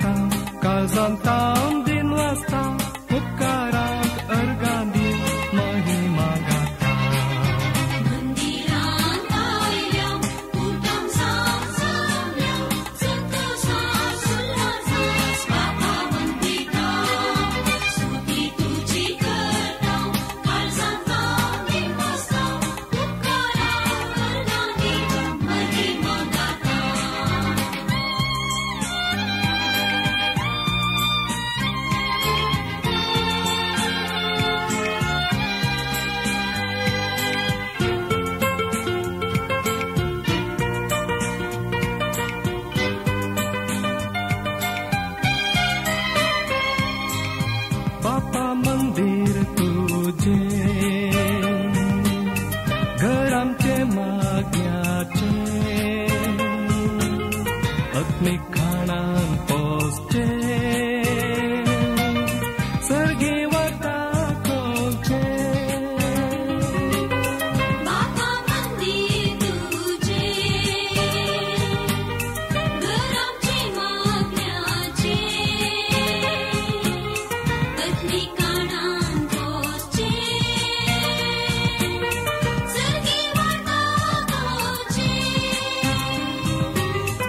करता, काळजांत दिन वाचता, उपकारांक अर्गां दी महिमा गाता. मंदिरांत आयल्या कुटाम सासल्या, संतोषास उल्हासास बापा वंदिता. स्तुती तुजी करता, काळजांत दिन वाचता, उपकारांक अर्गां दी महिमा गाता. बापा मंदिर तुझे, घर आमचे माग्याचे, आत्मीक खाणान पोसचे, सर्गी वता खोलचे. बापा मंदिर तुझे, घर आमचे मागण्याचे, आत्मीक खाणान पोसचे, सर्गी वाटा खोलचे.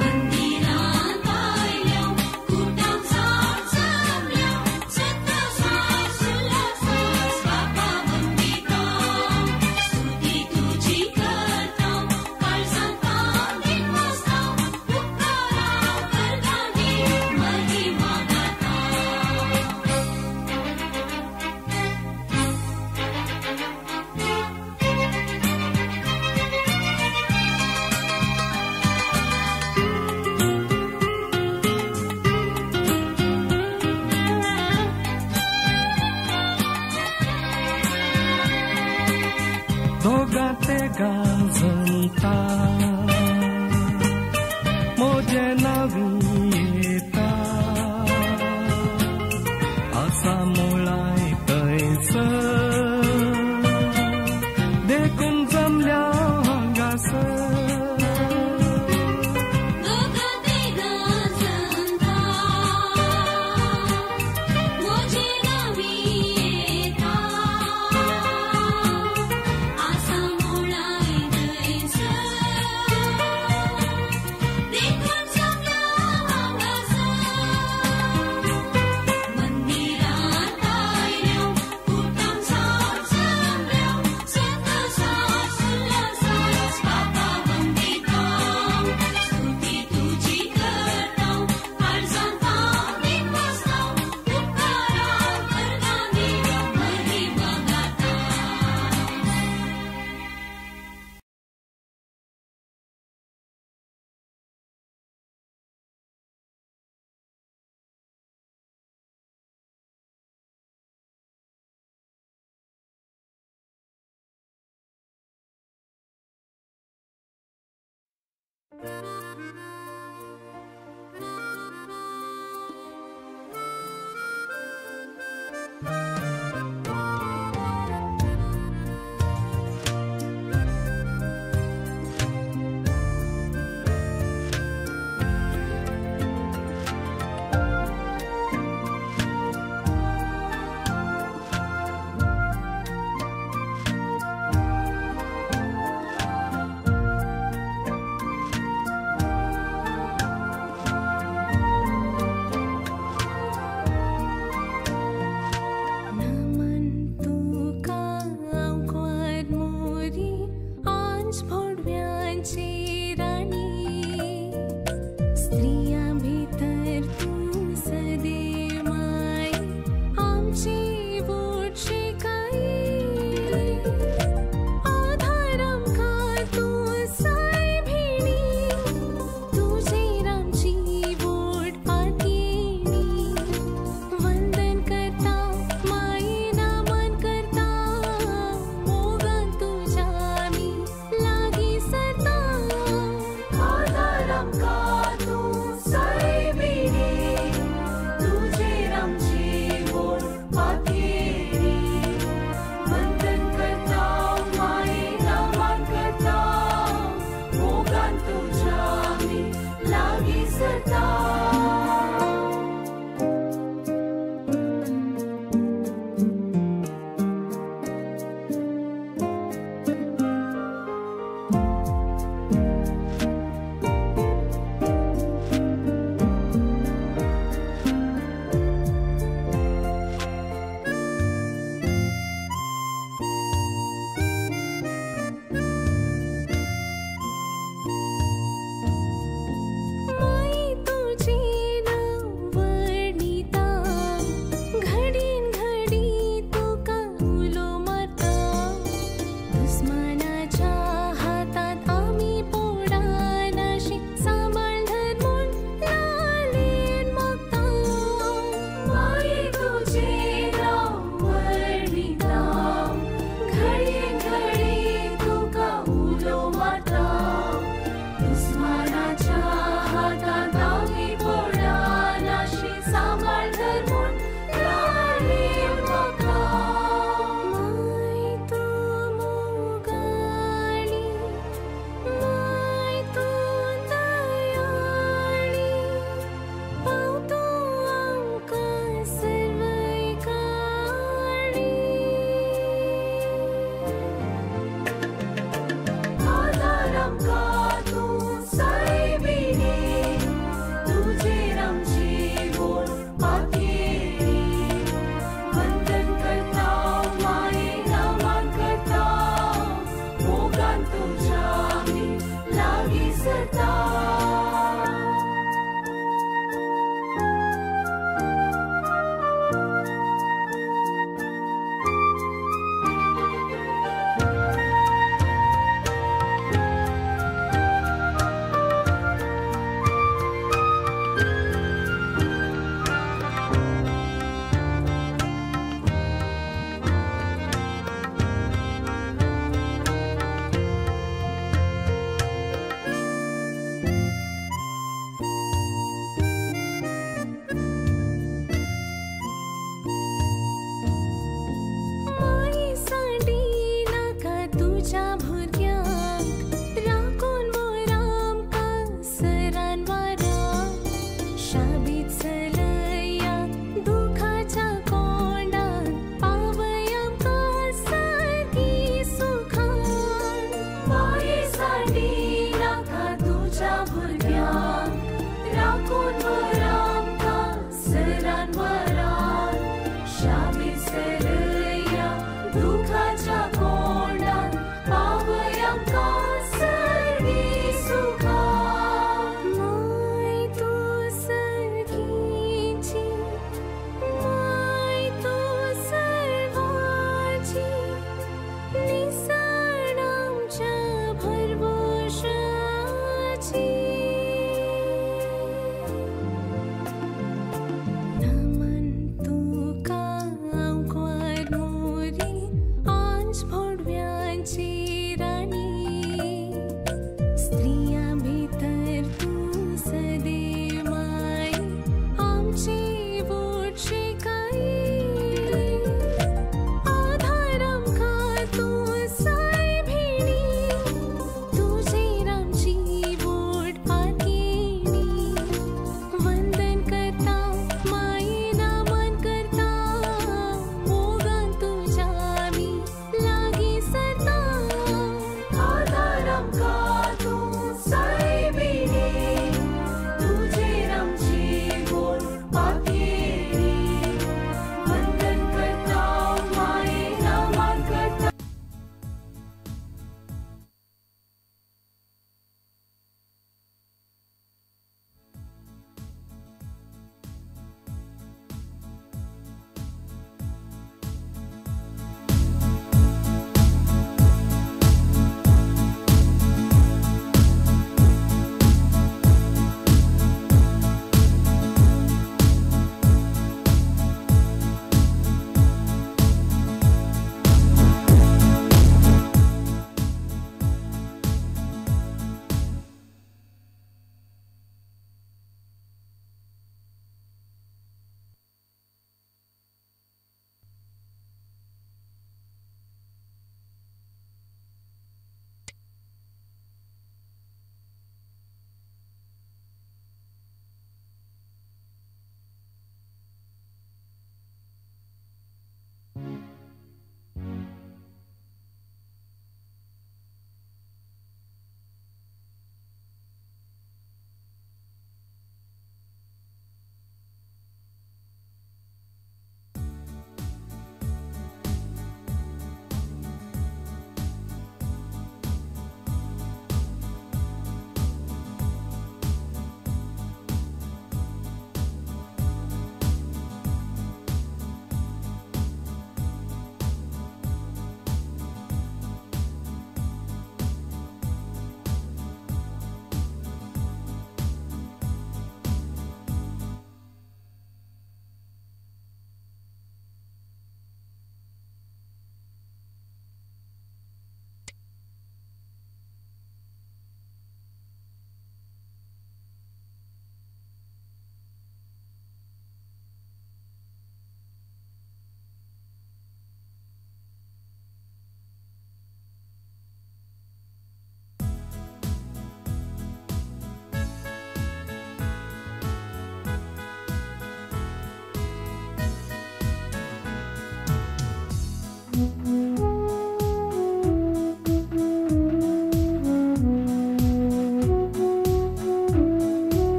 मंदिरांत आयल्या कुटाम सासल्या, संतोषास उल्हासास बापा वंदिता. स्तुती तुजी करता, काळजांत दिन वाचता, उपकाराक अर्गां दी महिमा गाता. दोगां तेगां जमता, म्हजें नांव येता, आसा मुळाय थंयसर, देखून जमल्या हांगासर. दोगां तेगां जमता, म्हजें नांव येता, आसा मुळाय थंयसर, देखून जमल्या हांगासर. मंदिरांत आयल्या कुटाम सासल्या, संतोषास उल्हासास बापा वंदिता. स्तुती तुजी करता, काळजांत दिन वाचता, उपकाराक अर्गां दी महिमा गाता. चलया दुखाच्या कोंडात पावय आमकां सारकी सुखान. माये साठी नाका तुज्या भुरग्यांक राखून वर आमकां सरान वरान. शाबीत चलया दुखाच्या कोंडात पावय आमकां सारकी सुखान. माय तूं सारकी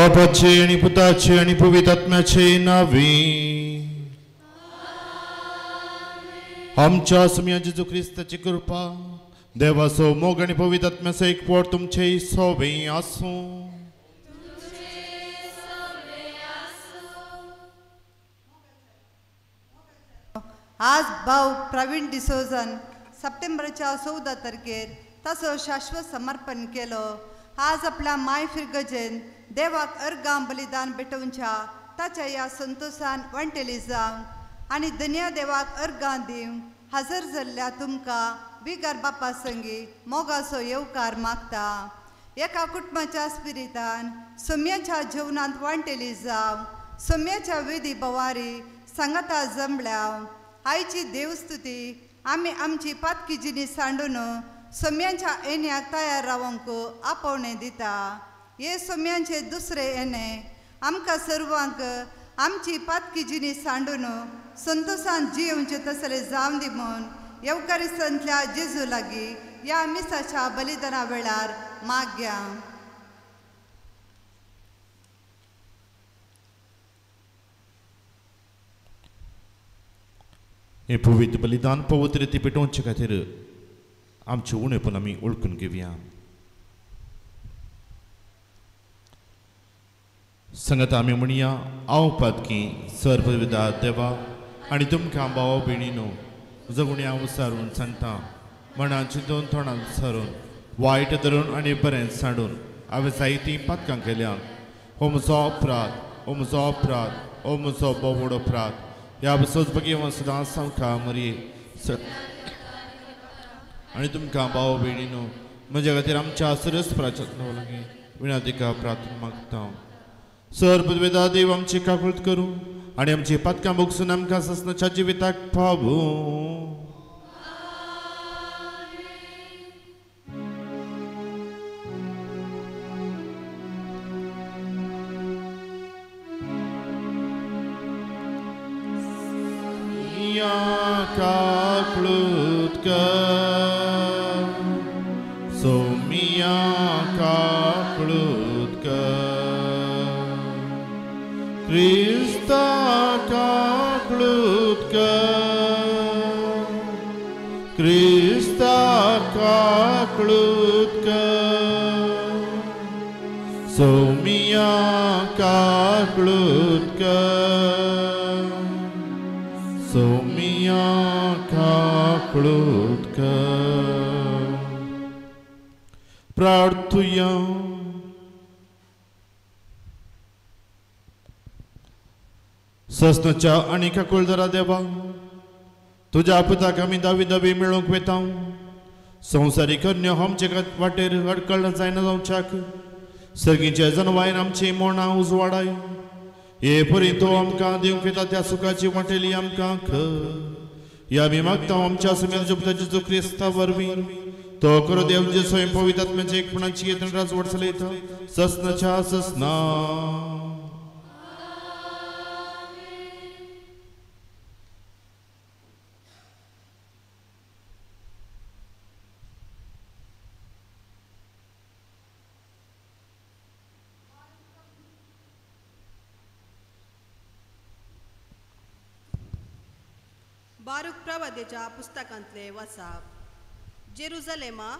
बापाचे आनी पुताचे आनी पवित्र आत्म्याचे नांवे आमच्या सुम्या जेजू क्रिस्ताची कृपा, देवाचो मोग आनी पवित्र आत्म्याचो एकवट तुमचे सोबे आसूं. आज भाव प्रवीण डिसोजन सप्टेंबरच्या 14 तारखेर ताचो शाश्वत समर्पण केलो. आज आपल्या माय फिरगजेन देवाक अर्गां बलिदान भेटोवच्या ताच्या ह्या संतोशान वांटेली जावन आनी दनया देवाक अर्गां दिवंक हजर जाल्ल्या तुमकां बिगर बापा संगी मोगाचो येवकार मागता. एका कुटुंबाच्या स्पिरितान सोम्याच्या जेवणांत वांटेली जावं सोम्याच्या वेदी बवारी सांगाता जमल्या आयची देवस्तुती आमी आमची पातकी जिनी सांडून सोम्यांच्या येण्याक तयार रावंक आपोवणें दिता. हे सोम्यांचे दुसरे येणे आमकां सर्वांक आमची पातकी जिनी सांडून संतोशान जियेवचे तसले जावन दी म्हूण येवकारिस्तांतल्या जेजू लागीं ह्या मिसाच्या बलिदाना वेळार माग्या. हे पवित्र बलिदान पवित्र रिती पेटोवचे खातीर आमचे उणेपण आमी वळखून घेवया. संगत आमी म्हणया, हांव पातकी सर्वविदा देवा आनी तुमकां भाव भयणीनो जगुण्या उसारून सांगता, मनान चिंतून तोंडान सारून वायट धरून आनी बरें सांडून हांवें जायतीं पातकां केल्यात. हो म्हजो अपराध, हो म्हजो अपराध, हो म्हजो भोव व्हड अपराध. ह्या बसोच भगेवन सदां सामका मरये आनी तुमकां भाव भयणीनो म्हज्या खातीर आमच्या सरस प्राचार लागीं विनादिका प्रार्थना मागता. सर पदवेदा देव आमची काकूळत करूं आनी आमची पातकां भोगसून आमकां ससनाच्या जिविताक पावूं. काकळूत कर, सोमिया काकळूत कर, क्रिस्ता काकळूत कर, क्रिस्ता काकळूत कर, सोमिया काकळूत कर, सोमिया काकळूत कर. प्रार्थुया. ससनाच्या आनी काकुळदरा देवा, तुज्या पुताक आमी दावी दावी मेळोवंक वेता. संवसारीक अन्य आमचे वाटेर अडकळ जायना जावच्याक सर्गीच्या जनवायन आमची मोणां उजवाडाय. हे परी तो आमकां दिवंक येता त्या सुखाची वांटेली आमकां ह्या आमी मागता आमच्या सुम्या जेजू क्रिस्ता वरवीं. तो करो देव जे स्वयं पवित्र आत्म्याचे एकपणाची येतन राजवट चलयता ससनाच्या ससना. बारूक प्रवादेच्या पुस्तकांतले वसाप. जेरुजलेमा,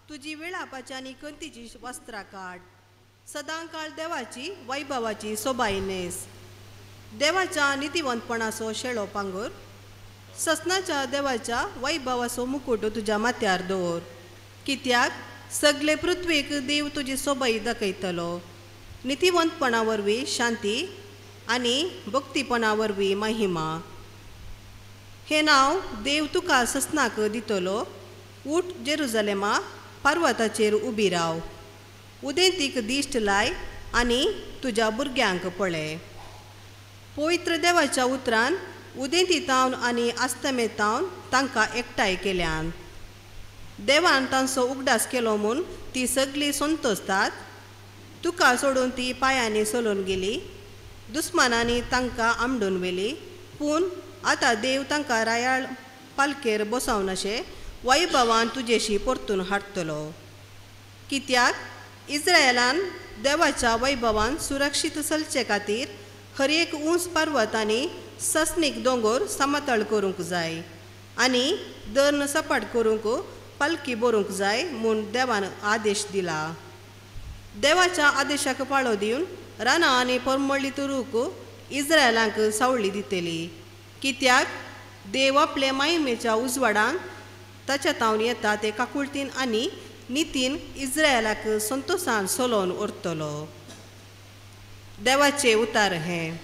तुजी विळापाची आनी कंतीची वस्त्रां काड, सदांकाळ देवाची वैभवाची सोबाय न्हेस. देवाच्या नितीवंतपणाचो शेळो पांगूर, ससनाच्या देवाच्या वैभवाचो मुकुट तुज्या माथ्यार दवर. कित्याक सगळे पृथ्वीक देव तुजी सोबाई दाखयतलो. नितीवंतपणा वरवीं शांती आनी भक्तीपणा वरवीं महिमा. हें नांव देव तुका ससनाक दितलो. उठ जेरुजलेमा, पर्वताचेर उबी राव, उदेंतीक दिश्ट लाय आनी तुज्या भुरग्यांक पळय. पवित्र देवाच्या उतरान उदेंती तावन आनी आस्तमे तावन तांकां एकठांय केल्यान. देवान तांचो उगडास केलो म्हूण ती सगळीं संतोसतात. तुका सोडून ती पांयांनी चलून गेली, दुस्मानांनी तांकां आमडून व्हेली. पूण आतां देव तांकां रायाळ पालकेर बसोवन अशें वैभवान तुजेशी परतून हाडटलो. कित्याक इस्रायलान देवाच्या वैभवान सुरक्षीत चलचे खातीर हर एक उंच पर्वत आनी सस्नीक दोंगोर समतळ करूंक जाय आनी दर्न सपाट करूंक पालकी बरोवंक जाय म्हूण देवान आदेश दिला. देवाच्या आदेशाक पाळो दिवन रानां आनी परमळीत रूख इस्रायलांक सावळी दितली, कित्याक देव आपले मायमेच्या उजवाडान ताच्या तावन येता ते काकुळतीन आनी नितीन इस्रायलाक संतोशान सोलोवन उरतलो. देवाचे उतार हें.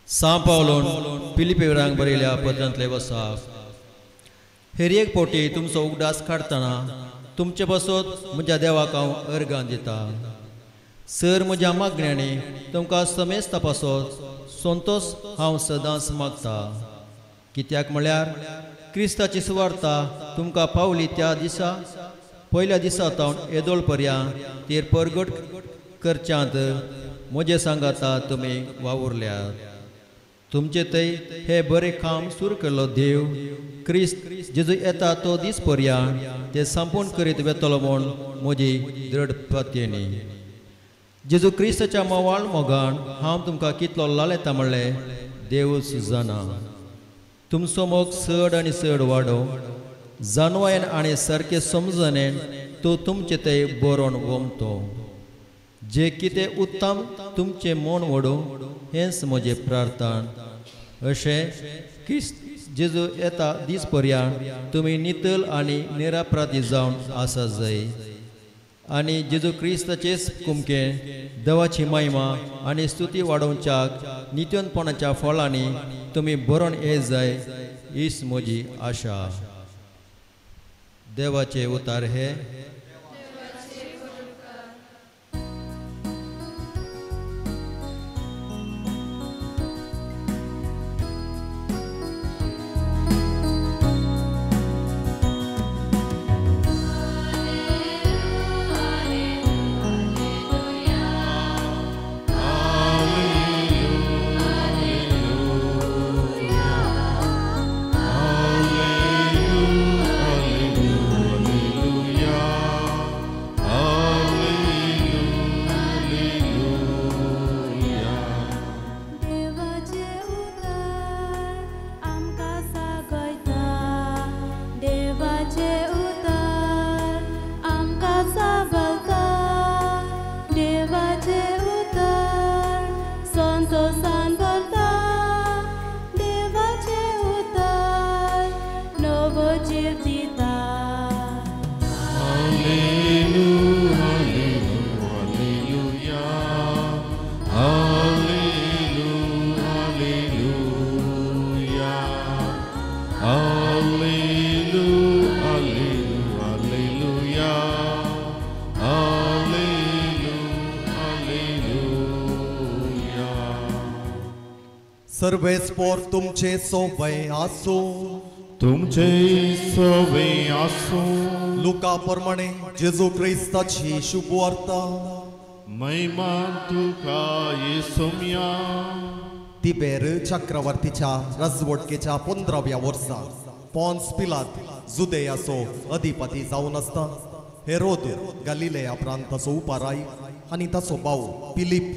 सां पावलोन फिलिपेवरांक बरयल्या पत्रांतले वसाफ. हेर एक पोटी तुमचो उगडास काडटना तुमचे पासत म्हज्या देवाक हांव अर्गां दिता. सर म्हज्या मागण्यांनी तुमकां समेस्ता पासत संतोश हांव सदांच मागता, कित्याक म्हळ्यार क्रिस्ताची सुवार्ता तुमकां पावली त्या दिसा पयल्या दिसा तावन येदोळ पर्यंत तेर परगट करच्यांत म्हजे सांगाता तुमी वावुरल्यात. तुमचे थंय हे बरें काम सुरू केल्लो देव क्रिस्त जेजू येता तो दीस पर्यंत ते संपूर्ण करीत वेतलो म्हूण म्हजी दृढ पातयेणी. जेजू क्रिस्ताच्या मोवाळ मोगान हांव तुमकां कितलो लालेता म्हणलें देवूच जाणा. तुमचो मोग चड आनी चड वाडो जानवायन आनी सारकें समजणेन तो तुमचे थंय बरोवन वमतो. जे कितें उत्तम तुमचें मन व्हडो हेंच म्हजें प्रार्थन. अशें क्रिस्त जेजू येता दीस पर्यंत तुमी नितल आनी निरापराधी जावन आसा जाय आनी जेजू क्रिस्ताचेच कुमकें देवाची महिमा आनी स्तुती वाडोवच्याक नित्यपणाच्या फळांनी तुमी भरून येत जाय हीच म्हजी आशा. देवाचे उतार हे. सर्वेस्पोर तुमचे सोबे आसूं. तुमचे सोबे आसूं. लुका प्रमाणे जेजू क्रिस्ताची शुभवार्ता. महिमा तुका येसुम्या. तिबेर चक्रवर्तीच्या राजवटकेच्या 15व्या वर्सा पॉन्स पिलात जुदेयाचो अधिपती जावन आसता हेरोद गालिलेया प्रांताचो उपाराय आनी ताचो भाव पिलीप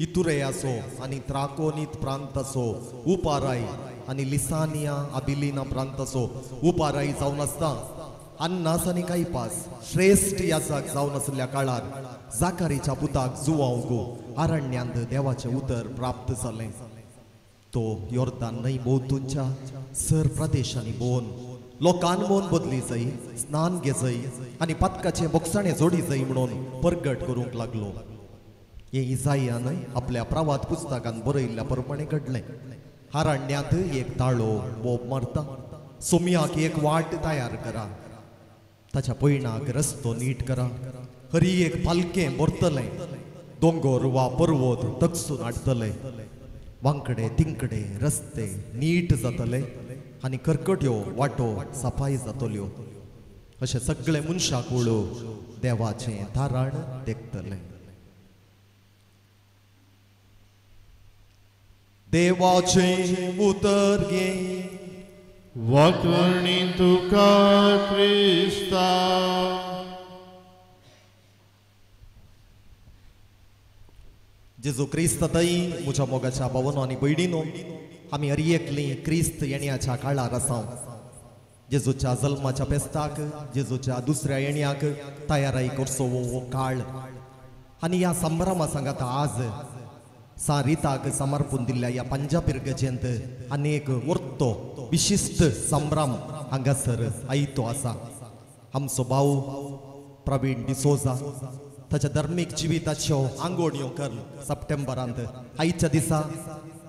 इतुरेयाचो आनी त्राकोनीत प्रांताचो उपाराय आनी लिसानिया अबिलिना प्रांताचो उपाराय जावन आसता अन्नास आनी कायपास श्रेश्ठ याजक जावन आशिल्ल्या काळार जाकारीच्या पुताक जुवांवगो अरण्यांत देवाचें उतर प्राप्त जालें. तो योर्दान न्हंय भोंवतणच्या सर प्रदेशांनी भोंवन लोकान मन बदली जाय, स्नान घेजय आनी पातकाचे बोगसाणे जोडी जाय म्हणून परगट करूंक लागलो. हे इजायान आपल्या प्रवाद पुस्तकान बरयल्ल्या प्रमाणे घडलें. अरण्यांत एक ताळो बोब मारता, सोम्याक एक वाट तयार करा, ताच्या पयणाक रस्तो नीट करा, हरी एक पालकें भरतलें, दोंगोर वा पर्वत तकसून हाडटले, वांकडे तिंकडे रस्ते नीट जातले आनी करकट्यो वाटो सफाई जातल्यो. अशें सगळे मनशाक उळो देवाचें तारण देखतले. देवाचें उतर घे. वाकणी तुका क्रिस्ता. जेजू क्रिस्त ताई म्हज्या मोगाच्या भावनो आनी भयणीनो, आमी हर एकली क्रिस्त येण्याच्या काळार आसा. जेजूच्या जल्माच्या फेस्ताक, जेजूच्या दुसऱ्या येण्याक तयाराई करचो हो काळ. आनी ह्या संभ्रमा सांगाता आज सारिताक समर्पून दिल्ल्या ह्या पंजाब इगर्जेंत अनेक वर्तो विशिश्ट संभ्रम हांगासर आयतो आसा. आमचो भाव प्रवीण डिसोजा ताच्या धर्मीक जिविताच्यो आंगोणयो कर सप्टेंबरांत आयच्या दिसा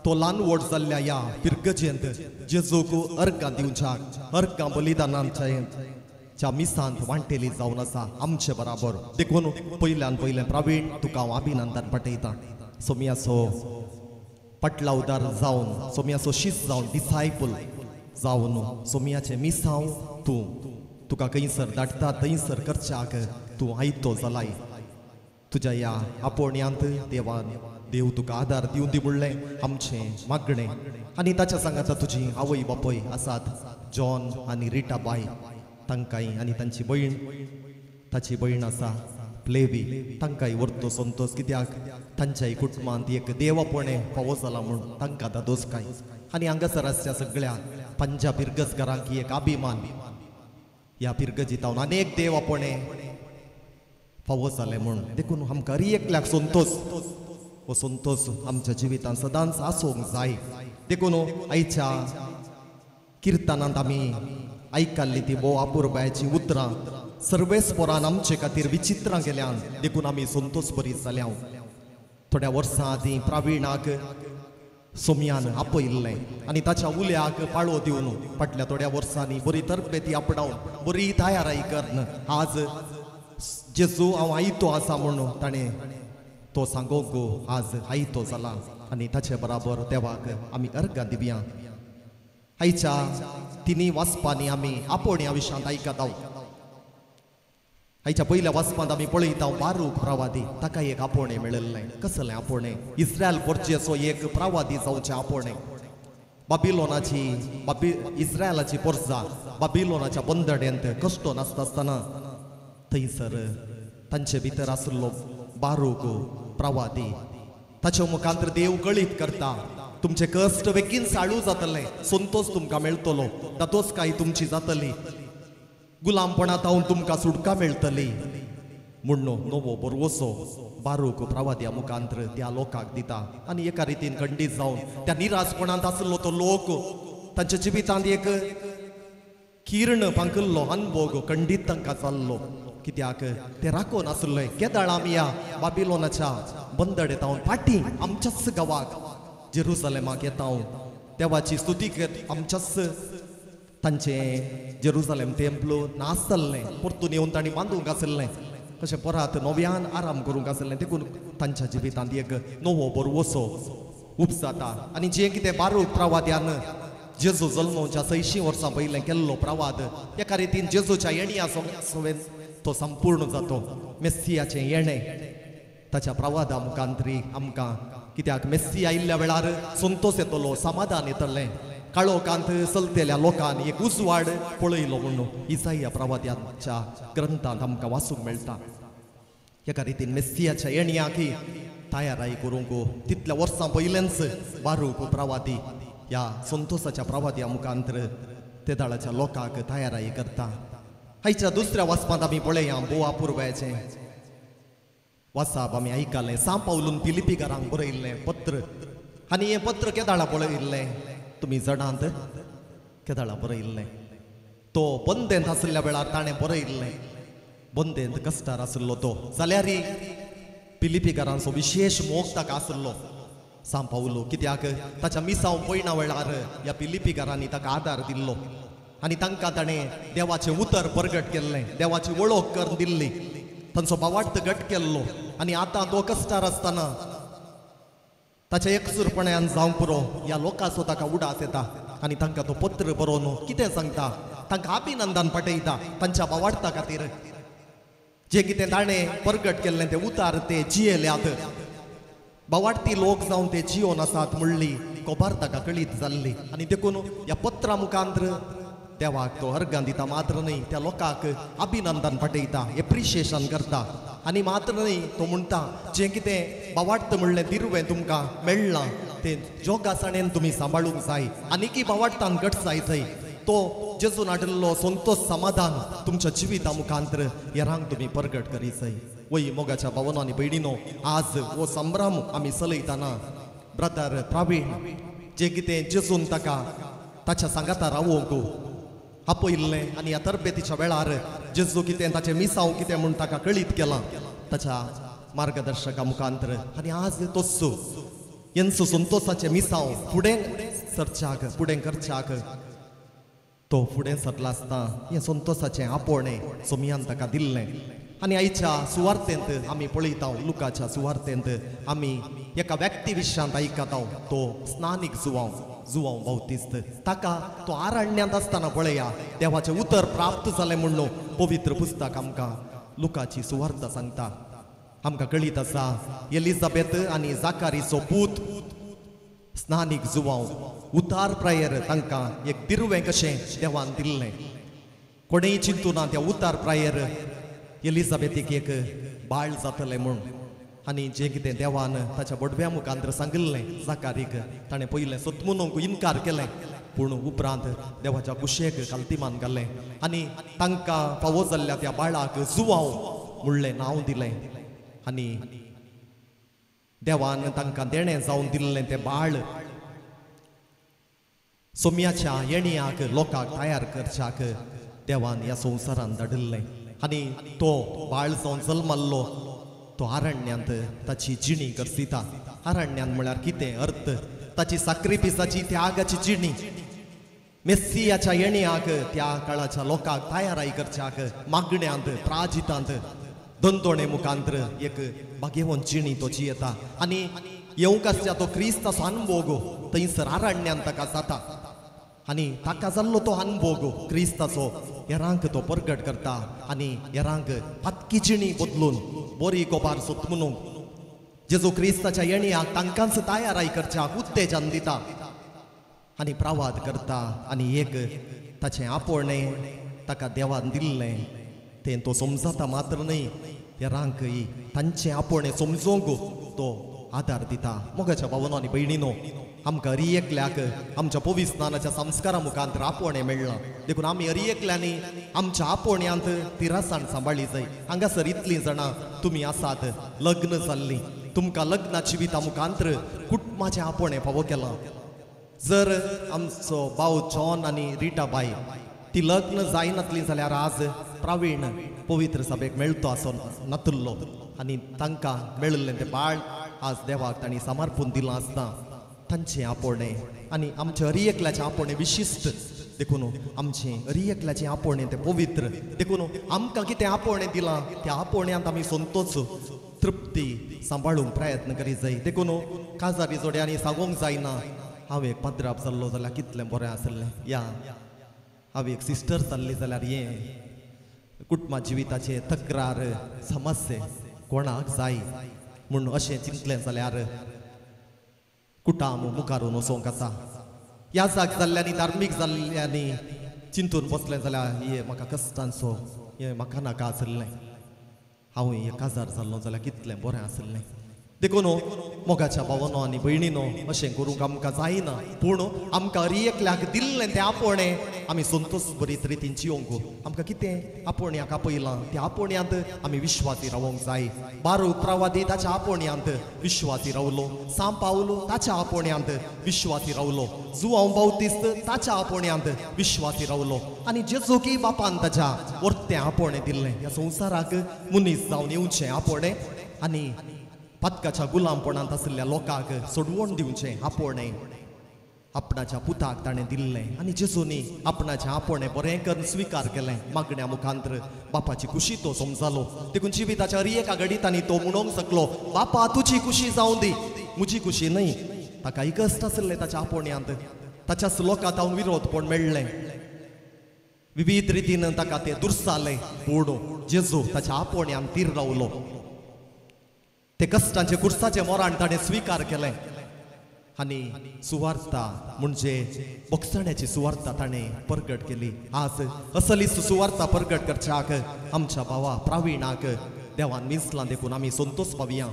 तो ल्हान व्हड जाल्ल्या ह्या पिरगजेंत जेजूक अर्गां दिवच्याक अर्गां बलिदानांच्या मिसांत वांटेली जावन आसा आमचे बराबर. देखून पयल्यान पयलें प्रवीण तुका हांव अभिनंदन पाठयता. सोम्याचो पटलावदार जावन, सोम्याचो शीस जावन, डिसायपल जावन सोम्याचें मिसांव तूं तुका खंयसर धाडटा थंयसर करच्याक तूं आयतो जालाय. तुज्या ह्या आपोवण्यांत देवान देव तुका आदार दिवन दी म्हणलें आमचें मागणें. आनी ताच्या सांगाता तुजी आवय बापूय आसात जॉन आनी रिटा बाय, तांकांय आनी तांची भयण, ताची भयण आसा प्लेवी, तांकांय व्हरतो संतोस कित्याक तांच्याय कुटुंबांत एक देवापणें फावो जाला म्हूण तांकां दादोस काय. आनी हांगासर आसच्या सगळ्या पंजाब इगर्जकारांक एक अभिमान, ह्या पिरगजीतावन अनेक देवापणें फावो जालें म्हूण. देखून आमकां हर एकल्याक संतोस, हो संतोस आमच्या जिवितांत सदांच आसूंक जाय. देखून आयच्या किर्तनांत आमी आयकल्ली ती भोव अपुरबायेची उतरां सर्वेस्पोरान आमचे खातीर विचित्रां केल्यान, देखून आमी संतोस बरी जाल्या. थोड्या वर्सां आदीं प्रवीणाक सोमयान आपयिल्लें आनी ताच्या उल्याक पाळो दिवन फाटल्या थोड्या वर्सांनी बरी तरबेती आपणावन बरी तयाराय करून आज जेजू हांव आयतो आसा म्हणून ताणें तो सांगोंक आज आयतो जाला आनी ताचे बराबर देवाक आमी अर्गां दिवया. आयच्या तिनी वाचपांनी आमी आपोवण्या विशयांत आयकता. आयच्या पयल्या वाचपांत आमी पळयता बारूक प्रवादी, ताका एक आपोवणें मेळिल्लें. कसलें आपोवणें? इस्रायल पोरचेचो एक प्रवादी जावचें आपोवणें. बाबिलोनाची इस्रायलाची पोरजा बाबिलोनाच्या बंदड्यांत कश्ट नासता आसतना थंयसर तांचे भितर आशिल्लो बारूक प्रवादी, ताच्या मुखांत देव कळीत करता तुमचे कश्ट बेगीन साळू जातले, संतोष तुमकां मेळटलो, दातोसकाय तुमची जातली, गुलामपणांत तुमकां सुटका मेळटली म्हूण नवो बरवसो बारूक प्रवाद्या मुखांत त्या लोकांक दिता. आनी एका रितीन खंडीत जावन त्या निराशपणांत आशिल्लो तो लोक तांच्या जिवितांत एक किर्ण पांकल्लो अनभोग खंडीत तांकां जाल्लो. कित्याक ते राखून आशिल्ले केदाळ आमी ह्या बाबिलोनाच्या बंदडेत हांव फाटीं आमच्याच गांवाक जेरुजलेमाक येता, देवाची स्तुती आमच्याच तांचें जेरुजलेम टेम्पल नासतलें परतून येवन तांणी बांदूंक आशिल्लें, अशें परत नव्यान आराम करूंक आशिल्लें. देखून तांच्या जिवितांत एक नवो बरवसो उपजाता. आनी जें कितें बारूक प्रवाद्यान जेजू जल्मोच्या 600 वर्सां पयलें केल्लो प्रवाद एका रितीन जेजूच्या येण्या सवेन तो संपूर्ण जातो. मेस्सियाचें येणें ताच्या प्रवादा मुखांतरी आमकां, कित्याक मेस्सी आयिल्ल्या वेळार संतोष येतलो, समाधान येतलें, काळोखांत चलतल्या लोकांनी एक उजवाड पळयलो म्हणून इसाया प्रवाद्याच्या ग्रंथांत आमकां वाचूंक मेळटा. एका रितीन मेस्सियाच्या येण्याक तयाराय करूंक तितल्या वर्सां पयलेंच बारूक प्रवादी ह्या संतोषाच्या प्रवाद्या मुखांतर ते दळाच्या लोकांक तयाराय करता. आयच्या दुसऱ्या वाचपांत आमी पळया बोवा पुर्व्याचें वासाप आमी आयकलें. सां पावलून फिलिपीकारांक बरयिल्लें पत्र आनी हें पत्र केदाळा पळयिल्लें तुमी जणांत केदाळा बरयिल्लें? तो बंदेंत आशिल्ल्या वेळार ताणें बरयिल्लें. बंदेंत कश्टार आशिल्लो तो, जाल्यार फिलिपीकारांचो विशेश मोग ताका आशिल्लो सां पावलो. कित्याक ताच्या मिसांव पयणा वेळार ह्या फिलिपीकारांनी ताका आदार दिल्लो आनी तांकां ताणें देवाचें उतर परगट केल्लें, देवाची वळख करून दिल्ली, तांचो बावार्थ घट केल्लो. आनी आतां तो कश्टार आसतना ताच्या एकसूरपणान जावंक पुरो ह्या लोकांचो ताका उडास येता आनी तांकां तो पत्र बरोवन कितें सांगता, तांकां अभिनंदन पाठयता तांच्या बावार्था खातीर. जें कितें ताणें परगट केल्लें तें उतार ते जियेल्यात, बावाडटी लोक जावन ते जियोन आसात म्हणली खबर ताका कळीत जाल्ली. आनी देखून ह्या पत्रा मुखांतर देवाक तो अर्गां दिता मात्र न्हय, त्या लोकांक अभिनंदन पाठयता, एप्रिशिएशन करता. आनी मात्र न्हय तो म्हणटा जें कितें बावाडत म्हणलें दिरवें तुमकां मेळ्ळां तें जोगासाणेन तुमी सांबाळूंक जाय, आनीकी बावाडटान घट जाय थंय तो जेजून हाडिल्लो संतोष समाधान तुमच्या जिविता मुखांतर हेरांक तुमी परगट करीत जाय. वय मोगाच्या भावनो आनी भयणीनो, आज हो संभ्रम आमी चलयतना ब्रदर प्रवीण जें कितें जेजून ताका ताच्या सांगाता रावोंक आपयिल्लें आनी ह्या तरबेतीच्या वेळार जेजू कितें ताचें मिसांव कितें म्हूण ताका कळीत केलां ताच्या मार्गदर्शका मुखांतर. आनी आज तोच हेंचो संतोषाचें मिसांव फुडें सरच्याक फुडें करच्याक तो फुडें सरला आसता हें संतोषाचें आपोवणें सोमयान ताका दिल्लें. आनी आयच्या सुवार्तेंत आमी पळयता, लुकाच्या सुवार्तेंत आमी एका व्यक्ती विशयांत आयकता, तो स्नानीक जुवांव जुवांव बावतिस्त. ताका तो आरण्यांत आसतना पळया देवाचें उतर प्राप्त जालें म्हणून पवित्र पुस्तक आमकां लुकाची सुवार्ता सांगता. आमकां कळीत आसा एलिझाबेथ आनी जाकारीचो पूत स्नानीक जुवांव उतार प्रायर तांकां एक दिरवें कशें देवान दिल्लें. कोणेय चिंतूना त्या उतार प्रायर एलिझाबेथीक एक बाळ जातलें म्हूण. आनी जें कितें देवान ताच्या बडव्या मुखांतर सांगिल्लें जाकारीक, ताणें पयलें सतमुनूंक इनकार केलें, पूण उपरांत देवाच्या कुशेक कालतिमान घालें आनी तांकां फावो जाल्ल्या त्या बाळाक जुवांव म्हणलें नांव दिलें. आनी देवान तांकां देणें जावन दिल्लें तें बाळ सोम्याच्या येणयाक लोकांक तयार करच्याक देवान ह्या संवसारान धाडिल्लें. आनी तो बाळ जावन जल्मल्लो तो आरण्यांत ताची जिणी करसिता. आरण्यांत म्हळ्यार कितें अर्थ? ताची साक्रिफिसाची त्यागाची जिणी. मेस्सियाच्या येण्याक त्या काळाच्या लोकांक तयाराय करच्याक मागण्यांत प्राजितांत धंदोणे मुखांत्र एक भाग्यवंत जिणी तो जियेता आनी येवंक आसच्या तो क्रिस्ताचो अनभोग थंयसर आरण्यांत ताका जाता आनी ताका जाल्लो तो अनभोग क्रिस्ताचो हेरांक तो परगट करता आनी हेरांक पातकी जिणी बदलून बरी गोबार सोद म्हणूंक जेजू क्रिस्ताच्या येण्याक तांकांच तयाराय करच्याक उत्तेजन दिता आनी प्रवाद करता. आनी एक ताचें आपोवणें ताका देवान दिल्लें तें तो समजता मात्र न्हय, हेरांकय तांचें आपोवणें समजूंक तो आदार दिता. मोगाच्या भावनो आनी भयणीनो, आमकां हरी एकल्याक आमच्या पविस्नानाच्या संस्कारा मुखांत आपोवणें मेळ्ळां, देखून आमी हरी एकल्यांनी आमच्या आपोवण्यांत ती रसाण सांबाळ्ळी जाय. हांगासर इतलीं जाणां तुमी आसात लग्न जाल्लीं, तुमकां लग्ना जिविता मुखांत कुटुंबाचें आपोवणें फावो केलां. जर आमचो भाव जॉन आनी रिटा बाय ती लग्न जायनातली जाल्यार आज प्रवीण पवित्र सभेक मेळतो असो नातुल्लो आनी तांकां मेळिल्लें तें बाळ आज देवाक तांणी समर्पून दिलां आसता. तांचें आपोवणें आनी आमचें हरी एकल्याचें आपोवणें विशिश्ट, देखून आमचें हरी एकल्याचें आपोवणें तें पवित्र, देखून आमकां कितें आपोवणें दिलां त्या आपोवण्यांत आमी संतोच तृप्ती सांबाळूंक प्रयत्न करीत जाय. देखून काजारी जोड्यांनी सांगूंक जायना हांव एक पाद्राप जाल्लो जाल्यार कितलें बरें आसलें, या हांव एक सिस्टर जाल्ली जाल्यार हें कुटुंबा जिविताचे तक्रार समस्ये कोणाक जाय म्हूण अशें चिंतलें जाल्यार कुटाम मुखारून वचोंक आसा. याजाक जाल्ल्यांनी धार्मीक जाल्ल्यांनी चिंतून बसलें जाल्यार हे म्हाका कश्टांचो हें म्हाका नाका आसलें, हांव एक काजार जाल्लो जाल्यार कितलें बरें आसलें. देखून मोगाच्या भावनो आनी भयणीनो, अशें करूंक आमकां जायना, पूण आमकां हरी एकल्याक दिल्लें तें आपोवणें आमी संतोश बरीत रितीन जियोंक. आमकां कितें आपोवण्याक आपयलां त्या आपोवण्यांत आमी विश्वासी रावोंक जाय. बारूक प्रवादी ताच्या आपोवण्यांत विश्वासी रावलो, सांव पावलो ताच्या आपोवण्यांत विश्वासी रावलो, जुआंव बावतिस्त ताच्या आपोवण्यांत विश्वासी रावलो आनी जेजूकी बापान ताच्या वर्तें आपोवणें दिल्लें. ह्या संवसाराक मनीस जावन येवचें आपोवणें आनी पातकाच्या गुलामपणांत आशिल्ल्या लोकांक सोडवण दिवचें आपोवणें आपणाच्या पुताक ताणें दिल्लें आनी जेजूनी आपणाचें आपोवणें बरें करून स्विकार केलें. मागण्या मुखांत्र बापाची खुशी तो समजालो, देखून जिविताच्या हर एका घडितांनी तो म्हणूंक शकलो, बापा तुजी खुशी जावं दी, म्हजी खुशी न्हय. ताका कश्ट आशिल्लें ताच्या आपोवण्यांत, ताच्याच लोकां तावन विरोधपण मेळ्ळें, विविध रितीन ताका ते दुर्सालें, पूण जेजू ताच्या आपोवण्यांत तीर रावलो. ते कश्टांचे कुर्साचे मोरान ताणें स्विकार केलें आनी सुवार्ता म्हणजे बोगसण्याची सुवार्ता ताणें परगट केली. आज असली सुवार्ता परगट करच्याक आमच्या भावा प्रवीणाक देवान मिसलां, देखून आमी संतोष पावया.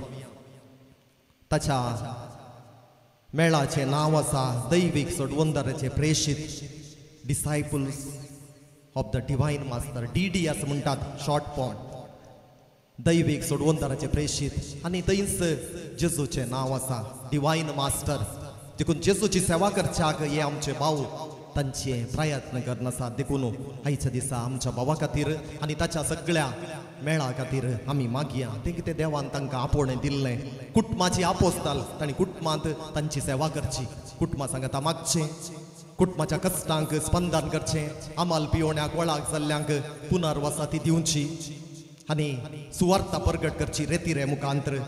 ताच्या मेळाचें नांव आसा दैवीक सोडवंदाराचे प्रेशीत, disciples of the divine master, D D असं म्हणटात शॉर्ट फॉर्म, दैवीक सोडवंदाराचे प्रेशीत. आनी थंयच जेजूचें नांव आसा डिवायन मास्टर, देखून जेजूची सेवा करच्याक हे आमचे भाव तांचे प्रयत्न करनासा. देखून आयच्या दिसा आमच्या भावा खातीर आनी ताच्या सगळ्या मेळा खातीर आमी मागया. तें कितें देवान तांकां आपोवणें दिल्लें, कुटुंबाची आपोसताल तांणी कुटुंबांत तांची सेवा करची, कुटुंबा सांगाता मागचें, कुटुंबाच्या कश्टांक स्पंदन करचें, आमाल पियोण्याक वळाक जाल्ल्यांक पुनर्वसती दिवची आनी सुवार्ता परगट करची रेतिरे मुखांत्र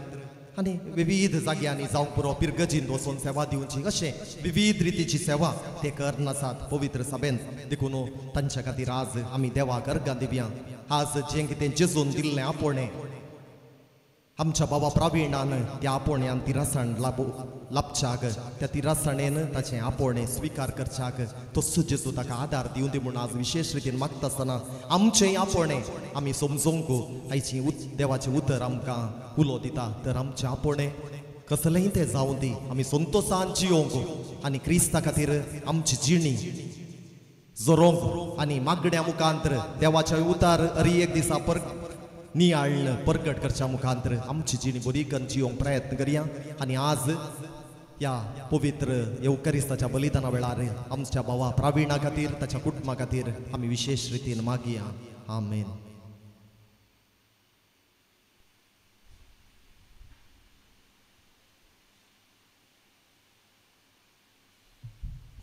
आनी विविध जाग्यांनी जावंक पुरो पिरगजीन वचून सेवा दिवची, अशें विविध रितीची सेवा ते करनासात पवित्र सभेंत. देखून तांच्या खातीर आज आमी देवाक अर्गां दिवया. आज जें कितें जेजून दिल्लें आपोवणें आमच्या बाबा प्रवीणान त्या आपोवण्यान तिरासण लाभच्याक, त्या तिरासणेन ताचें आपोवणें स्विकार करच्याक तसो जेजू ताका आदार दिवं दी म्हूण आज विशेश रितीन मागता आसतना आमचें आपोवणें आमी समजूंक आयची देवाचें उतर आमकां उलो दिता. तर आमचें आपोवणें कसलेंय तें जावं दी, आमी संतोशान जियोंक आनी क्रिस्ता खातीर आमची जिणी जोरोंक आनी मागण्या मुखांत्र देवाच्या उतार हरी एक दिसा नियाळ्ळ परगट करच्या मुखांत्र आमची जिणी बरी करून जियोंक प्रयत्न करया. आनी आज ह्या पवित्र येवकरिस्ताच्या बलिदाना वेळार आमच्या भावा प्रवीणा खातीर ताच्या कुटुंबा खातीर आमी विशेश रितीन मागया. आमेन.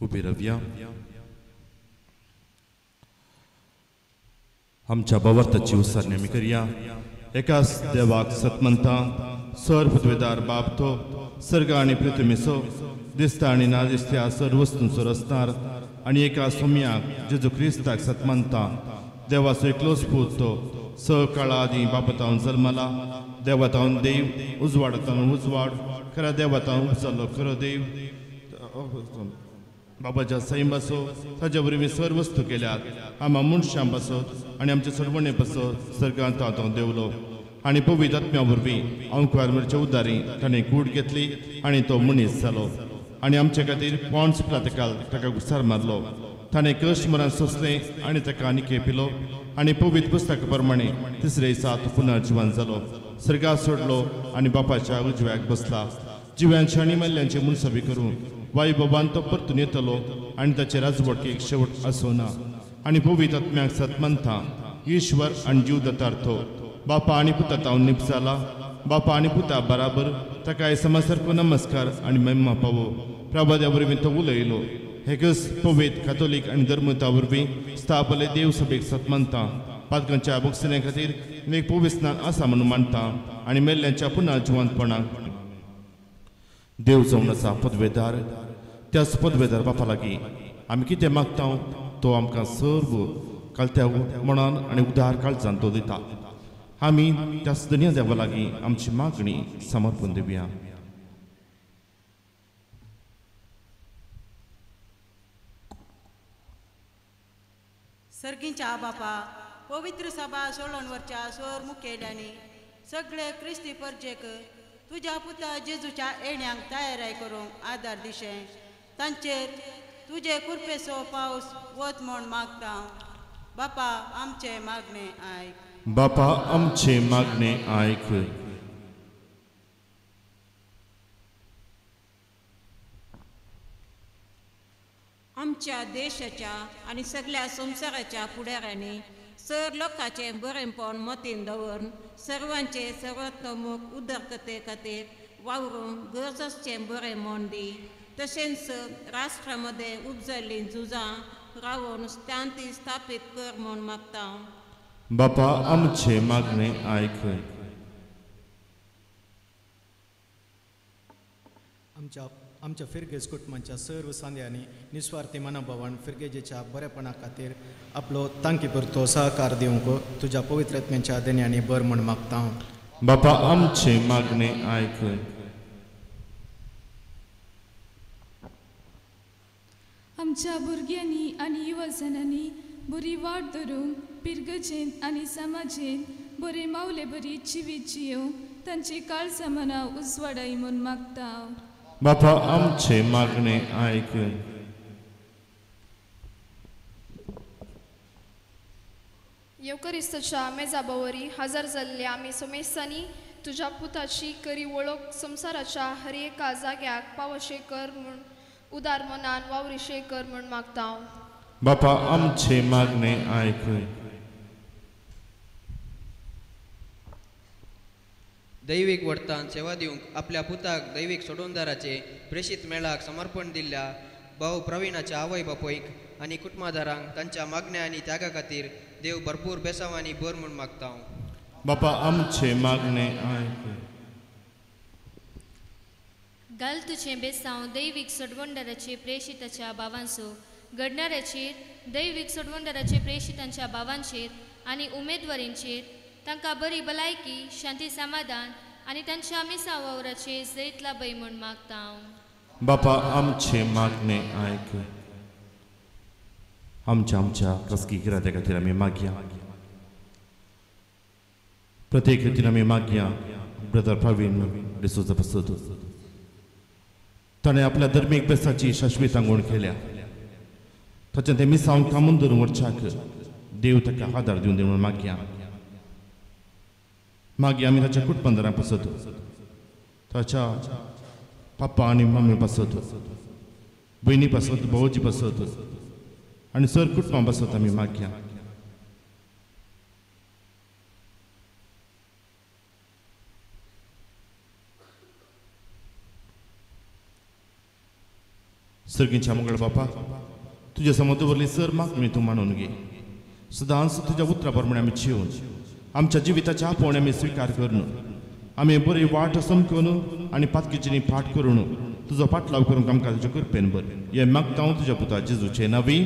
उबी रावया. आमच्या भावार्थाची उसारणी आमी करया. एकाच देवाक सतमंता सर पृथ्वीदार बाप तो सर्ग आनी पृथ्वीसो दिसता आनी ना दिसत्या सर वस्तूंचो रचणार आनी एका सोम्याक जेजू क्रिस्ताक सतमंता देवाचो एकलोच पूत तो स काळा आदीं बापतावन जल्मला देवातावन देव उजवाडातावन उजवाड खऱ्या देवातावन उपजालो खरो देव बाबाच्या सैम पासो ताज्या वरवीं सर वस्तू केल्यात आमा मनशां पासत आनी आमचे सरवणे पासत सर्गांत हांव देवलो आनी पवित्र आत्म्या वरवीं अंकुर मरच्या उदारी ताणें कूड घेतली आनी तो मनीस जालो आनी आमचे खातीर पोंड्स पिलातकाल ताका घुसार मारलो. ताणें कश्ट मरण सोंसलें आनी ताका आनी पिलो आनी पवित्र पुस्तका प्रमाणे तिसरे दिसा तो पुनर्जिवन जालो सर्गात सोडलो आनी बापाच्या उजव्याक बसला. जिव्यांचे आनी मल्ल्यांचे मुनसबी करून वायु बाबान तो परतून येतलो आनी ताचे राजवटकेक शेवट आसूं ना. आनी पवित्र आत्म्याक सतमंता ईश्वर आनी जीव दतार्थो बापा आनी पुता तावन निपसाला बापा आनी पुता बराबर ताका समासारको नमस्कार आनी महिमा पावो. प्रभाद्या वरवीं तो उलयलो हेकच पवित्र कातोलीक आनी धर्मता वरवीं स्थापले देवसभेक सतमंता पातकांच्या बोगसण्या खातीर एक पवित्र स्नान आसा म्हणून मानता आनी मेल्ल्यांच्या पुनः जिवंतपणाक देव जावन आसा पदवेदार. त्याच पदवेदार बापा लागीं आमी कितें मागता तो आमकां सर्व कालत्या मनान आनी उदार काळजान तो दिता. आमी त्याच दनया देवा लागीं आमची मागणी समर्पण दिवया. सर्गींच्या बापा पवित्र सभा सोडून वरच्या स्वर मुखेल्यांनी सगळे क्रिस्ती परजेक तुज्या पुता जेजूच्या येण्यांक तयाराय करूंक आदार दिशें तांचेर तुजे कृपेचो पावस वत म्हूण मागता. बापा आमचे मागणे आयक. बापा आमचे मागणे आयक. आमच्या देशाच्या आनी सगळ्या संवसाराच्या फुडाऱ्यांनी सर लोकांचें बरेंपण मतीन दवरून सर्वांचे सर्वात्मक उदरगते खातीर वावरूंक गरज आसचें बरें म्हण दी. तशेंच राष्ट्रा मदें उपजल्लीं झुजां रावून शांती स्थापीत कर म्हूण मागता. बापा आमचे मागणे आयक. आमच्या फिरगेज कुटुंबाच्या सर्व सांद्यांनी निस्वार्थी मनोभावान फिरगेजेच्या बरेपणा खातीर आपलो तांकी पुरतो सहकार दिवंक तुज्या पवित्र आत्म्याच्या देण्यांनी बर म्हूण मागता. बापा आमचे मागणे आयक. आमच्या भुरग्यांनी आनी युवजनांनी बरी वाट धरूंक पिरगजेंत आनी समाजेंत बरे मावले बरी जिवीत जियोवंक तांची काळजा मनां उजवाडाय म्हूण मागता. बापा आमचे मागणे आयक. येवकरिस्ताच्या मेजाबावरी हजर जाल्ले आमी सोमेस्तांनी तुज्या पुताची करी वळख संवसाराच्या हर एका जाग्याक पावशे कर म्हूण उदार मनान वावरिशे कर म्हूण मागता. बापा आमचे मागणे आयक. दैवीक वडतान सेवा दिवंक आपल्या पुताक दैवीक सोडवणदाराचे प्रेषित मेळाक समर्पण दिल्ल्या भाव प्रवीणाच्या आवय बापयक आनी कुटुंबादारांक तांच्या मागण्या आनी त्यागा खातीर देव भरपूर बेसांव आनी बर म्हूण मागता. बापा आमचे मागणे आयक. घाल तुजें बेसांव दैवीक सोडवणदाराचे प्रेषिताच्या भावांचो घडणाऱ्याचेर दैवीक सोडवणदाराचे प्रेषितांच्या भावांचेर आनी उमेदवारींचेर तांकां बरी भलायकी शांती समाधान आनी तांच्या मिसां वावराचेर जैत लाभय म्हूण मागता. बापा आमचे मागणे आयक. आमच्या आमच्या खासगी गिरात्या खातीर आमी मागया. प्रत्येक खातीर आमी मागया ब्रदर प्रवीण डिसोजा पासत ताणें आपल्या धर्मीक बेसाची शाश्वीत आंगवण केल्या. ताचें तें मिसांव थांबून धरून वरच्याक देव ताका आदार दिवन दी म्हणून मागया. मागीर आमी ताच्या कुटुंबां पासत ताच्या पप्पा आनी मम्मी पासत भयणी पासत भावजी पासत आनी सर कुटुंबां पासत आमी मागया. सर्गींच्या मंगळ बापा, तुज्या समोर दवरली सर मागणी तूं मानून घे. सदांच तुज्या उतरा प्रमाणे आमी जिवन आमच्या जिविताच्या आपोवणे आमी स्विकार करून आमी बरी वाट समकून आनी पातकीचेनी फाट करून तुजो पाटलाव करूंक आमकां तुज्या कृपेन बरें हें मागता हांव तुज्या पुता जेजूचे नांवी.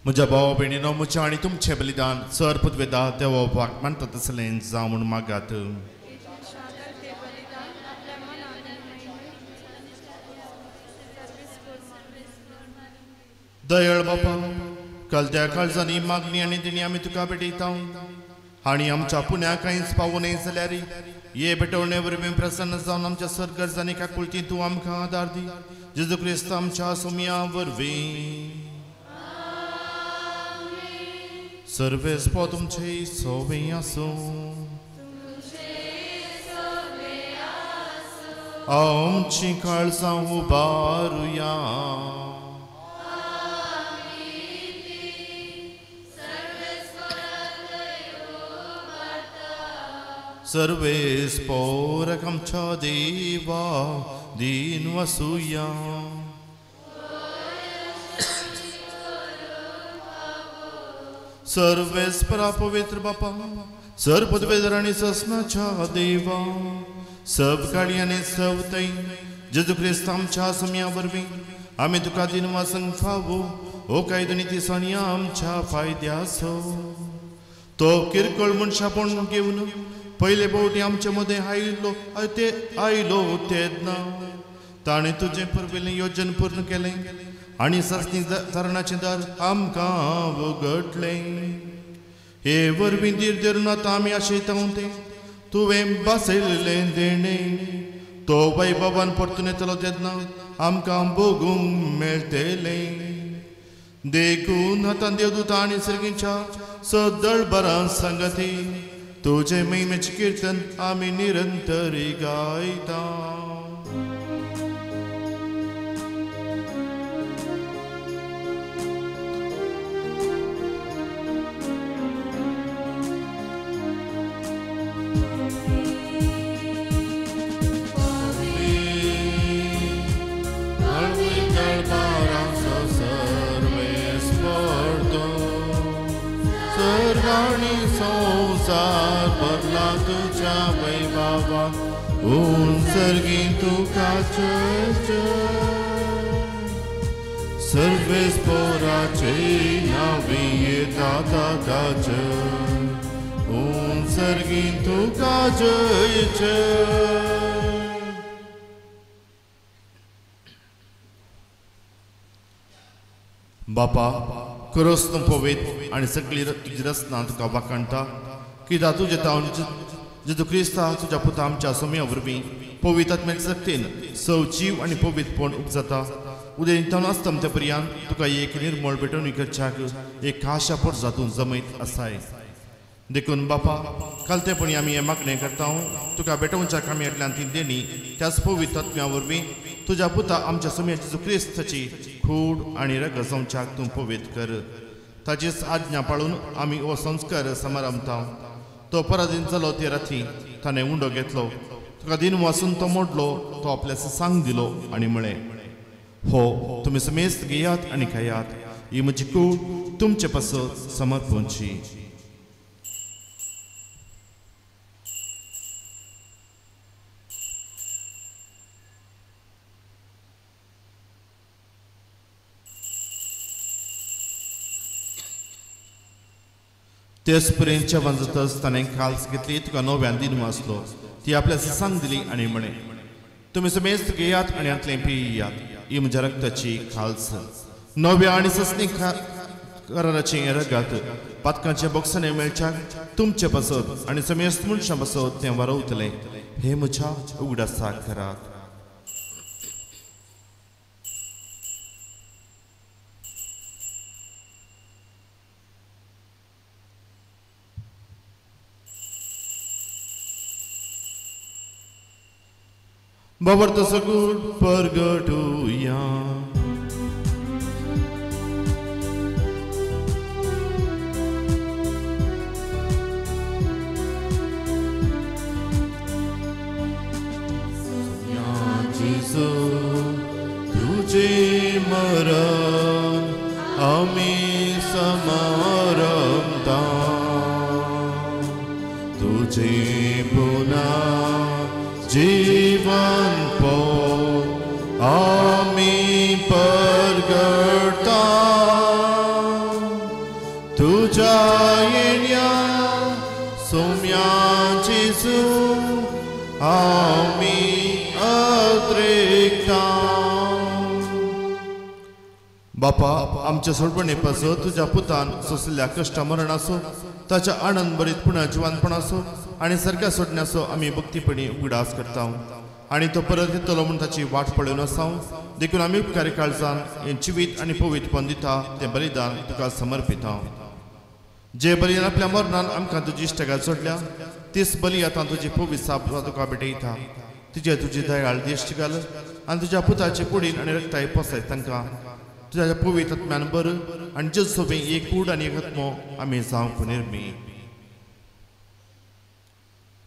म्हज्या भाव भयणीनो, म्हजें आनी तुमचें बलिदान सर पुतवेदा देवा वाक मानता तसलें जावं म्हूण मागात. दयाळ बापा, कालत्या काळजांनी मागणी आनी दिणी आमी तुका भेटयता आनी आमच्या पुण्या कांयच पावूं नये जाल्यार हे भेटवणे वरवीं प्रसन्न जावन आमच्या सर गरजांनी काकुळटी तूं आमकां आदार दी. जेजू क्रिस्त आमच्या सोमया वरवीं. सर्वेस पो तुमचे सोवे आसूं. आमची काळजां उबारुया. सर्वेस पोरक आमच्या देवा दीन वसुया. सर्वेस परा पवित्र बापा सर पदवेदर आनी ससनाच्या देवा सब काळी आनी सब तै जेजू क्रिस्त आमच्या सम्या वरवीं आमी तुका दिनवासंग फावो हो कायदो नीती सणया आमच्या फायद्याचो. तो किरकोळ मनशापण घेवन पयले फावटी आमचे मदें आयलो ते आयलो तेन्ना ताणें तुजें पुर्विल्लें योजन पूर्ण केलें आनी सासणी तरणाचें दार आमकां उगडलें. हे वरवीं धीर धरून आतां आमी आशेता तें तुवें बसयल्लें देणें तो वैभवान परतून येतलो तेन्ना आमकां भोगूंक मेळटलें. देखून आतां देवदूता आनी सर्गींच्या सदळ बरां सांगती तुजें महिमेचें किर्तन आमी निरंतरी गायता. संसार भरला तुझ्या वैभवा उंचर्गी तुका जय सर्वेस पोराचे नावे येता ताका जय उंचर्गी तुका जय जय. बापा खरोच तूं पवित्र आनी सगळी तुजी रचना तुका वाखाणटा कित्याक तुजें तावन जेजू क्रिस्ता तुज्या पुता आमच्या सोम्या वरवीं पवित्र आत्म्याच्या शक्तीन सव जीव आनी पवित्रपण उपजाता. उदय आसता पर्यंत तुका एक निर्मळ भेटवणी करच्याक एक खाशा पोरसातून जमयत आसाय. देखून बापा कालतेपणी आमी हें मागणें करता तुका भेटोवच्या कामयांतल्यान ती देणी त्याच पवित्र आत्म्या वरवीं तुज्या पुता आमच्या सोम्या जेजू क्रिस्ताची कूड आनी रगत जावच्याक तूं पवित्र कर. ताचीच आज्ञा पाळून आमी हो संस्कार समारंभता. तो पराधीन जालो ते राती ताणें उंडो घेतलो तुका दिन वासून तो मोडलो तो आपल्या सांग दिलो आनी म्हळें हो तुमी समेस्त घेयात आनी खायात ही म्हजी कूड तुमचे पासत समर्पणची. तेच पर्यंत जेवण जातच ताणें खाल्स घेतली तुका नव्यान दिन वाचलो ती आपल्या सांग दिली आनी म्हळें तुमी समेस्त घेयात आनी हांतलें पियात ही म्हज्या रक्ताची खाल्स नव्या आनी ससनी कराराचें रगात पातकांच्या बोक्सांनी मेळच्याक तुमचे पासत आनी समेस्त मनशां पासत तें वारवतलें हे म्हज्या उगडासाक करात. बाबर सगूळ परगटुया. जेजू तुझे मरण आमी समारंभता तुझे पुन्हा जीवन पोत आमी परगटा तुझ्या येण्या सोम्या जेजू आमी अद्रेकता. बापा आमच्या सोडपणे पासत तुज्या पुतान सोंसलेल्या कश्ट मरणाचो ताच्या आनंद भरीत पुन्हा जिवानपणाचो आनी सारक्या सोडण्याचो आमी भक्तीपणी उगडास करता आनी तो परत येतलो म्हूण ताची वाट पळोवन आसा. देखून आमी उपकारी काळजान हें जिवीत आनी पवित्रपण दिता तें बलिदान तुका समर्पिता. जे बलिदान आपल्या मरणान आमकां तुजी इश्टागत सोडल्या तीच बली आतां तुजी पवित्र साप तुका भेटयता. तिजे तुजी दयाळ दिश्ट घाल आनी तुज्या पुताचे कुडीन आनी रक्ताय पोसायत तांकां तुज्या पवित्र आत्म्यान बर आनी जेजू सोबी एक कूड आनी एक आत्मो आमी जावंक निर्मी.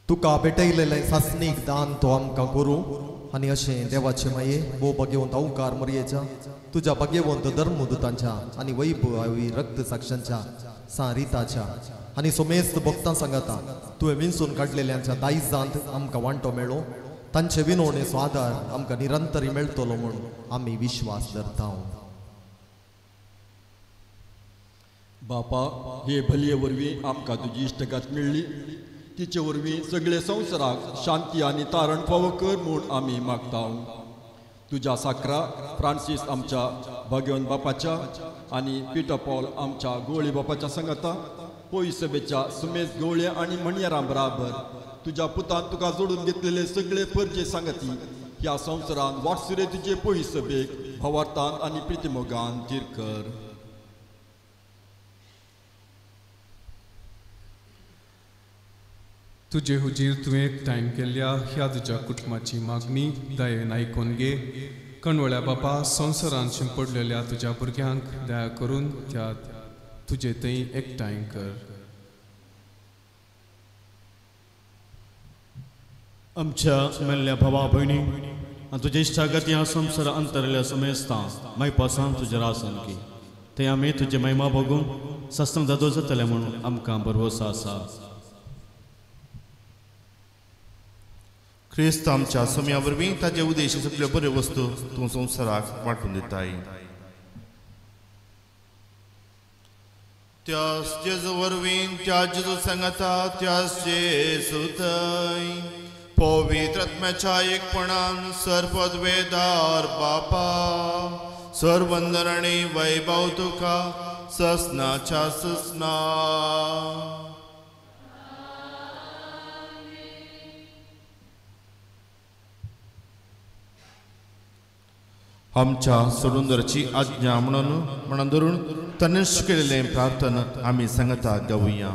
तुका भेटयलेलें सासणीक दान तो आमकां करूं आनी अशें देवाचे माये भोव भाग्यवंत अवकार मरयेच्या तुज्या भाग्यवंत धर्मदूतांच्या आनी वैभवी रक्त साक्षांच्या सां रिताच्या आनी सोमेस्त भक्तां सांगाता तुवें विंचून काडलेल्यांच्या दायजांत आमकां वांटो मेळो तांचे विनवणेचो आदार आमकां निरंतर मेळटलो म्हूण आमी विश्वास धरता. बापा, हे भलये वरवीं आमकां तुजी इश्टगात मेळ्ळी, तिचे वरवीं सगळे संवसाराक शांती आनी तारण फावो कर म्हूण आमी मागता. तुज्या साकरा फ्रांसीस आमच्या भाग्यवंत बापाच्या आनी पिटर पॉल आमच्या गोवळी बापाच्या सांगाता पयस सभेच्या सुमेश गोवळे आनी म्हणयारां बराबर तुज्या पुतान तुका जोडून घेतलेले सगळे परजे सांगती ह्या संवसारान वाटसुरे तुजे पयस सभेक भावार्थान आनी प्रितिमोगान धीर कर. तुजे हुजीर तुवें एकठांय केल्ल्या ह्या तुज्या कुटुंबाची मागणी दयेन आयकून घे. कणवळ्या बापा, संवसारान शिंपडलेल्या तुज्या भुरग्यांक दया करून त्या तुजे थंय एकठांय कर. आमच्या मेल्ल्या भावा भयणी आनी तुज्या इश्टागती ह्या संवसार अंतरल्या समेस्तां मायपासान तुज्या रासन की थंय आमी तुजे महिमा भोगून सस्तम जादो जातले म्हणून आमकां भरवंसो आसा. क्रिस्त आमच्या सोम्या वरवीं ताजे उद्देश सगळ्यो बऱ्यो वस्तू तूं संवसाराक वांटून दिताय. त्यास जेजू वरवीं त्या जेजू सांगाता त्यास जेजू थंय पवित्र आत्म्याच्या एकपणान सर्वपदवेदार बापा सर्वंदन आनी वैभव तुका ससनाच्या ससना. आमच्या सोडूंदराची आज्ञा म्हणून म्हणून धरून तनिष्ठ केलेलें प्रार्थना आमी सांगता गावया.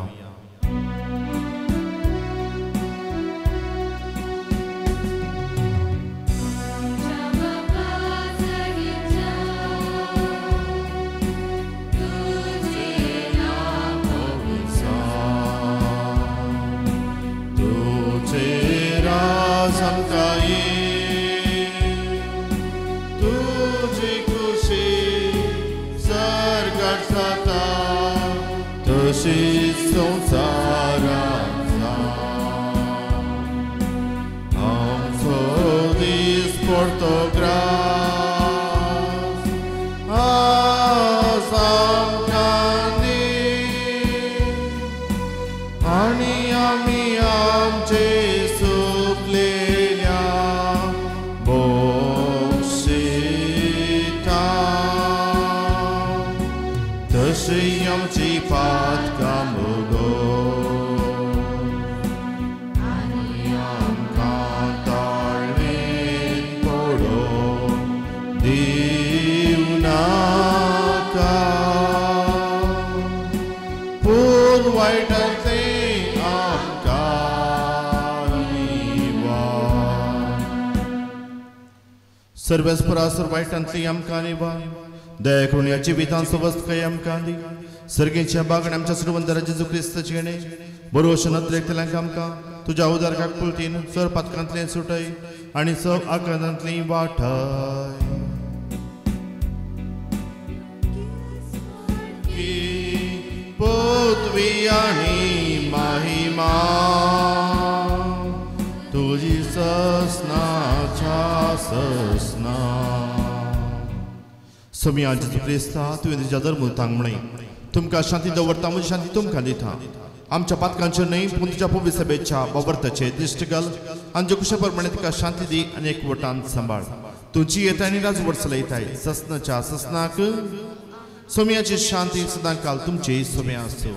सर्वेस्परासर वायटांतली आमकां निवार दया करून ह्या जिवितान सवस्तकाय आमकां दी. सर्गेच्या बागण आमच्या सर्वंदरा जेजू क्रिस्ताचे येणे बरोवशे नदरेक आमकां तुज्या उदार काकुळतीन सर पातकांतलें सुटय आनी सब आकांतांतली वाटय. पृथ्वी आनी महिमा तुजी ससनाच्या ससना. सोम्या जेजू क्रिस्ता तुवें तुज्या धर्मदूतांक म्हळें तुमकां शांती दवरता म्हजी शांती तुमकां दिता. आमच्या पातकांचेर न्हय पूण तुज्या पवित्र सभेच्या बाबर्थाचेर दिश्ट घाल आनी जे कुशा प्रमाणे तुका शांती दी आनी एकवटान सांबाळ. तुजी येताय आनी राजवट चलयताय ससनाच्या ससनाक. सोम्याची शांती सदां काल तुमची सोम्या आसूं.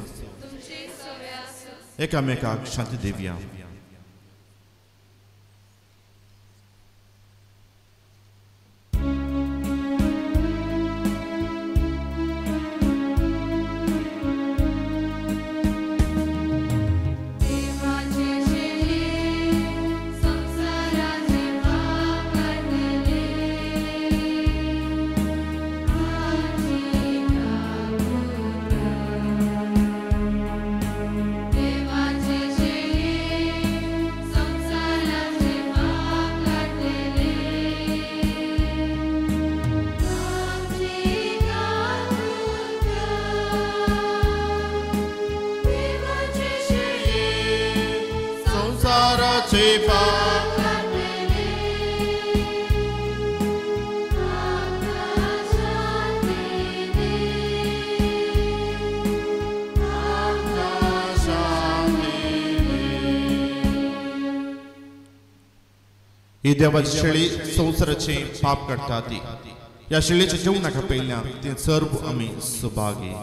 एकामेकाक शांती दिवया. देवाचे शेले संवसाराचे पाप ही देवाची शेळी संवसाराचे पाप काडटा ती ह्या शेळीच्या जेवणाक पयल्या ते सर्व आमी Subhagi.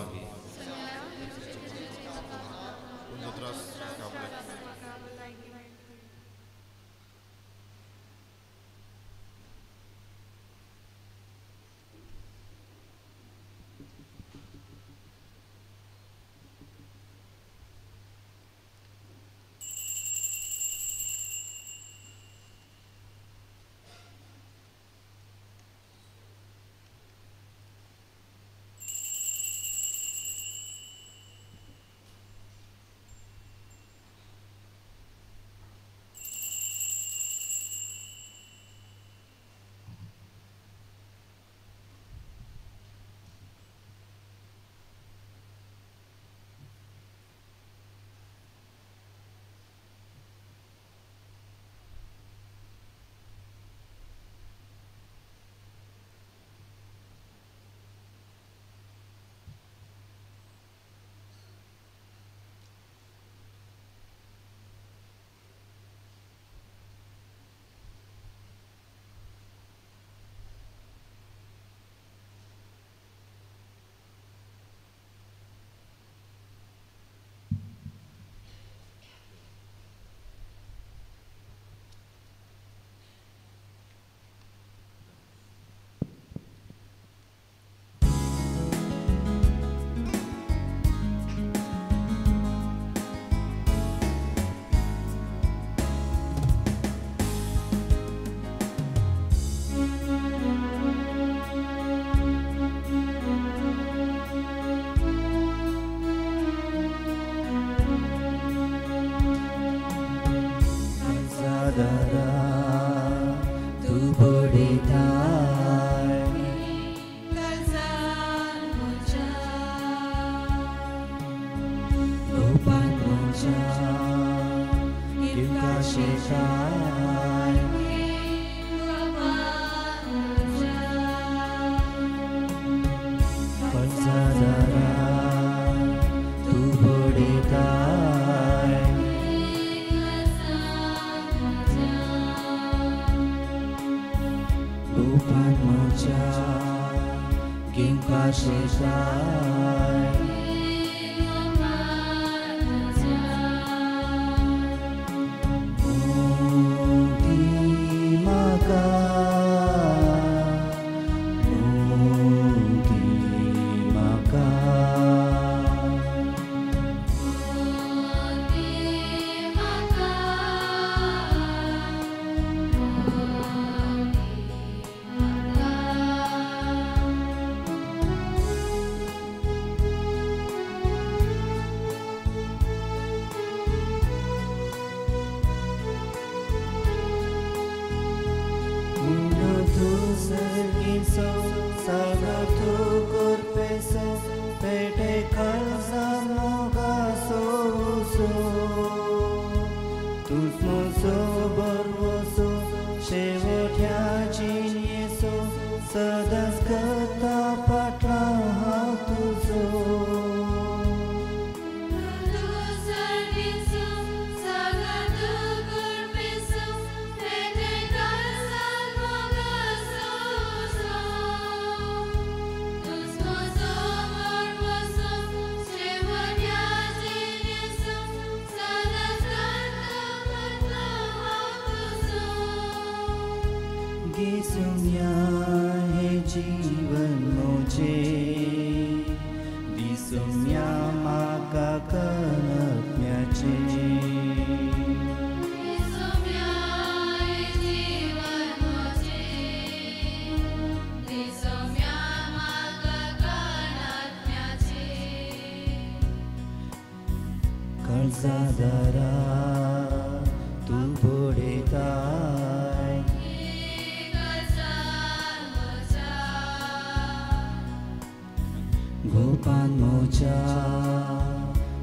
Gopan mocha,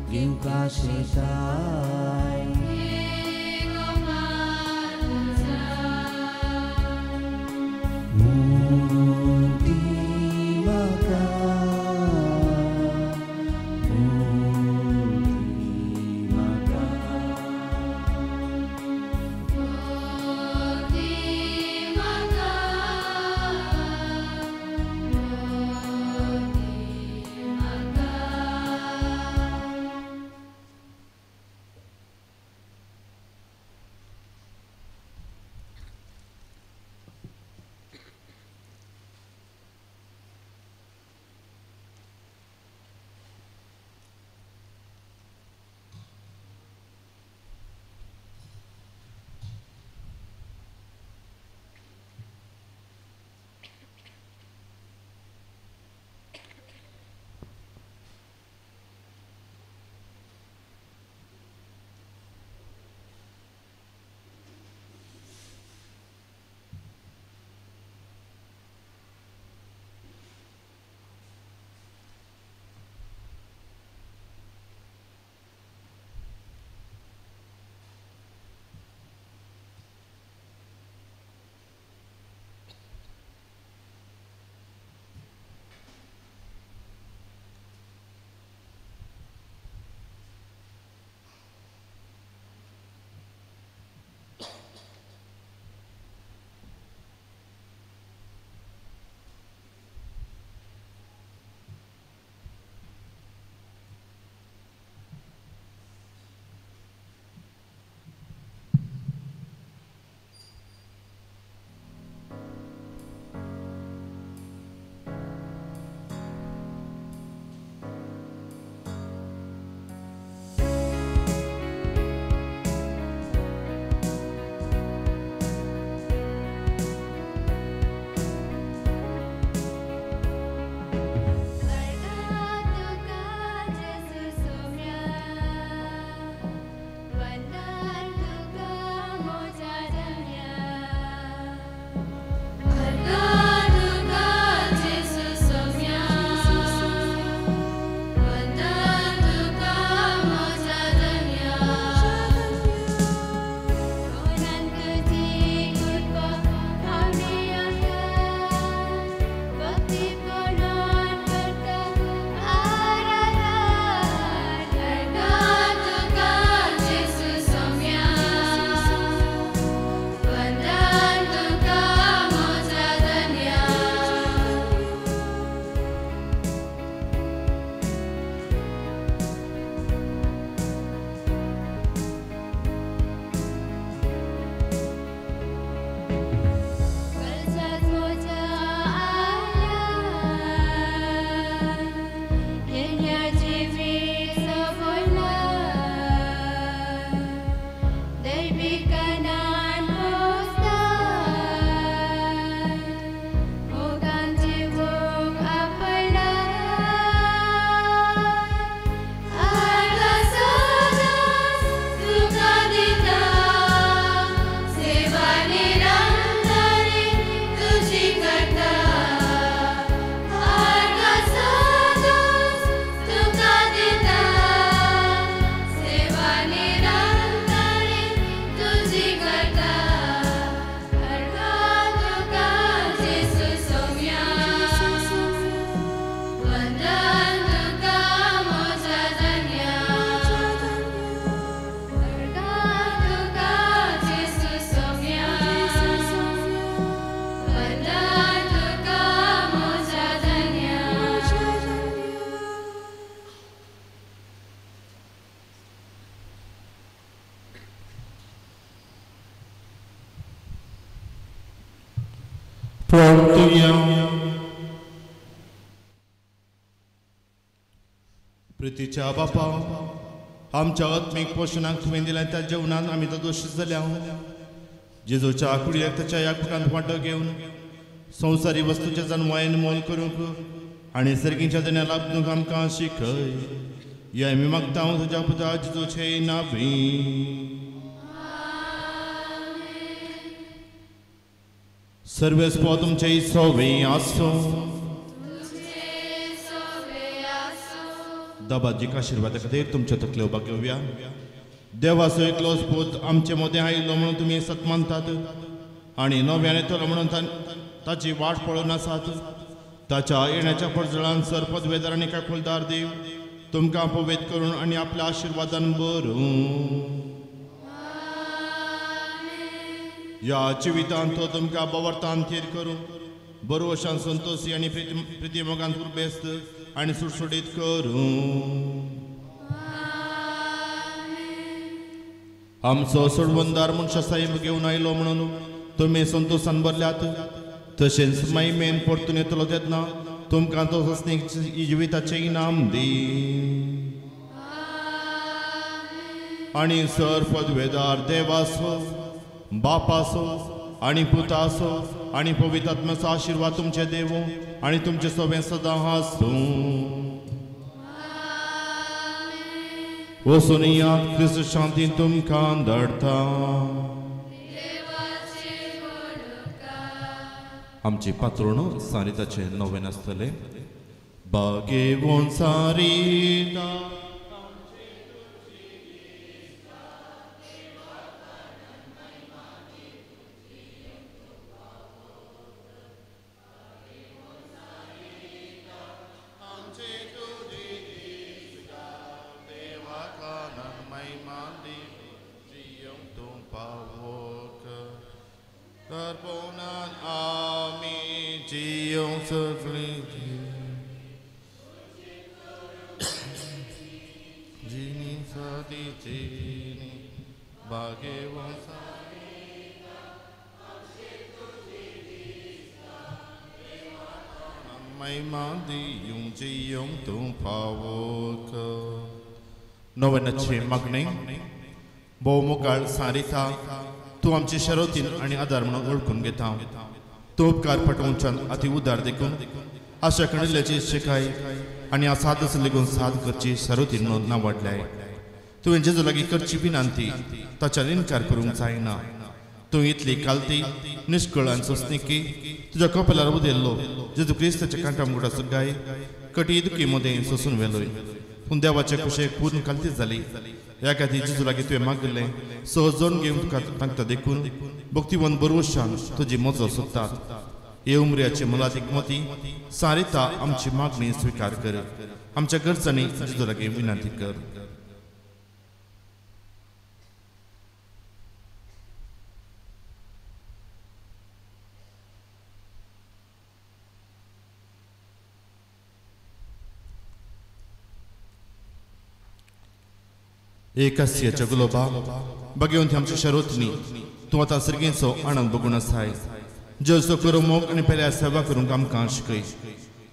Gimka Shetai. प्रितीच्या बापा, आमच्या आत्मीक पोशणाक तुवें दिल्या त्या जेवणान आमी दोशी जाल्या. जेजूच्या कुडयेक ताच्या ह्या कुटांत वांटो घेवन संवसारी वस्तूच्या जनवायन मोल करूंक आनी सर्गीच्या देण्या लाभूंक आमकां शिकय. हे आमी मागता तुज्या पुता जेजूचे नांवी. सर्वेस्पो तुमचे सोवे आसूं. दाबाजीक आशिर्वादा खातीर तुमच्या तकल्यो उबा घेवया. देवाचो एकलोच पूत आमचे मदें आयिल्लो म्हणून तुमी सत मानतात आनी नव्यान येतलो म्हणून ताची वाट पळोवन आसात. ताच्या येण्याच्या परजळान सर पदवेदार आनी काकुलदार देव तुमकां पवेत करून आनी आपल्या आशिर्वादान बरूं. ह्या जिवितांत तो तुमकां बवर्तान थीर करूं, बरोवशान संतोशी आनी प्रितीमोगान उर्बेस्त आनी सुटसुटीत करूं. आमचो सोडवणदार मनशा साहेब घेवन आयलो म्हणून तुमी संतोशान भरल्यात. तशेंच महिमेन परतून येतलो तेन्ना तुमकां तो सस्नीक जिविताचें इनाम दी. आनी सर पदवेदार देवासो बापासो आनी पुतासो आनी पवित्र आत्म्याचो आशिर्वाद तुमचे देवो आनी तुमचे सोबें सदां आसूं. वचून यात, क्रिस्त शांती तुमकां धाडटा. आमची पात्रोण सारिताचें नवें आसतलें. बागेवन सारिता नव्याची मागणी. भोव मोगाळ सारिता, तूं आमची शरतीन आनी आदार म्हणून वळखून घेता. तूं उपकार पटोवच्यान अति उदार देखून आशा कणिल्ल्याची शिकाय आनी सादस लेगून साद करची शरतीन म्हणून नांवाडल्याय. तुवें जेजू लागीं करची विनंती ताच्यान इनकार करूंक जायना. तूं इतली कालती निश्कळ आनी सोंसणीकी तुज्या कपेलार उदेल्लो जेजू क्रिस्ताच्या कांटा मुगडाचो गाय कटी दुखी मदें सोंसून वेलोय. पूण देवाचे कुशेक पूर्ण कालती जाली. ह्या खातीर जेजू लागीं तुवें मागिल्लें सहज जोड घेवन तुका तांकता देखून भक्तिवंत बरवशान तुजी मजो सोदतात. हे उमऱ्याचे मोलादीक मोती सारिता आमची मागणी स्विकार कर. आमच्या गरजांनी जेजू लागीं विनंती कर. एक गुलोबा बगेवन आमच्या शरोतनी तूं आतां सर्गींचो आनंद बगून आसाय. जेजूचो करो मोग आनी पेल्या सेवा करूंक आमकां शिकय.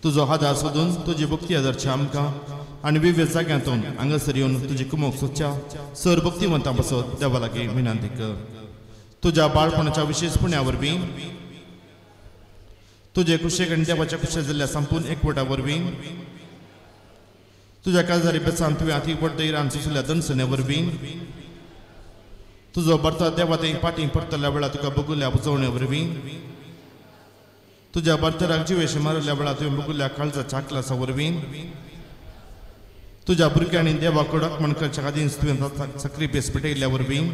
तुजो आदार सोदून तुजी भक्ती आदारची आमकां आनी विविध जाग्यांतून हांगासर येवन तुजी कुमोक सोदच्या सर भक्तिवंतां पासत देवा लागीं विनंती कर. तुज्या बाळपणाच्या विशेश पुण्या वरवीं, तुजे कुशेक आनी देवाच्या कुशे जाल्ल्या संपूर्ण एकवटा वरवीं, तुज्या काजारी बेसान तुवें अती व्हड धैर्यान सोंशिल्ल्या दणसणे वरवीं, तुजो भर्ता देवा थंय फाटीं परतल्या वेळार तुका भोगुल्ल्या पुजोवणे वरवीं, तुज्या भर्तराक जिवेशे मारिल्ल्या वेळार तुवें भोगुल्ल्या काळजाच्या आकलासा वरवीं, तुज्या भुरग्यांनी देवा कडक करच्या आदींच तुवें सक्रिपेस पेटयल्ल्या वरवीं,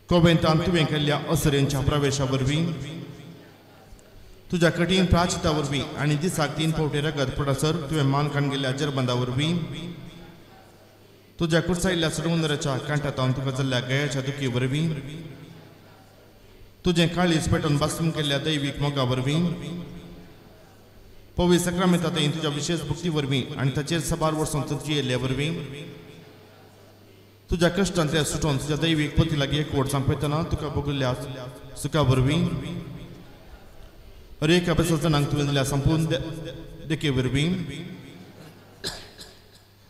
कोवेंतान तुवें केल्ल्या असरेंच्या प्रवेशा वरवीं, तुज्या कठीण प्राचिता वरवीं आनी दिसाक 3 फावटी रगत पडसर तुवें मान काण गेल्ल्या जरबंदा वरवीं, तुज्या कुर्सायल्ल्या सडवंदराच्या कांठांत तुका जाल्ल्या गयाच्या दुखी वरवीं, तुजें काळीज पेटोवन भासून केल्ल्या दैवीक मोगा वरवीं, पवित्र सक्रामेंतांत तुज्या विशेष भक्ती वरवीं आनी ताचेर साबार वर्सां तूं जियेल्ल्या वरवीं, तुज्या कश्टांतल्या सुटोवन तुज्या दैवीक पती लागीं एकवट सांपयतना तुका भोगिल्ल्या सुखा वरवीं, हर एका बेसजणांक तुवें दिल्या संपूर्ण देखे वरवीं,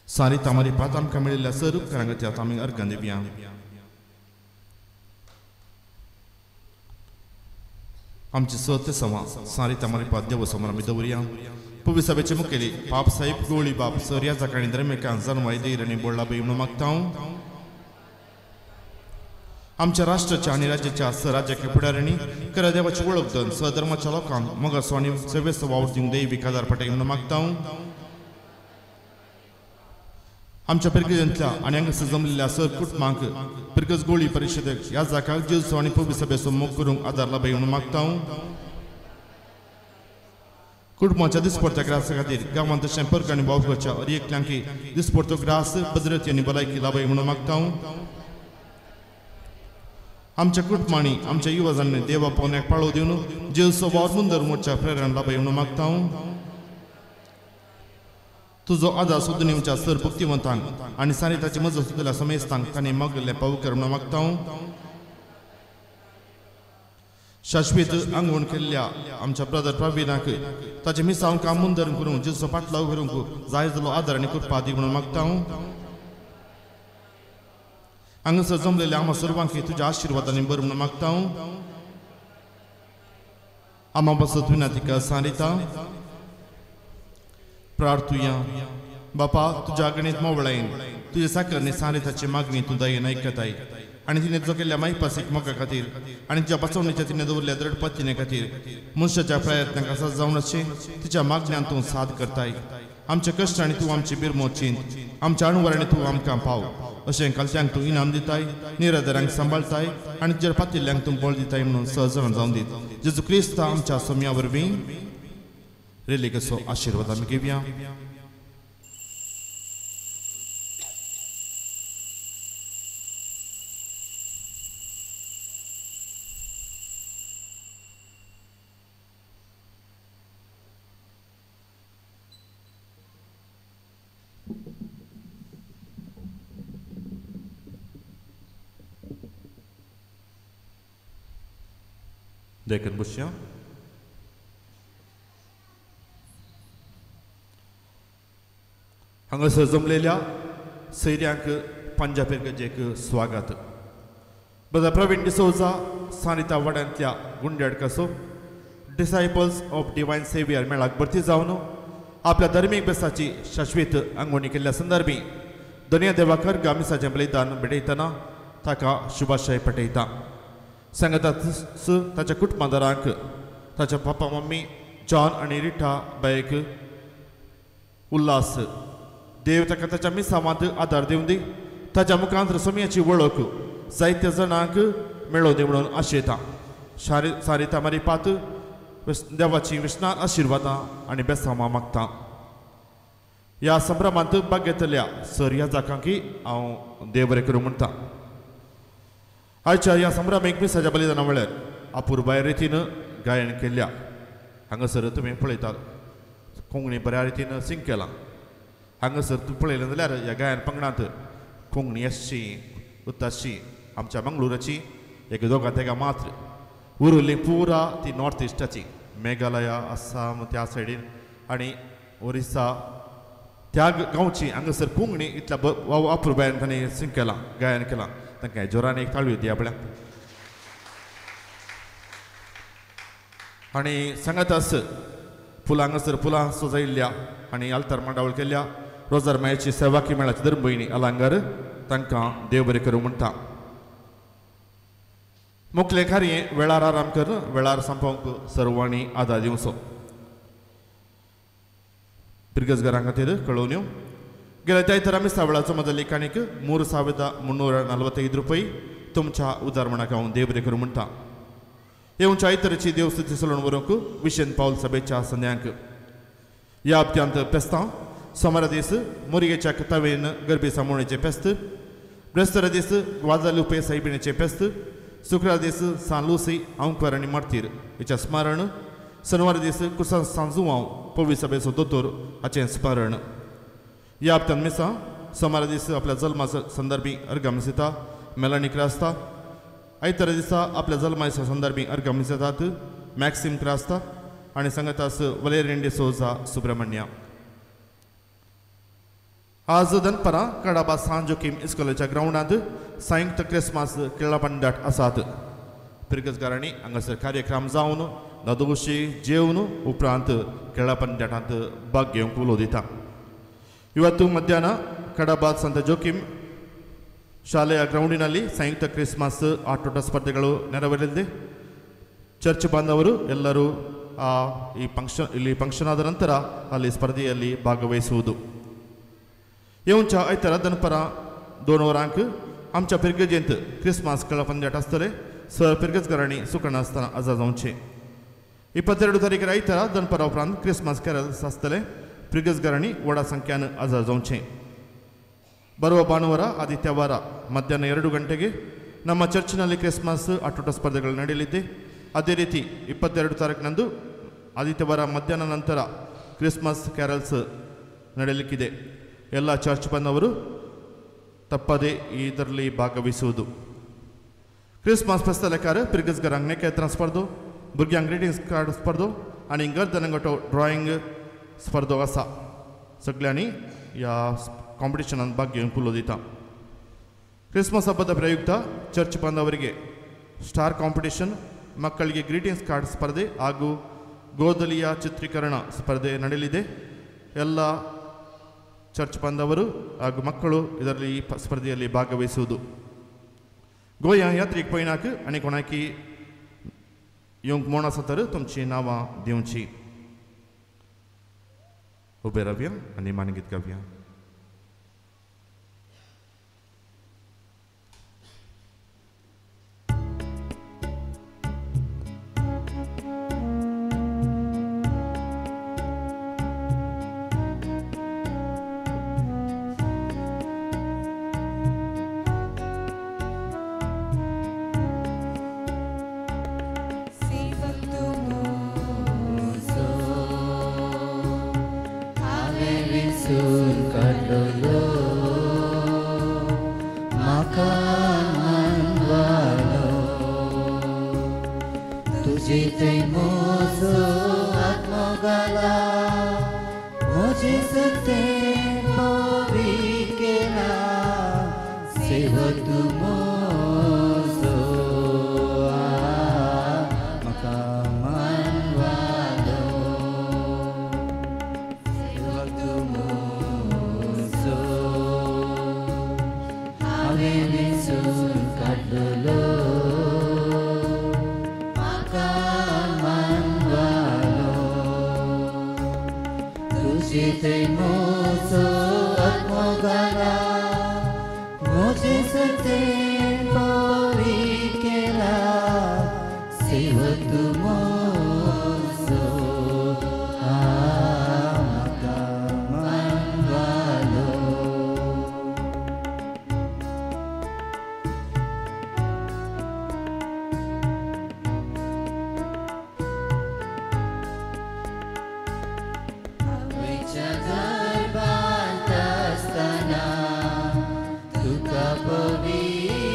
सारी तामारी पात आमकां मेळिल्ल्या सर उपकारां आमी अर्गां दिवया. आमची सत सवा सारी तामारी पात देव समोर आमी दवरया. पवित्र सभेचे मुखेली पाप साहेब गोळी बाप सर ह्या जाकाणी धर्मेकान जनवाय देर आनी बोडला बाई म्हणून मागता. आमच्या राष्ट्राच्या आनी राज्याच्या सराज्याच्या फुडाऱ्यांनी खऱ्या देवाची वळख दन सधर्माच्या लोकांक मोगाचो आनी सेवेचो वावर दिवंक दैवीक आदार पाटय म्हणून मागता. आमच्या पिरगजांतल्या आनी हांगासर जमलेल्या सर कुटुंबांक पिरगज गोळी परिशदेक ह्या जाकाक जेजू आनी पवित्र सभेचो मोग करूंक आदार लाबय म्हणून मागता. कुटुंबाच्या दिसपडत्या ग्रासा खातीर गांवांत तशें परक आनी भावकाच्या हर एकल्यांकी दिसपडतो ग्रास भद्रती आनी भलायकी लाबय म्हणून मागता. आमच्या कुटुंबांनी आमच्या युवजांनी देवा पावण्याक पाळो दिवन जेजूचो वावर मुंदर मोडच्या प्रेरणा लाबय म्हणून मागता. तुजो आदार सोदून येवच्या सर भक्तिवंतांक आनी सारिताची मजत सोदल्या समेस्तांक तांणी मागलें पावकर म्हणून मागता. शाश्वीत आंगवण केल्ल्या आमच्या ब्रदर प्रवीणाक ताचे मिसांव काम मुंदर करूंक जेजूचो पाटलाव करूंक जाय जालो आदार आनी कृपा दी म्हणून मागता. हांगासर जमलेल्या आमा सर्वांकी तुज्या आशिर्वादांनी बरें म्हणून मागता. आमा पासत विनंती सारिता प्रार्थुया. बापा तुज्या गणीत मोवळायन तुजे साकरने सारिताची मागणी तूं दयेन आयकताय आनी तिणें जो केल्ल्या मायपासीक मोगा खातीर आनी तिच्या बसवणेच्या तिणें दवरल्या दृढ पत्तीने खातीर मनशाच्या प्रयत्नांक आसा जावन अशें तिच्या मागण्यान तूं साद करताय. आमचे कश्ट आनी तूं आमची बिरमो चिंत, आमच्या अणवरांनी तूं आमकां पाव अशें कालच्यांक तूं इनाम दिताय, निराधारांक सांबाळताय आनी तुज्या पातिल्ल्यांक तूं बळ दिताय म्हणून सहज जावन दीत. जेजू क्रिस्ता आमच्या सोम्या वरवीं रेलिगेचो आशिर्वाद आमी घेवया. देखून बसया. हांगासर जमलेल्या सैऱ्यांक पंजाब गजेक स्वागत. ब्रदर प्रवीण डिसोजा सानिता वाड्यांतल्या गुंड्याडकासो डिसायपल्स ऑफ डिवायन सेवियर मेळाक भरती जावन आपल्या धर्मीक बेसाची शाश्वीत आंगवणी केल्ल्या संदर्भी दोनया देवाकर गामिसाचें बलिदान भेटयतना ताका शुभाशय पेटयता. सांगता ताच्या कुटुंबादारांक ताच्या पापा मम्मी जॉन आनी रिटा बायक उल्हास देव ताका ताच्या मिसावांत आदार दिवन दी, ताच्या मुखांत सोम्याची वळख जायत्या जाणांक मेळोवन दी म्हणून आशेता. सारिता मारी पात देवाची विष्णान आशिर्वादां आनी बेसांवां मागता. ह्या संभ्रमांत भाग घेतल्या सर ह्या जाकांकी हांव देव बरें करूं म्हणटा. आयच्या ह्या संभ्रमेक मिसाच्या बलिदाना म्हळ्यार अपुरबाय रितीन गायन केल्ल्या हांगासर तुमी पळयतात कोंकणी बऱ्या रितीन सिंग केलां. हांगासर तूं पळयलें जाल्यार ह्या गायन पंगडांत कोंकणी आसची उताशी आमच्या मंगळुराची एक दोगां तेगां मात्र उरली पुरा ती नॉर्थ इस्टाची मेघालया आसाम त्या सायडीन आनी ओरिसा त्या गांवची हांगासर कोंकणी इतल्या अपुरबायेन तांणी सिंग केलां, गायन केलां. तांकां जोरान एक ताळयो दी आपल्या. आनी सांगातास फुलां हांगासर फुलां सजयल्ल्या आनी आल्तार मांडावळ केल्ल्या रोजार मायेची सेवाकी मेळाची धर्मभयणी अलांगार तांकां देव बरें करूं म्हणटा. मुखले कार्य वेळार आराम कर, वेळार संपोवंक सर्वांनी आदार दिवचो. पिरगजगारां खातीर कळोवन्यो गेल्या त्या इतर आमी सावळाचो म्हजो लेखाणीक 3,345 रुपये तुमच्या उदारमणाक हांव देव बरें करूं म्हणटा. येवच्या आयतराची देवस्तुती चलोवन व्हरूंक विशेन पावल सभेच्या संद्यांक ह्या हप्त्यांत पेस्तांव सोमारा दीस मोरगेच्या कथावेन गरबी सामोणेचें पेस्त, ब्रेस्तारा दीस ग्वादालुपे सायबिणीचें पेस्त, शुक्रार दीस सान लुसी आंकवार आनी मार्तीर हेचें स्मरण, शनिवार दीस कुर्सान सांजुआंव पवी सभेचो दोतोर हाचें स्मरण. ह्या हप्त्यांत मिसां सोमारा दीस आपल्या जल्मा संदर्भी अर्घां मिस येता मेलानी क्रास्ता, आयतारा दिसा आपल्या जल्माच्या संदर्भी अर्घां मिस येतात मॅक्सिम क्रास्ता आनी सांगातास वलेरियन डिसोजा सुब्रमण्या. आज दनपरां कडाबा सान जोकीम इस्कोलाच्या ग्रावंडांत संयुक्त क्रिसमस खेळा पंडाट आसात. पिरगजगारांनी हांगासर कार्यक्रम जावन दादोशी जेवन उपरांत खेळा पंडाटांत भाग घेवंक उलो दिता. ಇವತ್ತು ಮಧ್ಯಾಹ್ನ ಕಡಬಾದ್ ಸಂತ ಜೋಕಿಮ್ ಶಾಲೆಯ ಗ್ರೌಂಡಿನಲ್ಲಿ ಸಂಯುಕ್ತ ಕ್ರಿಸ್ಮಸ್ ಆಟೋಟ ಸ್ಪರ್ಧೆಗಳು ನೆರವೇರಲಿದೆ. ಚರ್ಚ್ ಬಾಂಧವರು ಎಲ್ಲರೂ ಈ ಫಂಕ್ಷನ್ ಇಲ್ಲಿ ಫಂಕ್ಷನ್ ಆದ ನಂತರ ಅಲ್ಲಿ ಸ್ಪರ್ಧೆಯಲ್ಲಿ ಭಾಗವಹಿಸುವುದು. येवच्या आयतारा दनपरां 2 वरांक आमच्या पिरगजेंत क्रिसमस खेळा पंद्याट आसतले. सर पिरगजगारांनी सुकण आसतना आजा जावचें. 22 तारीख आयतारा दनपरा उपरांत क्रिसमस कॅरल्स आसतले. पिरगजगारांनी व्हडा संख्यान आजा जावचें. ಬರುವ ಭಾನುವಾರ ಆದಿತ್ಯವಾರ ಮಧ್ಯಾಹ್ನ 2 ಗಂಟೆಗೆ ನಮ್ಮ ಚರ್ಚ್ನಲ್ಲಿ ಕ್ರಿಸ್ಮಸ್ ಆಟೋಟ ಸ್ಪರ್ಧೆಗಳು ನಡೆಯಲಿದೆ. ಅದೇ ರೀತಿ 22 ತಾರೀಕಿನಂದು ಆದಿತ್ಯವಾರ ಮಧ್ಯಾಹ್ನ ನಂತರ ಕ್ರಿಸ್ಮಸ್ ಕ್ಯಾರಲ್ಸ್ ನಡೆಯಲಿಕ್ಕಿದೆ. ಎಲ್ಲ ಚರ್ಚ್ ಬಂದವರು ತಪ್ಪದೇ ಇದರಲ್ಲಿ ಭಾಗವಹಿಸುವುದು. ಕ್ರಿಸ್ಮಸ್ ಫೆಸ್ತಲೆಕಾರ ಪಿರ್ಗಸ್ಗರಾಂಗ್ ನೆಕೆತ್ರ ಸ್ಪರ್ಧೋ, भुरग्यांक ग्रिटींग्स कार्ड स्पर्धो आनी गर्दनगटो ड्रॉइंग स्पर्धो आसा. सगळ्यांनी ह्या कॉम्पिटिशनान भाग घेवन उलो दिता. ಕ್ರಿಸ್ಮಸ್ ಹಬ್ಬದ ಪ್ರಯುಕ್ತ ಚರ್ಚ್ ಬಾಂಧವರಿಗೆ ಸ್ಟಾರ್ ಕಾಂಪಿಟಿಷನ್, ಮಕ್ಕಳಿಗೆ ಗ್ರೀಟಿಂಗ್ಸ್ ಕಾರ್ಡ್ ಸ್ಪರ್ಧೆ ಹಾಗೂ ಗೋಧಲಿಯ ಚಿತ್ರೀಕರಣ ಸ್ಪರ್ಧೆ ನಡೆಯಲಿದೆ. ಎಲ್ಲ ಚರ್ಚ್ ಬಾಂಧವರು ಹಾಗೂ ಮಕ್ಕಳು ಇದರಲ್ಲಿ ಈ ಸ್ಪರ್ಧೆಯಲ್ಲಿ ಭಾಗವಹಿಸುವುದು. गोंया यात्रीक पयनाक आनी कोणाकी येवंक म्हूण आसा तर तुमची नांवां दिवची. उबे रावया आनी मानगीत गावया. तुका पवित्र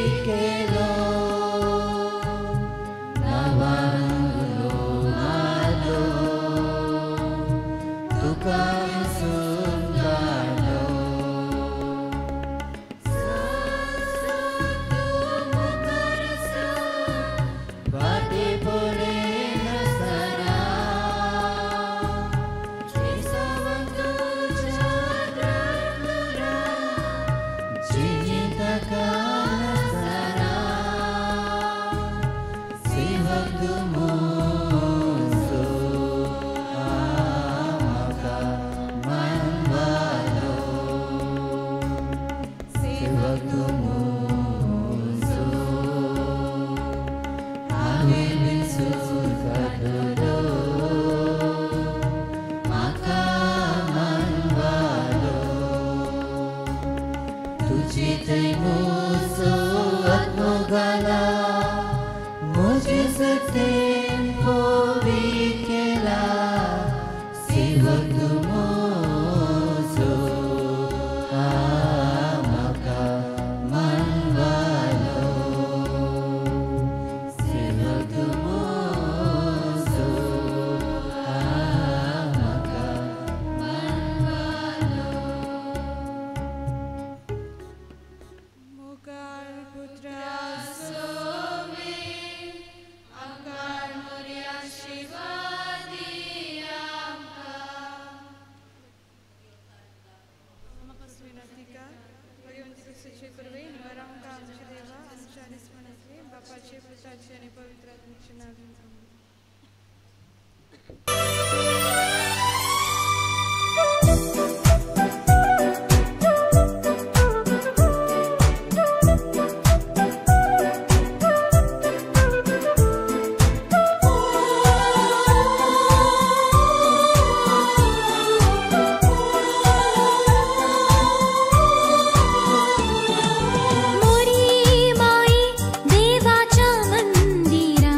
बापाचे पुताचे आनी पवित्र आत्म्याचे नांवान. मोरी माई देवाच्या मंदिरा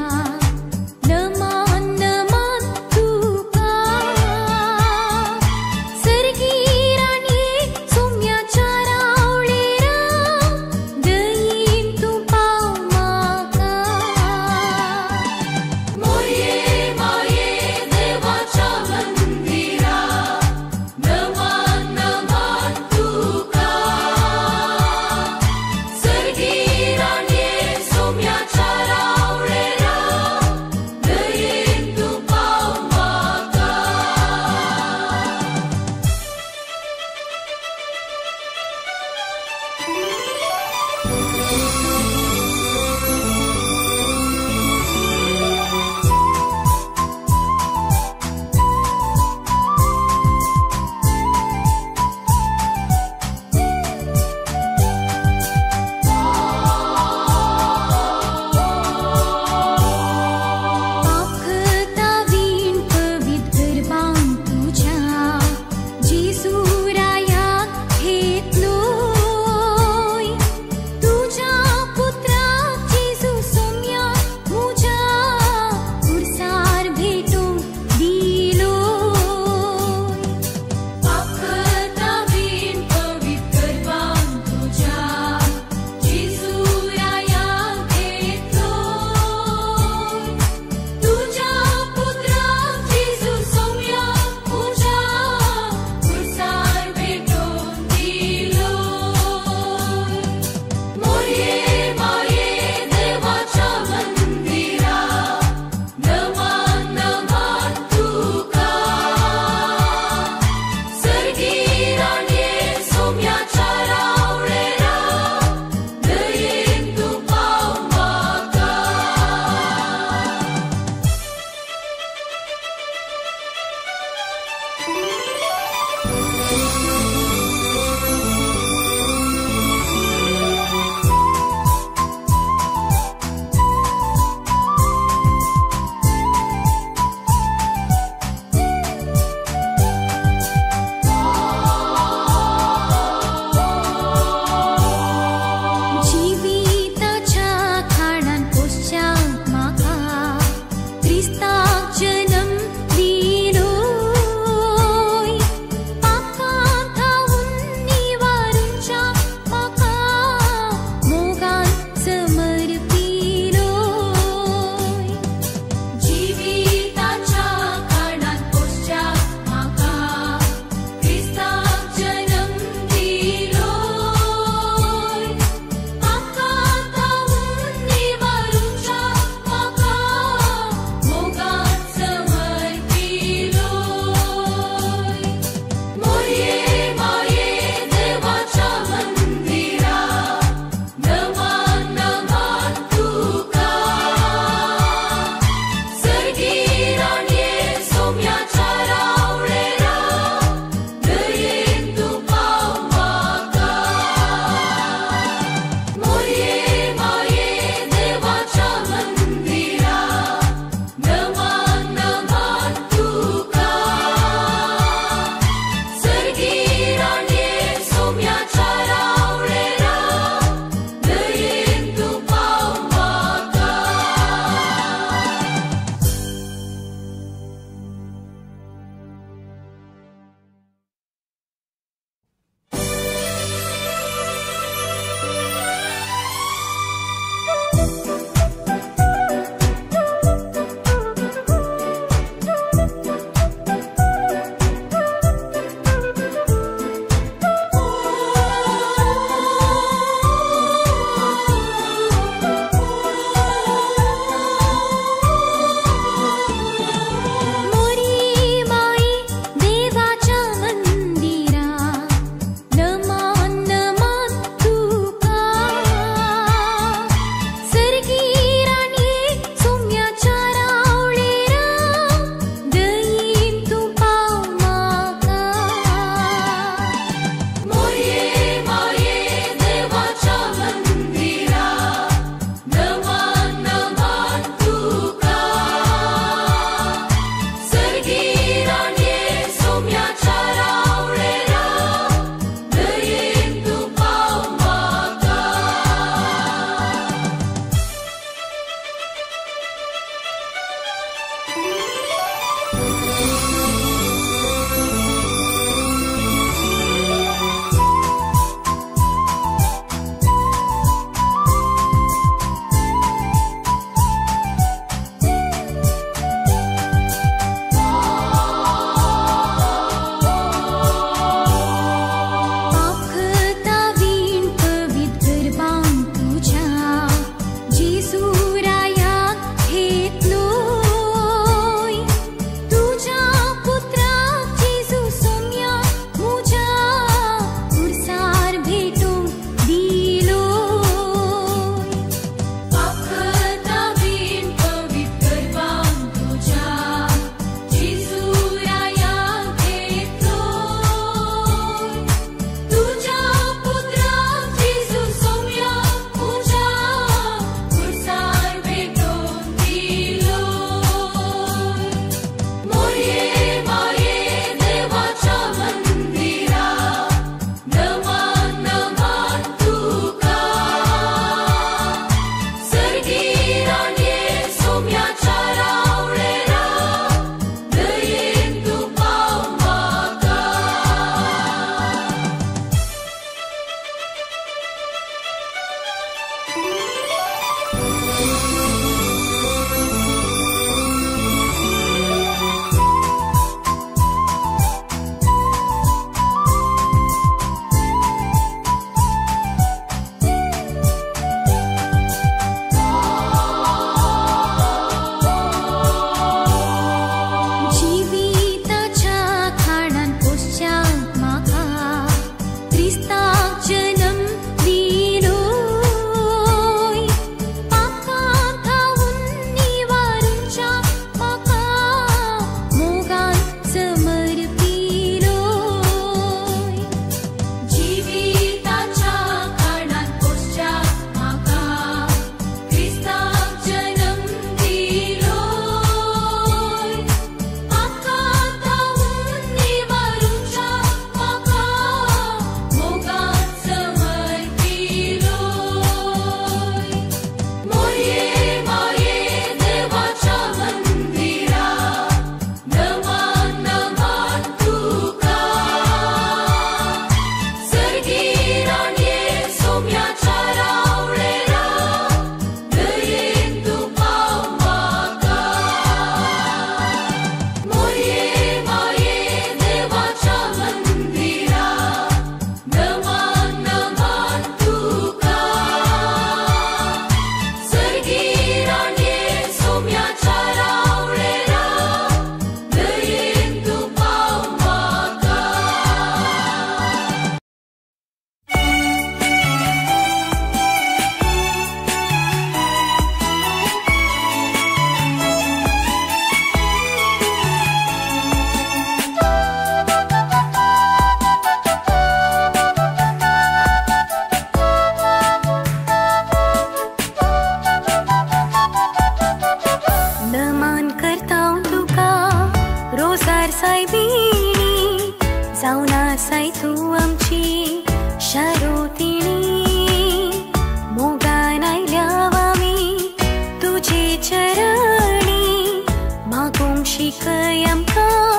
शिकय आमकां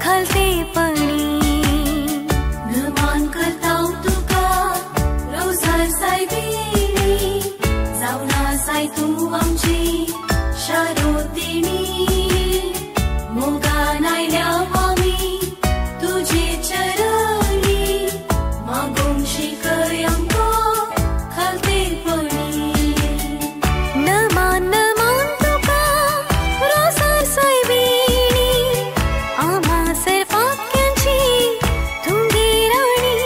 खालतेपणी. नमान करतां तुका रोजार सायबिणी, जावन आसाय तूं आमची शारोतिणी. मोगान आयल्या आमी तुजे चरणी, मागूंक शिकय आमकां खालतेपणी. नमान नमान तुका रोजार सायबिणी, आमा सर्वाक्यांची तुगे राणी.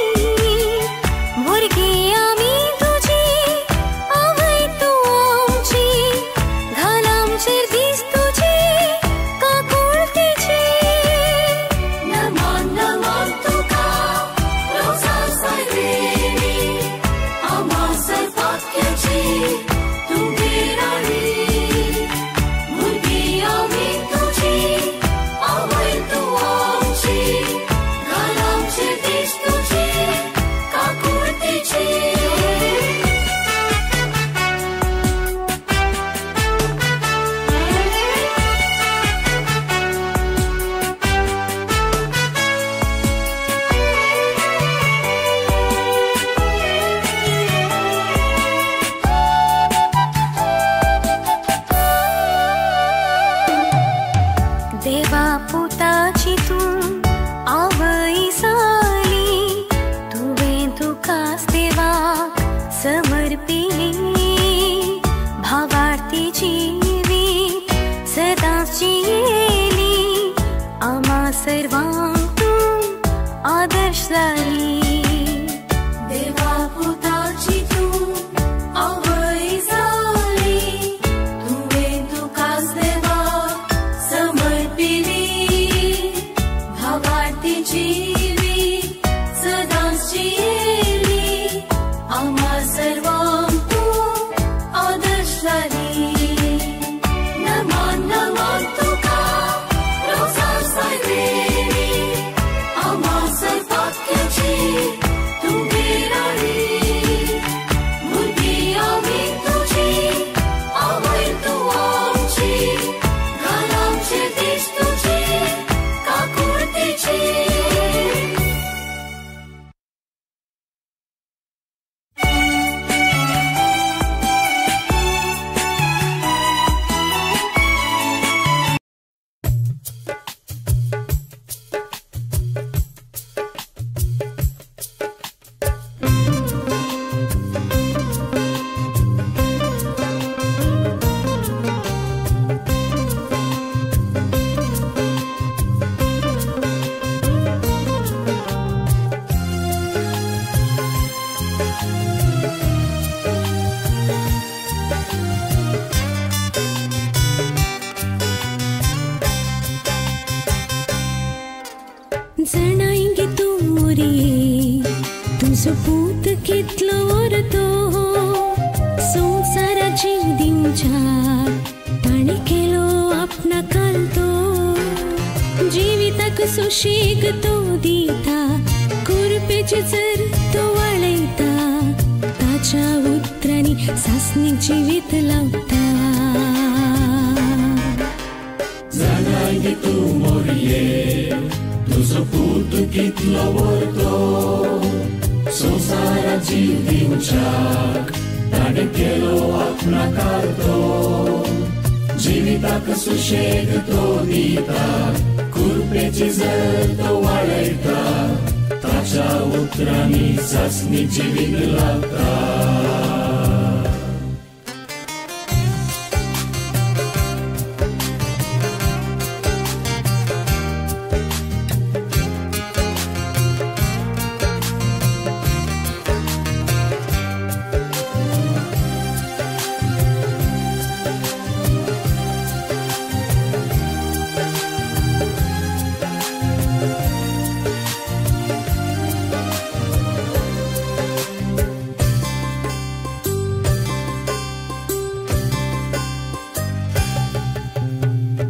भुरगीं आमी तुजी, आवय तूं आमची, घाल आमचेर दीस तुजी काकुळटेची. नमान नमान तुका रोजार सायबिणी, आमा सर्वाक्यांची तुगे राणी. भुरगीं आमी तुजी, आवय तूं आमची, घाल आमचेर दीस तुजी काकुळटेची. देवा पुताची तूं आवय जाली, तुवें तुकाच देवाक समर्पिली. भावार्थी जिवीत सदांच जियेली, आमा सर्वांक तूं आदर्श जाली. देवा पुताची तूं आवय जाली, तुवें तुकाच देवाक समर्पिली. भावार्थी जिवीत सदांच जियेली, आमा सर्वांक तूं आदर्श जाली. नमान नमान तुका रोजार सायबिणी, आमा सर्वाक्याची तुगे राणी. भुरगीं आमी तुजी, आवय तूं आमची, घाल आमचेर दीस तुजी काकुळटेची. जाणांगी तूं मोरये, तुजो पूत कितलो व्हरतो, संवसारा जीव दिवच्याक ताणें केलो आपणा कालतो. जिविताक सुशेग तो दिता, कुरपेचे जर तो वाळयता, ताच्या उतरांनी सासणीक जिवीत लावता. जाणांगी तूं मोरये, तुजो पूत कितलो व्हरतो, संवसारा जीव दिवच्याक ताणें केलो आपणा कालतो. जिविताक सुशेग तो दिता, कुरपेची जर तो वाळयता, ताच्या उतरांनी सासणी जिवीत लावता.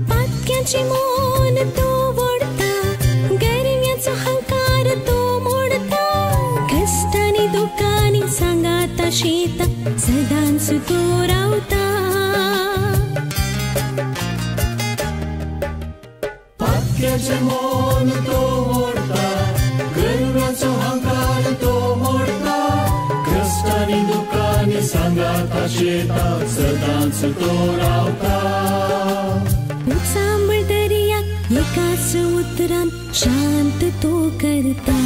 पातक्याची मोन तो वोडता, गरव्याचो हंकार तो मोडता, कश्टांनी दुखांनी सांगाता शेता सदांच तो रावता. भित्याचें मन तो मोडटा, गर्वाचो हंकार तो मोडटा. कश्टांनी दुखांनी सांगाता शेता सदांच तो रावता. सांबळ दर्याक एकाच उतरान शांत तो करता.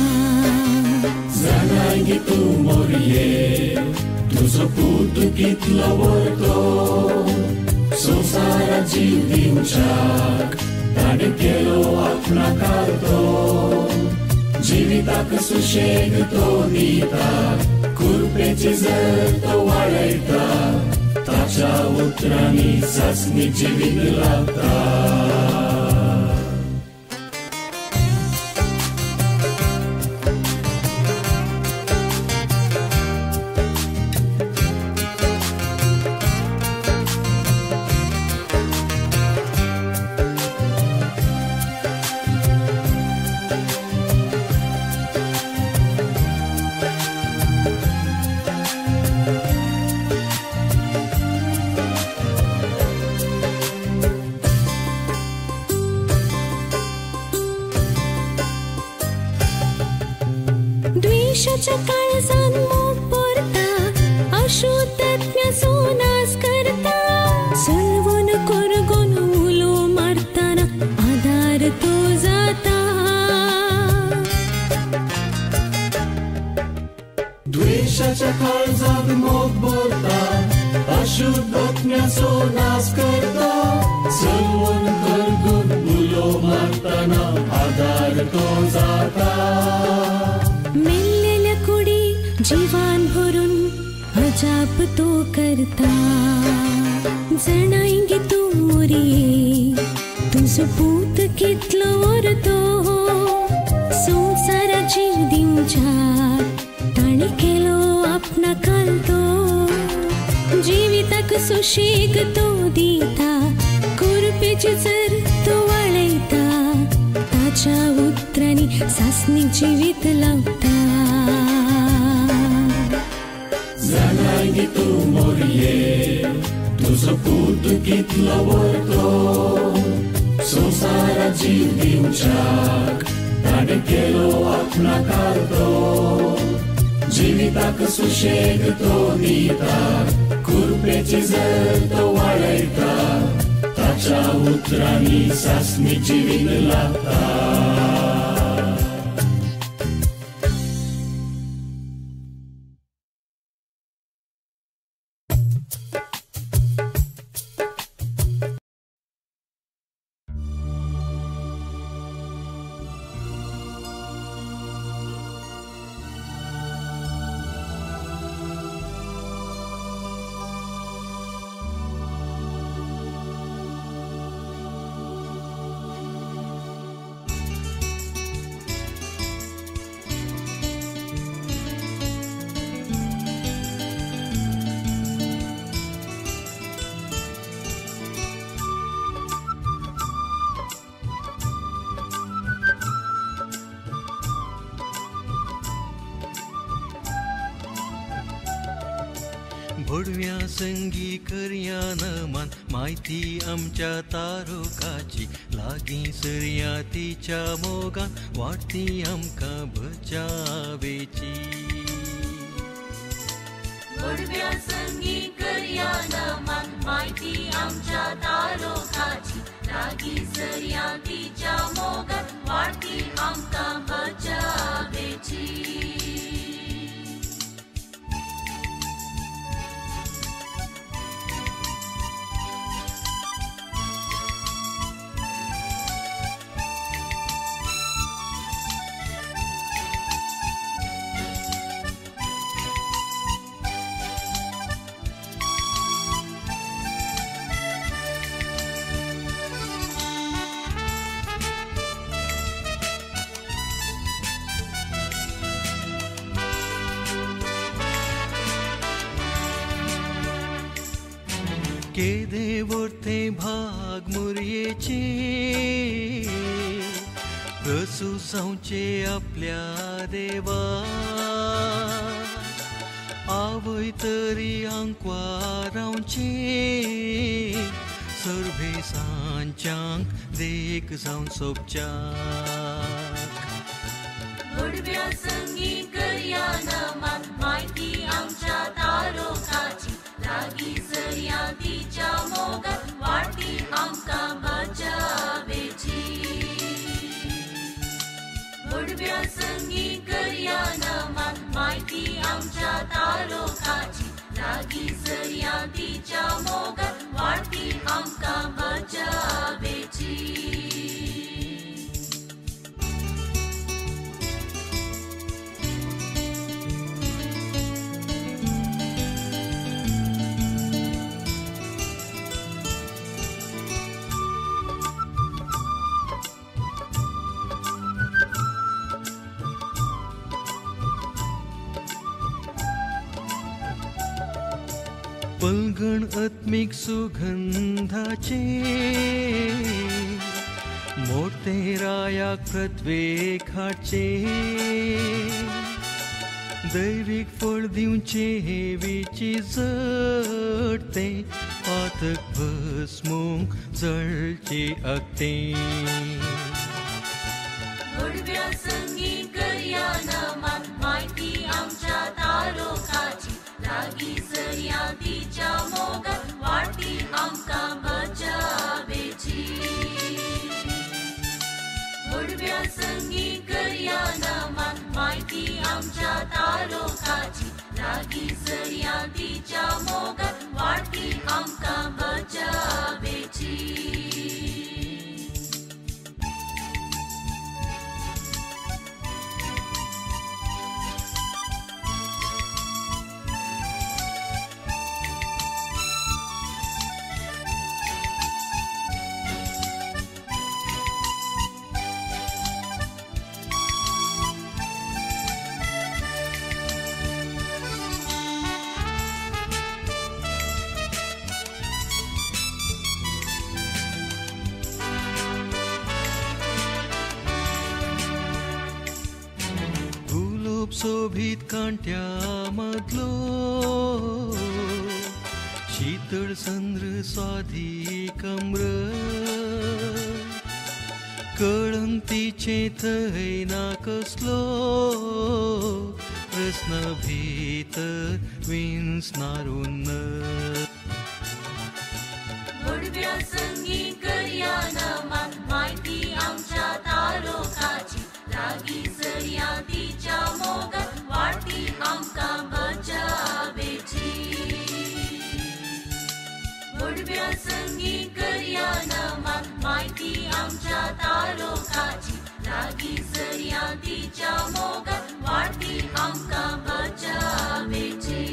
जाणाय गे तूं मोरये तुजो पूत कितलो व्हडलो, संवसारात जीव दिवच्याक ताणें केलो आपणा कारतो. जिविताक सुशेग तो दिता, कुरपेची जर तो वाडयता, ताच्या उतरांनी सासणी जिवीत लागता. द्वेषाच्या काळजान मोग भरता, अशुद्धात्म्याचो नाश करता. सलवून कोरगून उलो मारतना आदार तो जाता. द्वेषाच्या काळजान मोग भरता, अशुद्धात्म्याचो नाश करता. सलवून कोरगून उलो मारतना आदार तो जाता. मेल्लेल्या कुडी जीवान भरून अजाप तो करता. जाणाय गे तूं मोरये तुजो पूत कितलो व्हरतो, संवसारात जीव दिवच्याक ताणें केलो आपणा कालतो. जिविताक सुशेग तो दिता, कुरपेची जर तो वाळयता, ताच्या उतरांनी सासणी जिवीत लावता. जाणाय गे तूं मोरये तुजो पूत कितलो व्हडलो, संवसारात जीव दिवच्याक ताणें केलो आपणा कारतो. जिविताक सुशेग तो दिता, कुरपेची जर तो वाडयता, ताच्या उतरांनी सासणी जिवीत लागता. भोडव्या संगी करया नमान माहिती आमच्या तारुकाची, लागीं सरया तिच्या मोगान वाडती आमकां बचावेची. भोडव्या संगी करया नमान माहिती आमच्या तारुकाची, लागीं सरया तिच्या मोगान वाडती आमकां बचावेची. केदे वर्ते भाग मुरयेचे प्रसू जावचे आपल्या देवा, आवय तरी आंकवार रावचे सर्वेसांच्या तांच्यांक देख जावन सोबच्याक. उडव्या संगी करया नमान माहिती आमच्या तारोकाची लागीं सरया तिच्या मोगात वाडटी आमकां बचावेची. उडव्या संगी करया नमान माहिती आमच्या तारोकाची लागीं सरया तिच्या मोगात वाडटी आमकां बचावेची. पलगण आत्मीक सुगंधाचे मोठे रायाक पृथ्वेक हाडचे दैवीक फळ दिवचे हेवीची जडते पातक भस्मूंक जळचे अगते. उडव्या संगी करया नमान माहिती आमच्या तारोकाची लागीं सरया तिच्या मोगात वाडटी आमकां बचावेची. उडव्या संगी करया नमान माहिती आमच्या तारोकाची लागीं सरया तिच्या मोगात वाडटी आमकां बचावेची. सोबीत कांट्या मदलो शीतळ चंद्र स्वादी कम्र कळंग तिचे थंय ना कसलो प्रस्न भितर विंचनारून. उडव्या संगी करया नमान माहिती आमच्या तारोकाची लागीं सरया तिच्या मोगात वाडटी आमकां बचावेची. उडव्या संगी करया नमान माहिती आमच्या तारोकाची लागीं सरया तिच्या मोगात वाडटी आमकां बचावेची.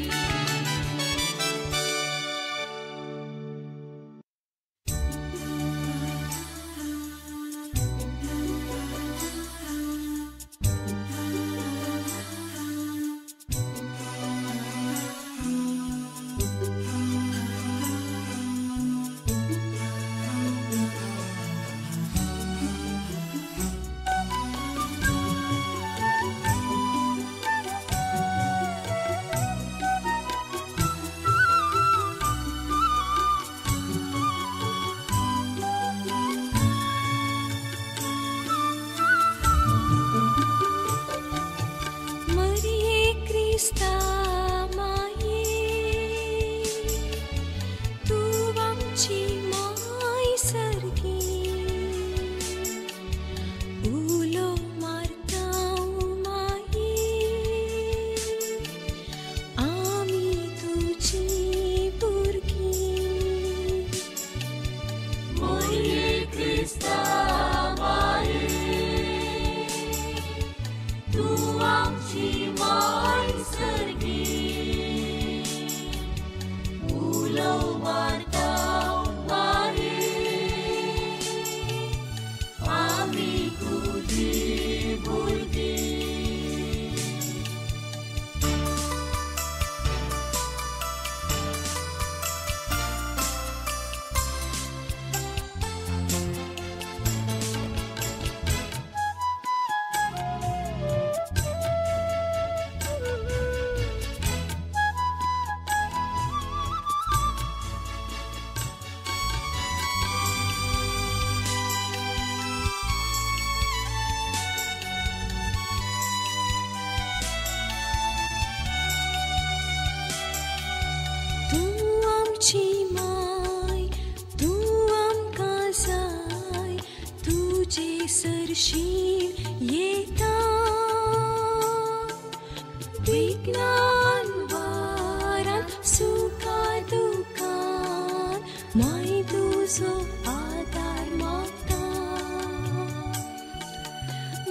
भरशीन येता विघ्नान वारान सुखा दुखान माय तुजो आदार मागता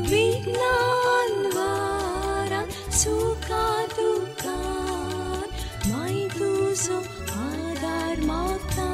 विघ्नान वारान सुखा दुखान माय तुजो आदार मागता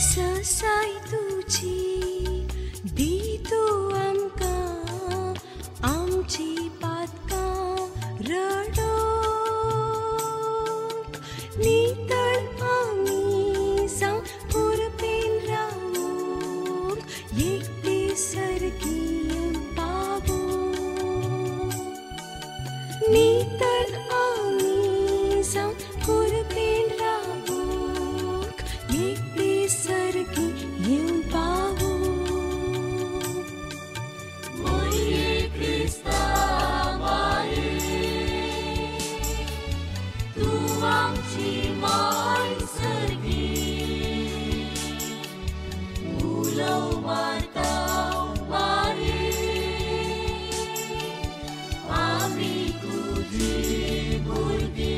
ससाय तुजी दी तूं आमकां आमची पातकां रडोवंक नितळ आमी जावं उर्बेन रावूंक एक दीस सर्गीय पावूंक नितळ आमी जावं उर्बेन रावूंक एक दीस सर्गी येवन पावूं मोये क्रिस्ता माये तूं आमची माय सर्गी उलो मारता माये आमी तुजी भुरगीं.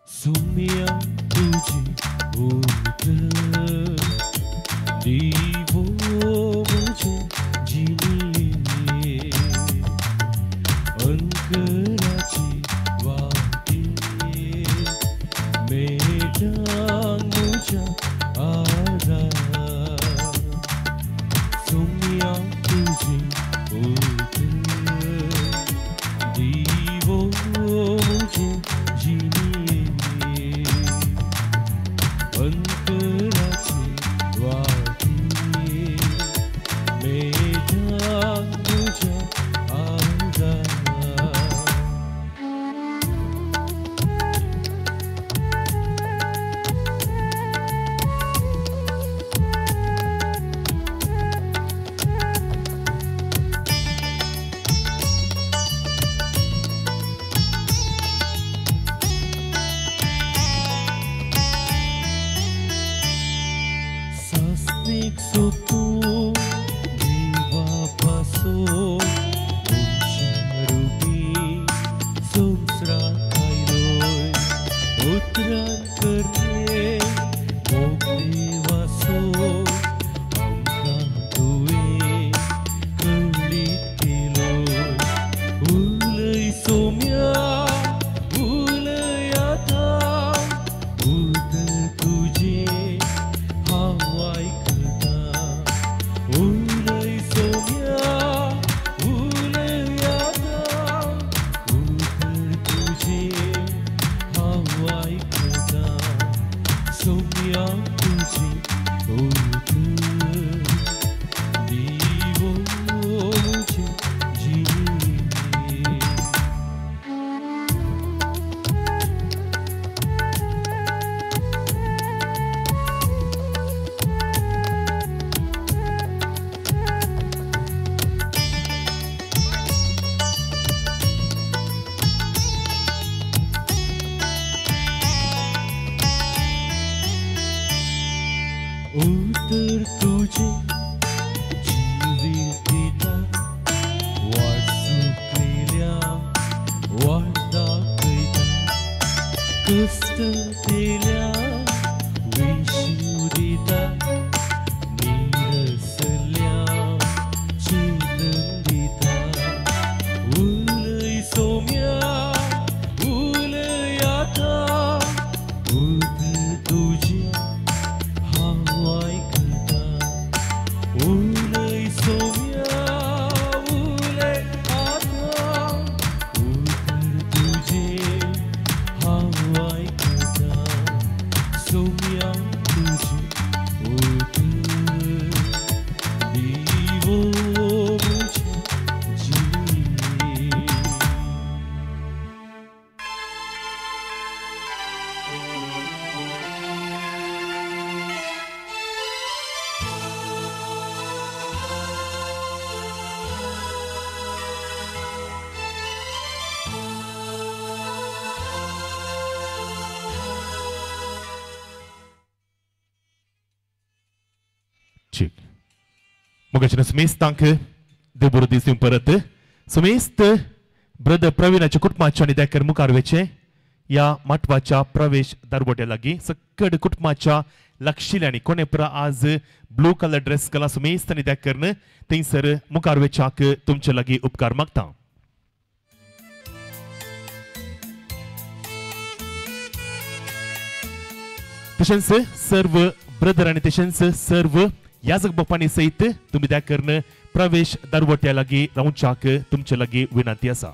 सुमिया तुझी उतर दीवो मुझे जिनिये अंकराची वाटी मेटांग मुझ्या आधार सुमिया तुझी उतर दीवो मुझे जिनिये अंतराची वाटी सोम्या तुझे उतर दिवो मुझे जिये। उतर तुझे जिवीत दिता वाट चुकलेल्या वाट दाखयता कश्ट केल्या विशू दिता निरसल्या चेतन दिता। उलय सोम्या उलय आतां उतर तुझे हांव आयकता। उलय सोम्या उलय आतां उतर तुझे हांव आयकता। सोम्या तुझे उतर दिवो मुझे जिये। ठीक मोगाचे सुमेस्तांक देव बरो दीस दिवं परत सुमेस्त ब्रदर प्रवीणाच्या कुटुंबाच्या आनी देकर मुखार वचें ह्या माटवाच्या प्रवेश दरवट्या लागीं सक्कड कुटुंबाच्या लक्षिल्यांनी कोणे पुरा आज ब्लू कलर ड्रेस केला सुमेस्त आनी देकर थंयसर मुखार वच्याक तुमचे लागीं उपकार मागता। तशेंच सर्व ब्रदर आनी तशेंच सर्व याजक बापांनी सयत तुमी त्या करून प्रवेश दरवट्या लागीं रावच्याक तुमचे लागीं विनंती आसा।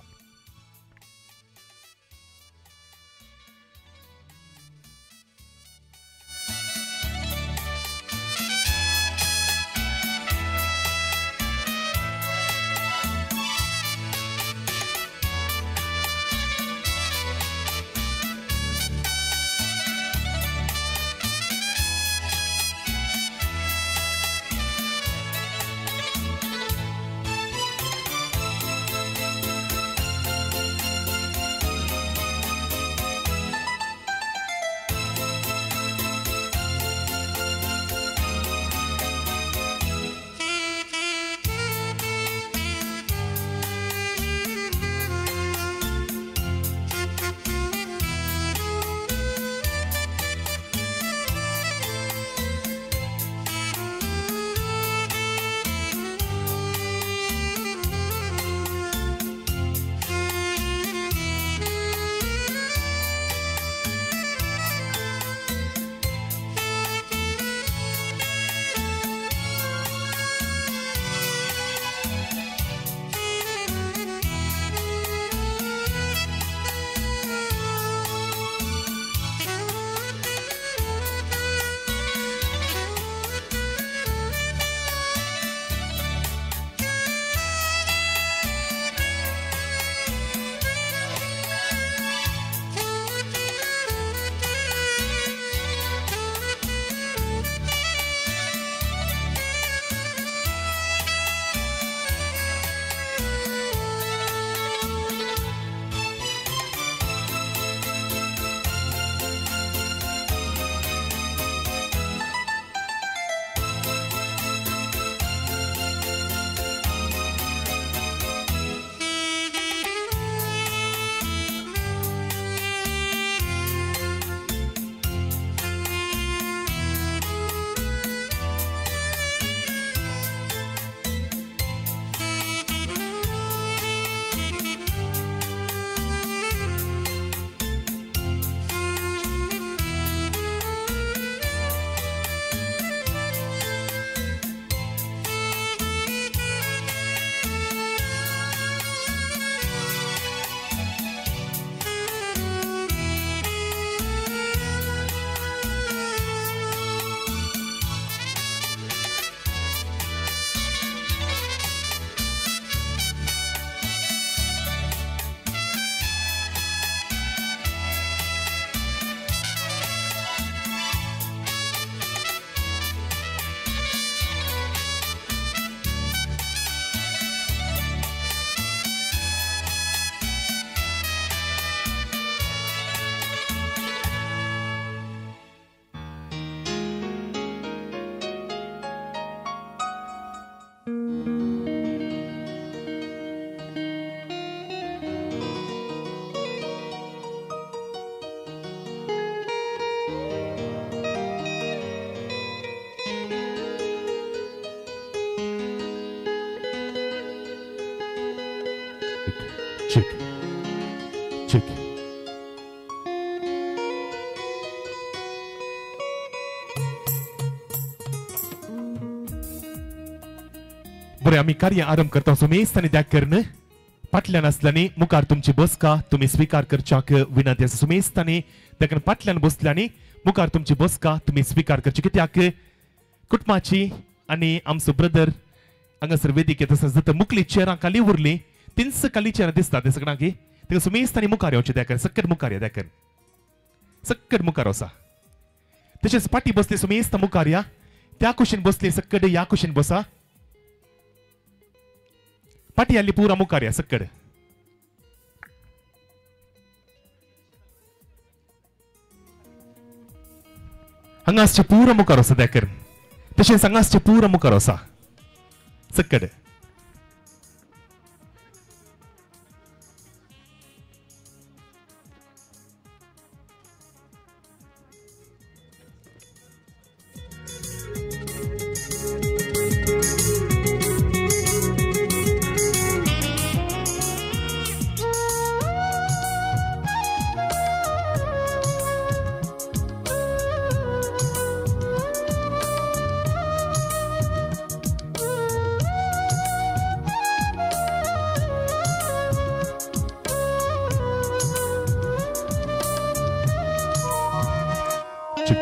बरें आमी कार्य आरंभ करता सुमेस्त आनी त्याग करून फाटल्यान आसल्यानी मुखार तुमची बसका तुमी स्विकार करच्याक विनंती आसा. सुमेस्त आनी त्या फाटल्यान बसल्यानी मुखार तुमची बसका तुमी स्विकार करची कित्याक कुटुंबाची आनी आमचो ब्रदर हांगासर वेदिकेत आसा जर मुखली चेरां खाली उरली तीनच खाली चेरां दिसता ते सगळ्यांक ताका सुमेस्त आनी मुखार येवचें त्या सकट मुखार या त्या सकट मुखार वसा. तशेंच पाटी बसली सुमेस्त मुखार या त्या कुशीन बसली सकट ह्या कुशीन बसा पाटी आली पुरा मुखार या सकट. हांगासचे पुरा मुखार वसा त्या तशेंच हांगासचे पुरा मुखार वसा सकट.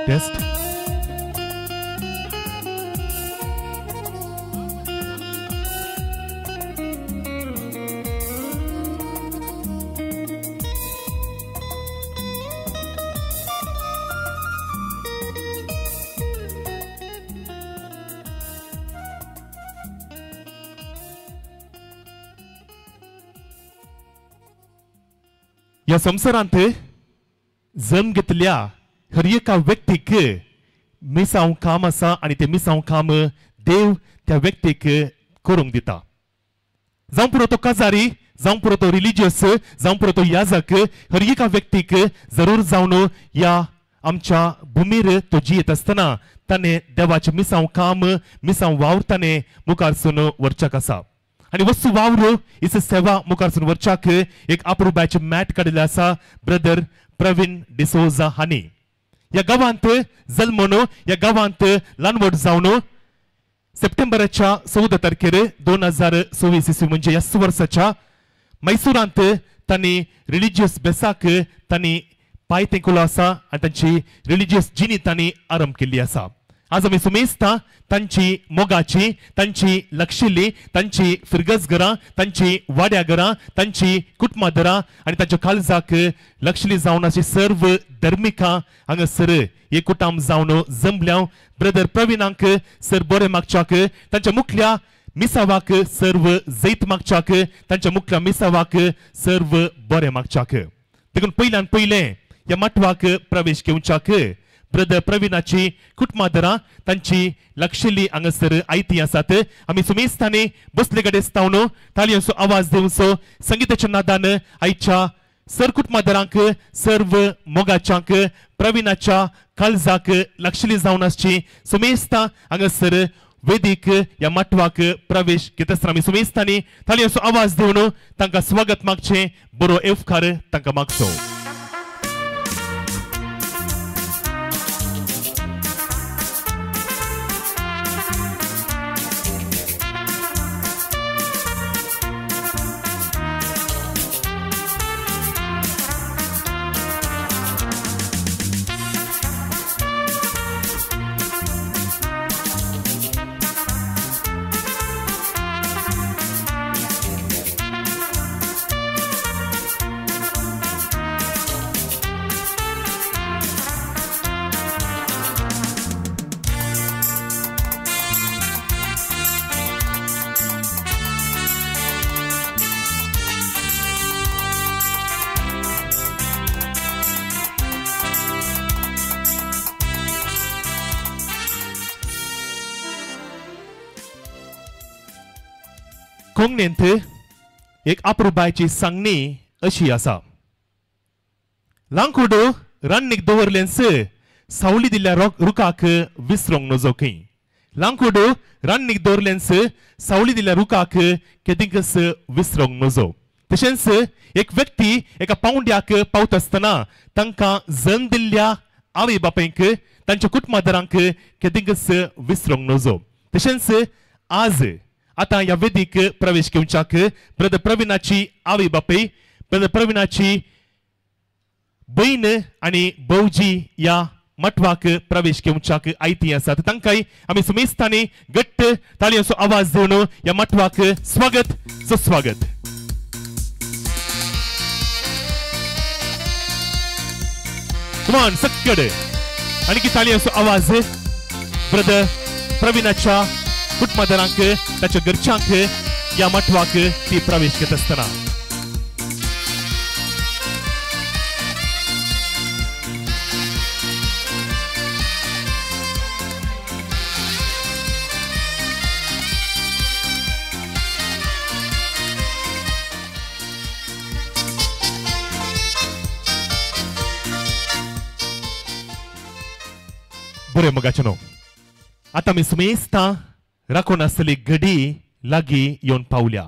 टेस्ट या संवसारांत जन्म घेतल्या हर एका व्यक्तीक मिसांव काम आसा आनी तें मिसांव काम देव त्या व्यक्तीक करूंक दिता. जावं पुरो तो काजारी, जावं पुरो तो रिलिजियस, जावं पुरो तो याजक, हर एका व्यक्तीक जरूर जावन ह्या आमच्या भुमीर तो जियेत आसतना ताणें देवाचें मिसांव काम मिसांव वावर ताणें मुखारसून व्हरच्याक आसा. आनी वस्तू वावर इस सेवा मुखारसून व्हरच्याक एक अप्रुबायचें मॅट काडिल्लें आसा ब्रदर प्रवीण डिसोजा हांणी. ह्या गांवांत जल्मून ह्या गांवांत ल्हान जावन सप्टेंबराच्या 14 तारखेर 2026 इसवी म्हणजे ह्याच वर्साच्या मैसुरांत तांणी रिलिजियस बेसाक तांणी पांय तेंकलो आसा आनी तांची रिलिजियस जिणी तांणी आरंभ केल्ली आसा. आज आमी सुमेस्ता तांची मोगाची, तांची लक्षिल्ली, तांची फिरगज घरां, तांची वाड्या घरां, तांची कुटुंबा घरां आनी तांच्या काळजाक लक्षली जावन अशी सर्व धर्मिकां हांगासर एकूटाम जावन जमल्या. ब्रदर प्रवीणांक सर बरें मागच्याक, तांच्या मुखल्या मिसावाक सर्व जैत मागच्याक, तांच्या मुखल्या मिसावाक सर्व बरें मागच्याक. देखून पयल्यान पयलें ह्या माटवाक प्रवेश घेवच्याक ब्रदर प्रवीणाची कुटुंबादरां तांची लक्षिल्ली हांगासर आयती आसात. आमी सुमेस्तांनी बसले कडेन तावन ताळयांचो आवाज दिवचो संगिताच्या नादान आयच्या सर कुटुंबादरांक सर्व मोगाच्यांक प्रवीणाच्या काळजाक लक्षिल्ली जावन आसची सुमेस्ता हांगासर वेदीक ह्या माटवाक प्रवेश घेत आसतना आमी सुमेस्तांनी ताळयांचो आवाज दिवन तांकां स्वागत मागचें, बरो येवकार तांकां मागचो. कोंकणींत एक अप्रुबायची सांगणी अशी आसा. लांकूड रान्नीक दवरलेंच सावली दिल्ल्या रुखाक विसरूंक नजो खंय. लांकूड रान्नीक दवरलेंच सावली दिल्ल्या रुखाक केदींकच विसरूंक नजो. तशेंच एक व्यक्ती एका पावंड्याक पावता आसतना तांकां जन दिल्ल्या आवय बापायक तांच्या कुटुंबादारांक केदींकच विसरूंक नजो. तशेंच आज आतां ह्या वेदीक प्रवेश घेवच्याक ब्रदर प्रवीणाची आवय बापूय, ब्रदर प्रवीणाची बयण आनी भौजी ह्या मठवाक प्रवेश घेवच्याक आयती आसात. तांकांय आमी सुमेस्तांनी घट्ट ताळयांचो आवाज दिवन ह्या मठवाक स्वागत सुस्वागत. कमान सक्कड आणखी ताळयांचो आवाज ब्रदर प्रवीणाच्या कुटुंबादारांक, ताच्या घरच्यांक ह्या मठवाक ती प्रवेश घेत आसतना. बरें मोगाचेनो, आतां आमी सुमेस्तां राखून आसली घडी लागीं येवन पावल्या.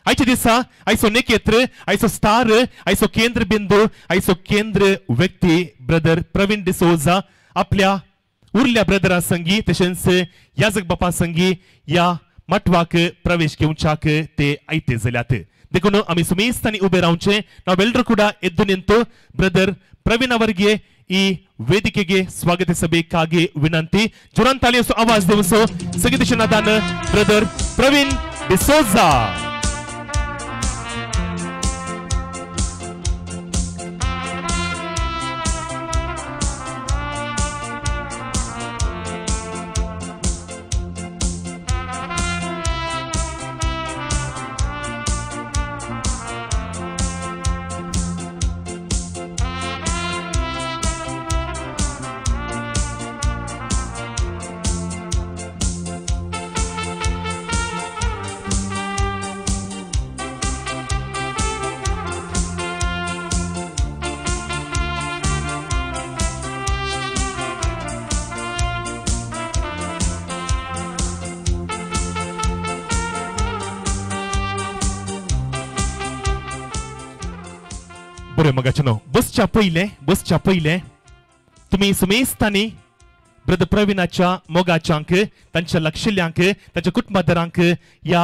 आयच्या दिसा आयचो नेकेत्र, आयचो स्टार, आयचो केंद्र बिंदू, आयचो केंद्र व्यक्ती ब्रदर प्रवीण डिसोजा आपल्या उरल्या ब्रदरा संगी तशेंच याजक बापा संगी ह्या मठवाक प्रवेश घेवच्याक ते आयते जाल्यात. देखून आमी सुमेस्तांनी उबे रावचें. नाव कुडा ಎದ್ದು ಬ್ರದರ್ ಪ್ರವೀಣ್ ಅವರಿಗೆ ಈ ವೇದಿಕೆಗೆ ಸ್ವಾಗತಿಸಬೇಕಾಗಿ ವಿನಂತಿ. ಜೋರಾನ್ ತಾಳಿಯಸು ಆವಾಜ್ ದಿವಸೋ ಸಗಿದಿಶನಾದಾನ ಬ್ರದರ್ ಪ್ರವೀಣ್ ಡಿಸೋಜಾ. बरें मोगाचेनो, बसच्या पयलें तुमी सुमेस्तांनी ब्रदर प्रवीणाच्या मोगाच्यांक, तांच्या लक्षिल्ल्यांक, तांच्या कुटुंबादारांक ह्या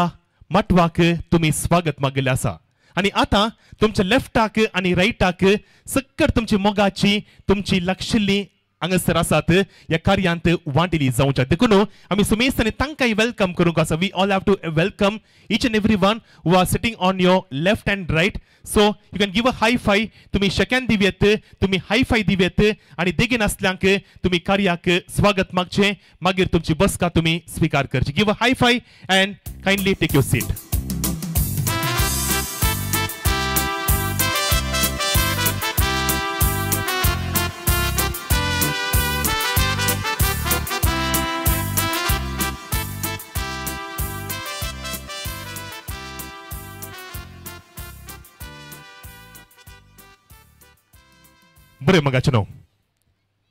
मठवाक तुमी स्वागत मागिल्लें आसा. आनी आतां तुमच्या लेफ्टाक आनी रायटाक सक्कर तुमची मोगाची, तुमची लक्षिल्ली हांगासर आसात ह्या कार्यांत वांटिली जावच्या. देखून आमी सुमेस्तांनी तांकांय welcome करूंक आसा. We all have to welcome each and every one who are sitting on your left and right. So you can give a high five. तुमी शेकॅन दिवयेत, तुमी हाय फाय दिवयेत आनी देगेन आसल्यांक तुमी कार्याक स्वागत मागचें. मागीर तुमची बसका तुमी स्विकार करची. Give a high five and kindly take your seat. बरें मोगाचेनो,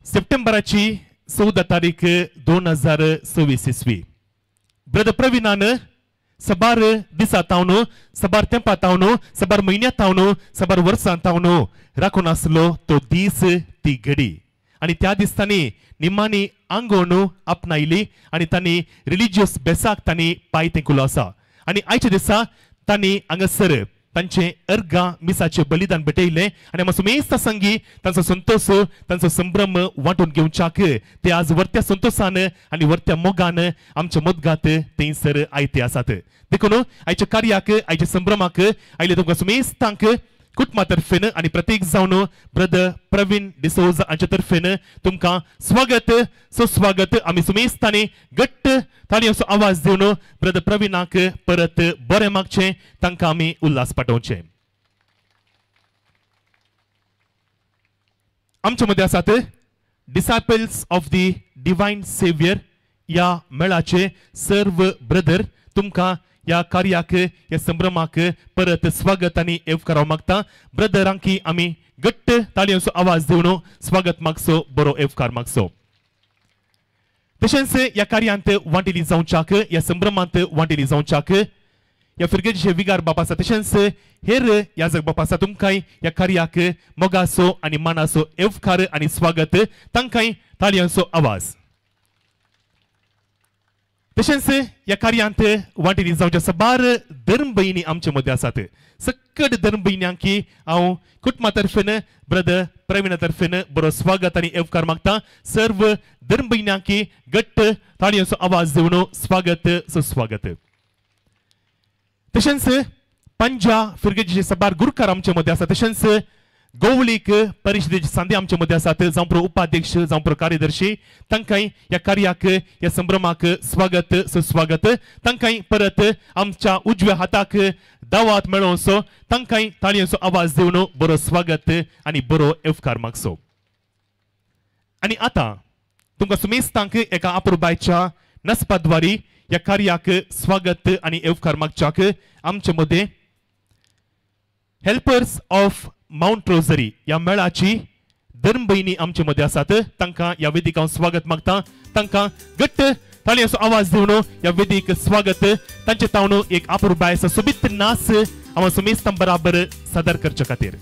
सप्टेंबराची 14 तारीख 2026 इसवी ब्रदर प्रवीणान सबार दिसा तावन, सबार तेंपा तावन, सबार म्हयन्या तावन, सबार वर्सां तावन राखून आसलो तो दीस, ती घडी. आनी त्या दिसांनी निमाणी आंगोवन आपणायली आनी तांणी रिलिजियस बेसाक तांणी पांय तेंकुलो आसा. आनी आयच्या दिसा तांणी हांगासर तांचे अर्गां मिसाचें बलिदान भेटयलें आनी आमकां सुमेस्ता संगी तांचो संतोश, तांचो संभ्रम वांटून घेवच्याक ते आज वर्त्या संतोशान आनी वर्त्या मोगान आमच्या मोदगात थंयसर आयते आसात. देखून आयच्या कार्याक, आयच्या संभ्रमाक आयले तुमकां सुमेस्तांक कुटुंबा तर्फेन आनी प्रत्येक जावन ब्रदर प्रवीण डिसोजा हांच्या तर्फेन तुमकां स्वागत सुस्वागत. आमी सुमेस्तांनी घट्ट ताळयांचो आवाज दिवन ब्रदर प्रवीणाक परत बरें मागचें, तांकां आमी उल्हास पाठोवचें. आमच्या मदें आसात disciples of the divine saviour ह्या मेळाचे सर्व ब्रदर. तुमकां ह्या कार्याक, ह्या संभ्रमाक परत स्वागत आनी येवकार मागता. ब्रदरांकी आमी घट्ट ताळयांचो आवाज दिवन स्वागत मागचो, बरो येवकार मागचो. तशेंच ह्या कार्यांत वांटिली जावच्याक, ह्या संभ्रमांत वांटिली जावच्याक ह्या फिरगेजीचे विगार बाप आसा, तशेंच हेर याजक बाप आसा. तुमकांय ह्या कार्याक मोगाचो आनी मानाचो येवकार आनी स्वागत. तांकांय ताळयांचो आवाज. तशेंच ह्या कार्यांत वांटेली जावच्या साबार धर्म भयणी आमचे मदें आसात. सक्कड धर्म भयण्यांकी हांव कुटुंबा तर्फेन ब्रदर प्रवीणा तर्फेन बरो स्वागत आनी येवकार मागता. सर्व धर्म भयण्यांकी घट्ट ताळयांचो आवाज दिवन स्वागत सुस्वागत. तशेंच पंजा फिरगेजीचे साबार गुरकार आमचे मदें आसात. तशेंच गोवळीक परिशदेचे सांदे आमचे मदें आसात, जावं प्रो उपाध्यक्ष जावं प्रो कार्यदर्शी, तांकांय ह्या कार्याक ह्या संभ्रमाक स्वागत सुस्वागत. तांकांय परत आमच्या उजव्या हाताक दावात मेळोवचो, तांकांय ताळयांचो आवाज दिवन बरो स्वागत आनी बरो येवकार मागचो. आनी आतां तुमकां सुमेस्तांक एका अपुरबायच्या नसपाद्वारी ह्या कार्याक स्वागत आनी येवकार मागच्याक आमचे मदें हेल्पर्स ऑफ मावंट रोजरी ह्या मेळाची धर्म भयणी आमचे मदें आसात. तांकां ह्या वेदीक हांव स्वागत मागता. तांकां घट्ट ताळयांचो आवाज दिवन ह्या वेदीक स्वागत. तांचे तावन एक अपुरबाय सोबीत नाच हांव सुमेस्तां बराबर सादर करचे खातीर.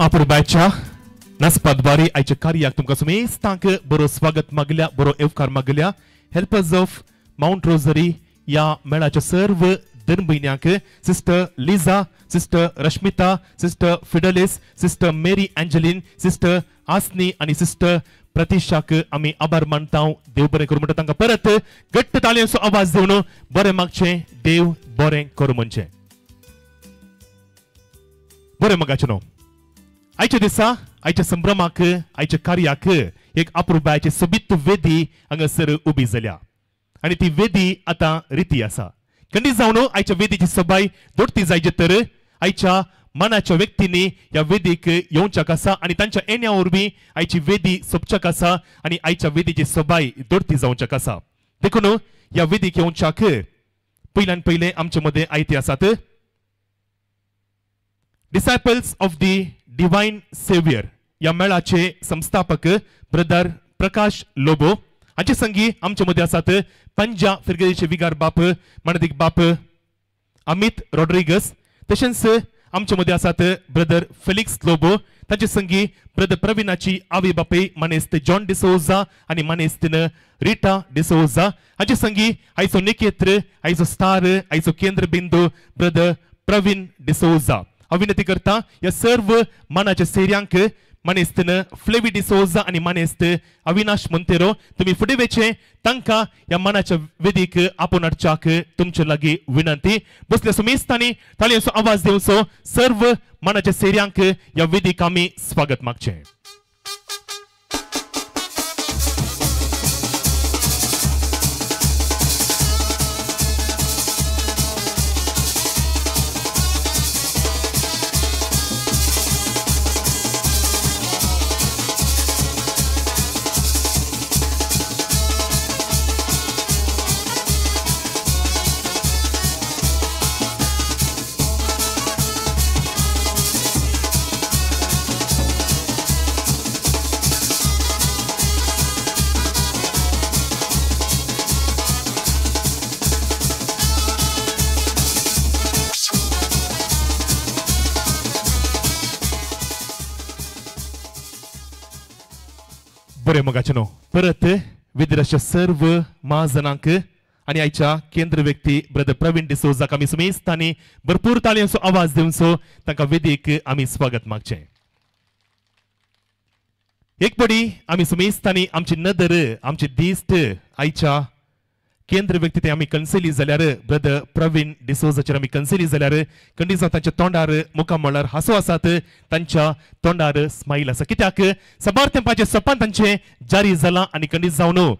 अपुरबायच्या नासपाद्वारे आयच्या कार्याक तुमकां सुमेस्तांक बरो स्वागत मागल्या, बरो येवकार मागल्या. हेल्पर्स ऑफ मावंट रोजरी ह्या मेळाच्या सर्व धर्म भयण्यांक, sister Liza, sister Rashmita, sister Fidelis, sister Mary Angeline, sister Asni आनी सिस्टर प्रतिशाक आमी आभार मानता. देव बरें करूं म्हणटा तांकां परत घट्ट ताळयांचो आवाज दिवन बरें मागचें, देव बरें करूं म्हणचें. बरें मागाचें न्हू आयच्या दिसा आयच्या संभ्रमाक आयच्या कार्याक एक अपुरबायची सोबीत वेदी हांगासर उबी जाल्या आनी ती वेदी आतां रिती आसा. खंडीत जावन आयच्या वेदीची सोबाय दोडती जायचे तर आयच्या मनाच्या व्यक्तींनी ह्या वेदीक येवच्याक आसा आनी तांच्या येण्या वरवीं आयची वेदी सोबच्याक आसा आनी आयच्या वेदीची सोबाय दोडती जावच्याक आसा. देखून ह्या वेदीक येवच्याक पयल्यान पयलें आमचे मदें आयते आसात Disciples of the Divine Saviour ह्या मेळाचे संस्थापक ब्रदर प्रकाश लोबो हांचे संगी आमचे मदें आसात पंजा फिरगेचे विगार बाप मानदीक बाप अमित रॉड्रिगस, तशेंच आमचे मदें आसात ब्रदर फेलिक्स लोबो, तांचे संगी ब्रदर प्रवीणाची आवय बापूय मानेस्त जॉन डिसोजा आनी मानेस्तीन रिटा डिसोजा हांचे संगी आयचो निकेत्र, आयचो स्टार, आयचो केंद्रबिंदू ब्रदर प्रवीण डिसोजा. हांव विनंती करता ह्या सर्व मानाच्या सेऱ्यांक मानेस्तीन फ्लेवी डिसोजा आनी मानेस्त अविनाश मोंतेरो तुमी फुडें वेचे, तांकां ह्या मानाच्या वेदीक आपोवन हाडच्याक तुमचे लागीं विनंती. बसल्या सुमेस्तांनी ताळयांचो आवाज दिवचो, सर्व मानाच्या सेऱ्यांक ह्या वेदीक आमी स्वागत मागचें. बरें मोगाचें न्हू परत विद्राच्या सर्व महाजनांक आनी आयच्या केंद्र व्यक्ती ब्रदर प्रवीण डिसोजाक आमी सुमेस्तांनी भरपूर ताळयांचो आवाज दिवचो, तांकां वेदीक आमी स्वागत मागचें. एक पडी आमी सुमेस्तांनी आमची नदर, आमची दिश्ट आयच्या केंद्र व्यक्ती ते आमी कन्सेली जाल्यार ब्रदर प्रवीण डिसोजाचेर आमी कन्सेली जाल्यार खंडीत जावन तांच्या तोंडार मुखामळार हांसो आसात, तांच्या तोंडार स्मायल आसा. कित्याक साबार तेंपाचें सपान तांचें जारी जालां आनी खंडीत जावन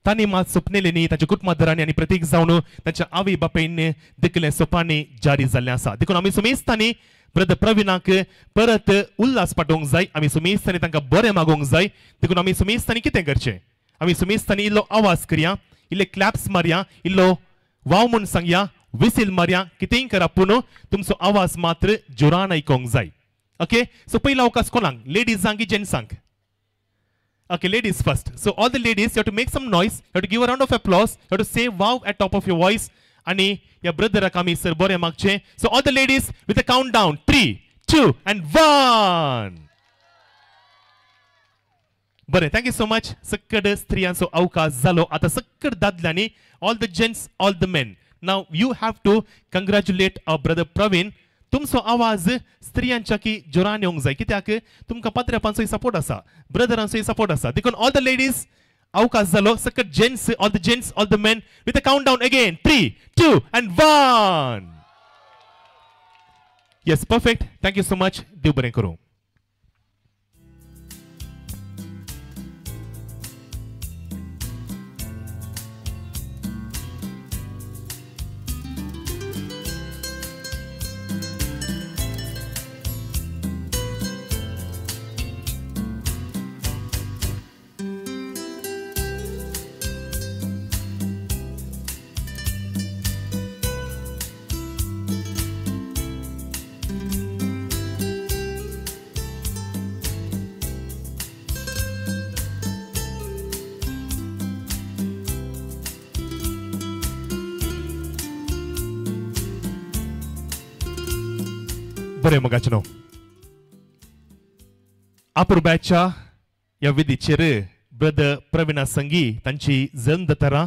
तांणी मात सपनेले न्ही, तांच्या कुटुंबादारांनी आनी प्रतीक जावन तांच्या आवय बापायन देखलें सोपांनी जारी जाल्लें आसा. देखून आमी सुमेस्तांनी ब्रदर प्रवीणाक परत उल्हास पाठोवंक जाय, आमी सुमेस्तांनी तांकां बरें मागोवंक जाय. देखून आमी सुमेस्तांनी कितें करचें, आमी सुमेस्तांनी इल्लो आवाज करया, इल्ले क्लॅप्स मारया, इल्लो वाव म्हूण सांगया, विसील मारया, कितेंय करा पूण तुमचो आवाज मात्र जोरान आयकोंक जाय. ओके, सो पयलो अवकाश कोणाक, लेडीजांक की जेंट्सांक? Okay, ladies first. So all the ladies, you have to make some noise, you have to give a round of applause, you have to say wow at top of your voice. आनी ह्या ब्रदराक आमी sir बरें मागचें. So all the ladies with a count down, 3, 2 and 1. बरें, thank you so much. सक्कड स्त्रियांचो अवकाश जालो, आतां सक्कड दादल्यांनी, all the gents, all the men, now you have to congratulate our brother Praveen. तुमचो आवाज स्त्रियांच्या की जोरान येवंक जाय, कित्याक तुमकां पात्र्यापांचोय सपोर्ट आसा, ब्रदरांचोय सपोर्ट आसा. देखून ऑल the ladies अवकाश जालो, सक्कड gents, all the gents, all the men with a count down again, 3, 2 and 1. Yes, perfect, thank you so much. देव बरें करूं. बरें मोगाचें न्हू अपुरबायेच्या ह्या विधीचेर ब्रदर प्रवीणा संगी तांची जल्मदतरां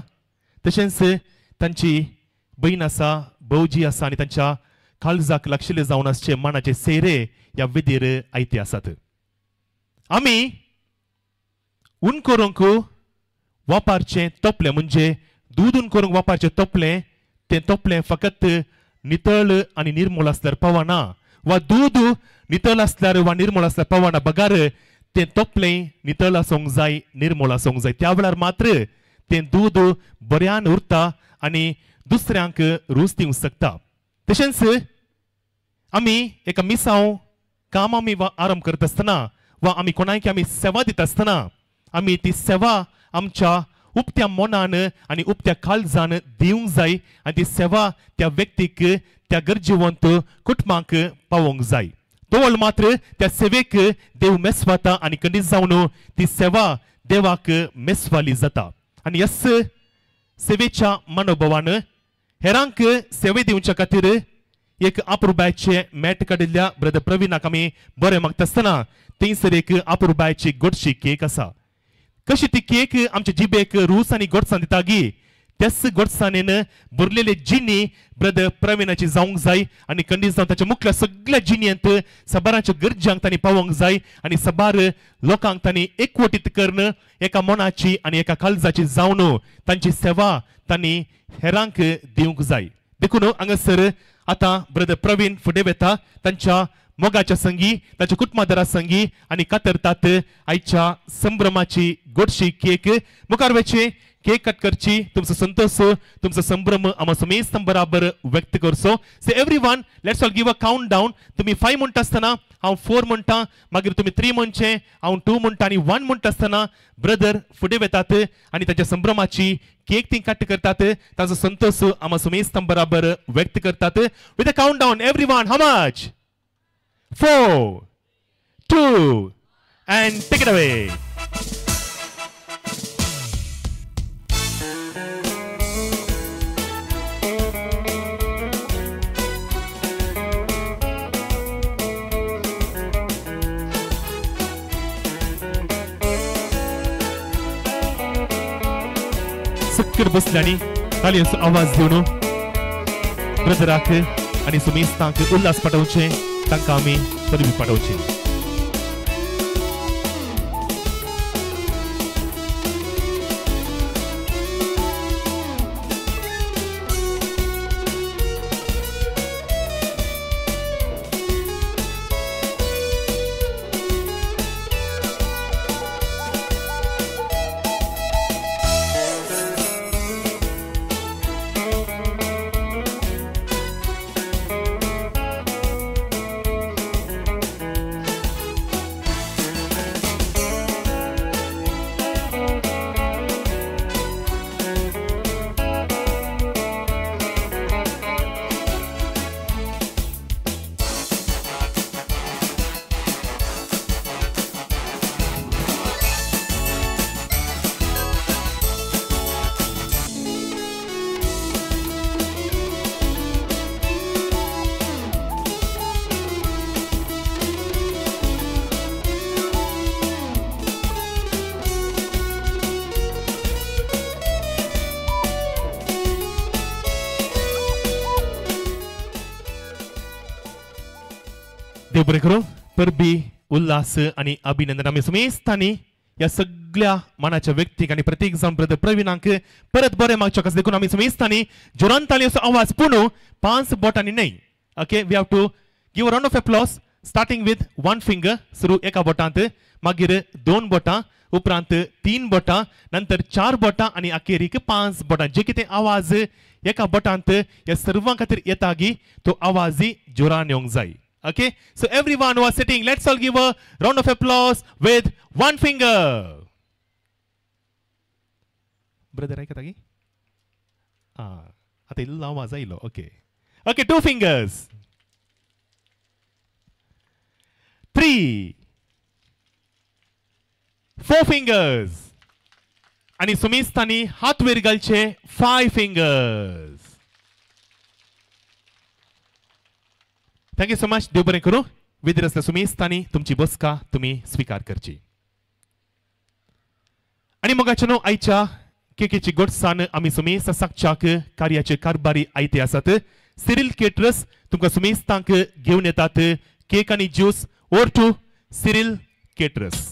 तशेंच तांची भयण आसा, भावजी आसा आनी तांच्या काळजाक लागशिल्ले जावन आसचे मानाचे सेरे ह्या विधीर आयते आसात. आमी ऊन करूंक वापरचें तोपलें म्हणजे दूद ऊन करूंक वापरचें तोपलें तें तोपलें फकत नितळ आनी निर्मूल आसल्यार पावना वा दूद नितळ आसल्यार वा निर्मूल आसल्यार पावना, बगार तें तोपलें नितळ आसूंक जाय, निर्मूल आसूंक जाय. त्या वेळार मात्र तें दूद बऱ्यान उरता आनी दुसऱ्यांक रूच दिवंक शकता. तशेंच आमी एका मिसांव काम आमी आरंभ करता आसतना वा आमी कोणाक आमी सेवा दिता आसतना आमी ती सेवा आमच्या उपत्या मनान आनी उपत्या काळजान दिवंक जाय आनी ती सेवा त्या व्यक्तीक त्या गरजेवंत कुटुंबाक पावोवंक जाय. तोवळ मात्र त्या सेवेक देव मेसवाता आनी खंडीत जावन ती सेवा देवाक मेसवाली जाता. आनी यस सेवेच्या मनोभावान हेरांक सेवे दिवच्या खातीर एक अपुरबायचे मॅट काडिल्ल्या ब्रदर प्रवीणाक आमी बरें मागता आसतना थंयसर एक अपुरबायची गोडशी केक आसा. कशी ती केक आमच्या जिबेक रूस आनी गोडसां दिता गी त्याच गोडसाणेन भरलेले जिनी ब्रदर प्रवीणाची जावंक जाय आनी खंडीत जावन ताच्या मुखल्या सगळ्या जिणयेंत सबारांच्या गरजांक तांणी पावोवंक जाय आनी सबार लोकांक तांणी एकवटीत करून एका मनाची आनी एका काळजाची जावन तांची सेवा तांणी हेरांक दिवंक जाय. देखून हांगासर आतां ब्रदर प्रवीण फुडें वेता तांच्या मोगाच्या संगी, ताच्या कुटुंबादारा संगी आनी कातरतात आयच्या संभ्रमाची गोडशी केक. मुखार वचचे केक कट करची, तुमचो संतोष तुमचो संभ्रम आमा समेस्त बराबर व्यक्त करचो. So everyone let's all give a count down. तुमी 5 म्हणटा आसतना हांव 4 म्हणटा, मागीर तुमी 3 म्हणचे, हांव 2 म्हणटा आनी 1 म्हणटा आसतना ब्रदर फुडें वेतात आनी ताच्या संभ्रमाची केक ती कट करतात, ताचो संतोष आमा समेस्त बराबर व्यक्त करतात. With a count down everyone, how much? 4, 2 and take it away. सक्कर बसल्यांनी तालयांचो आवाज दिवन ब्रदराक आनी सुमेस्तांक उल्हास पाठोवचे, तांकां आमी परबी पाठोवची. देव बरें करूं. परबी उल्हास आनी अभिनंदन आमी समेस्तांनी ह्या सगळ्या मानाच्या व्यक्तीक आनी प्रतीक जावन ब्रदर प्रवीणाक परत बरें मागचें आसा. देखून आमी समेस्तांनी जोरान ताळयेचो आवाज पूण 5 बोटांनी न्हय. Okay, we have to give a round of applause starting with 1 finger, सुरू एका बोटांत, मागीर 2 बोटां, उपरांत 3 बोटां, नंतर 4 बोटां आनी अखेरीक 5 बोटां. जे कितें आवाज एका बोटांत ह्या सर्वां खातीर येता गी तो आवाज जोरान येवंक जाय. Okay, so everyone who are sitting, let's all give a round of applause with 1 finger. Brother, ऐकता की? आता इल्लो आवाज आयलो. Okay, okay, 2 fingers, 3, 4 fingers, आनी सुमेस्तांनी हात वयर घालचे 5 fingers. Thank you so much. देव बरें करूं. वेदीर आसल्या सुमेस्तांनी तुमची बसका तुमी स्विकार करची. आनी मोगाचे न्हू आयच्या केकेची गोडसान आमी सुमेस्त साकच्याक कार्याचे कारभारी आयते आसात. सिरील केटरस तुमकां सुमेस्तांक घेवन येतात केक आनी juice. Over to Cyril caterers.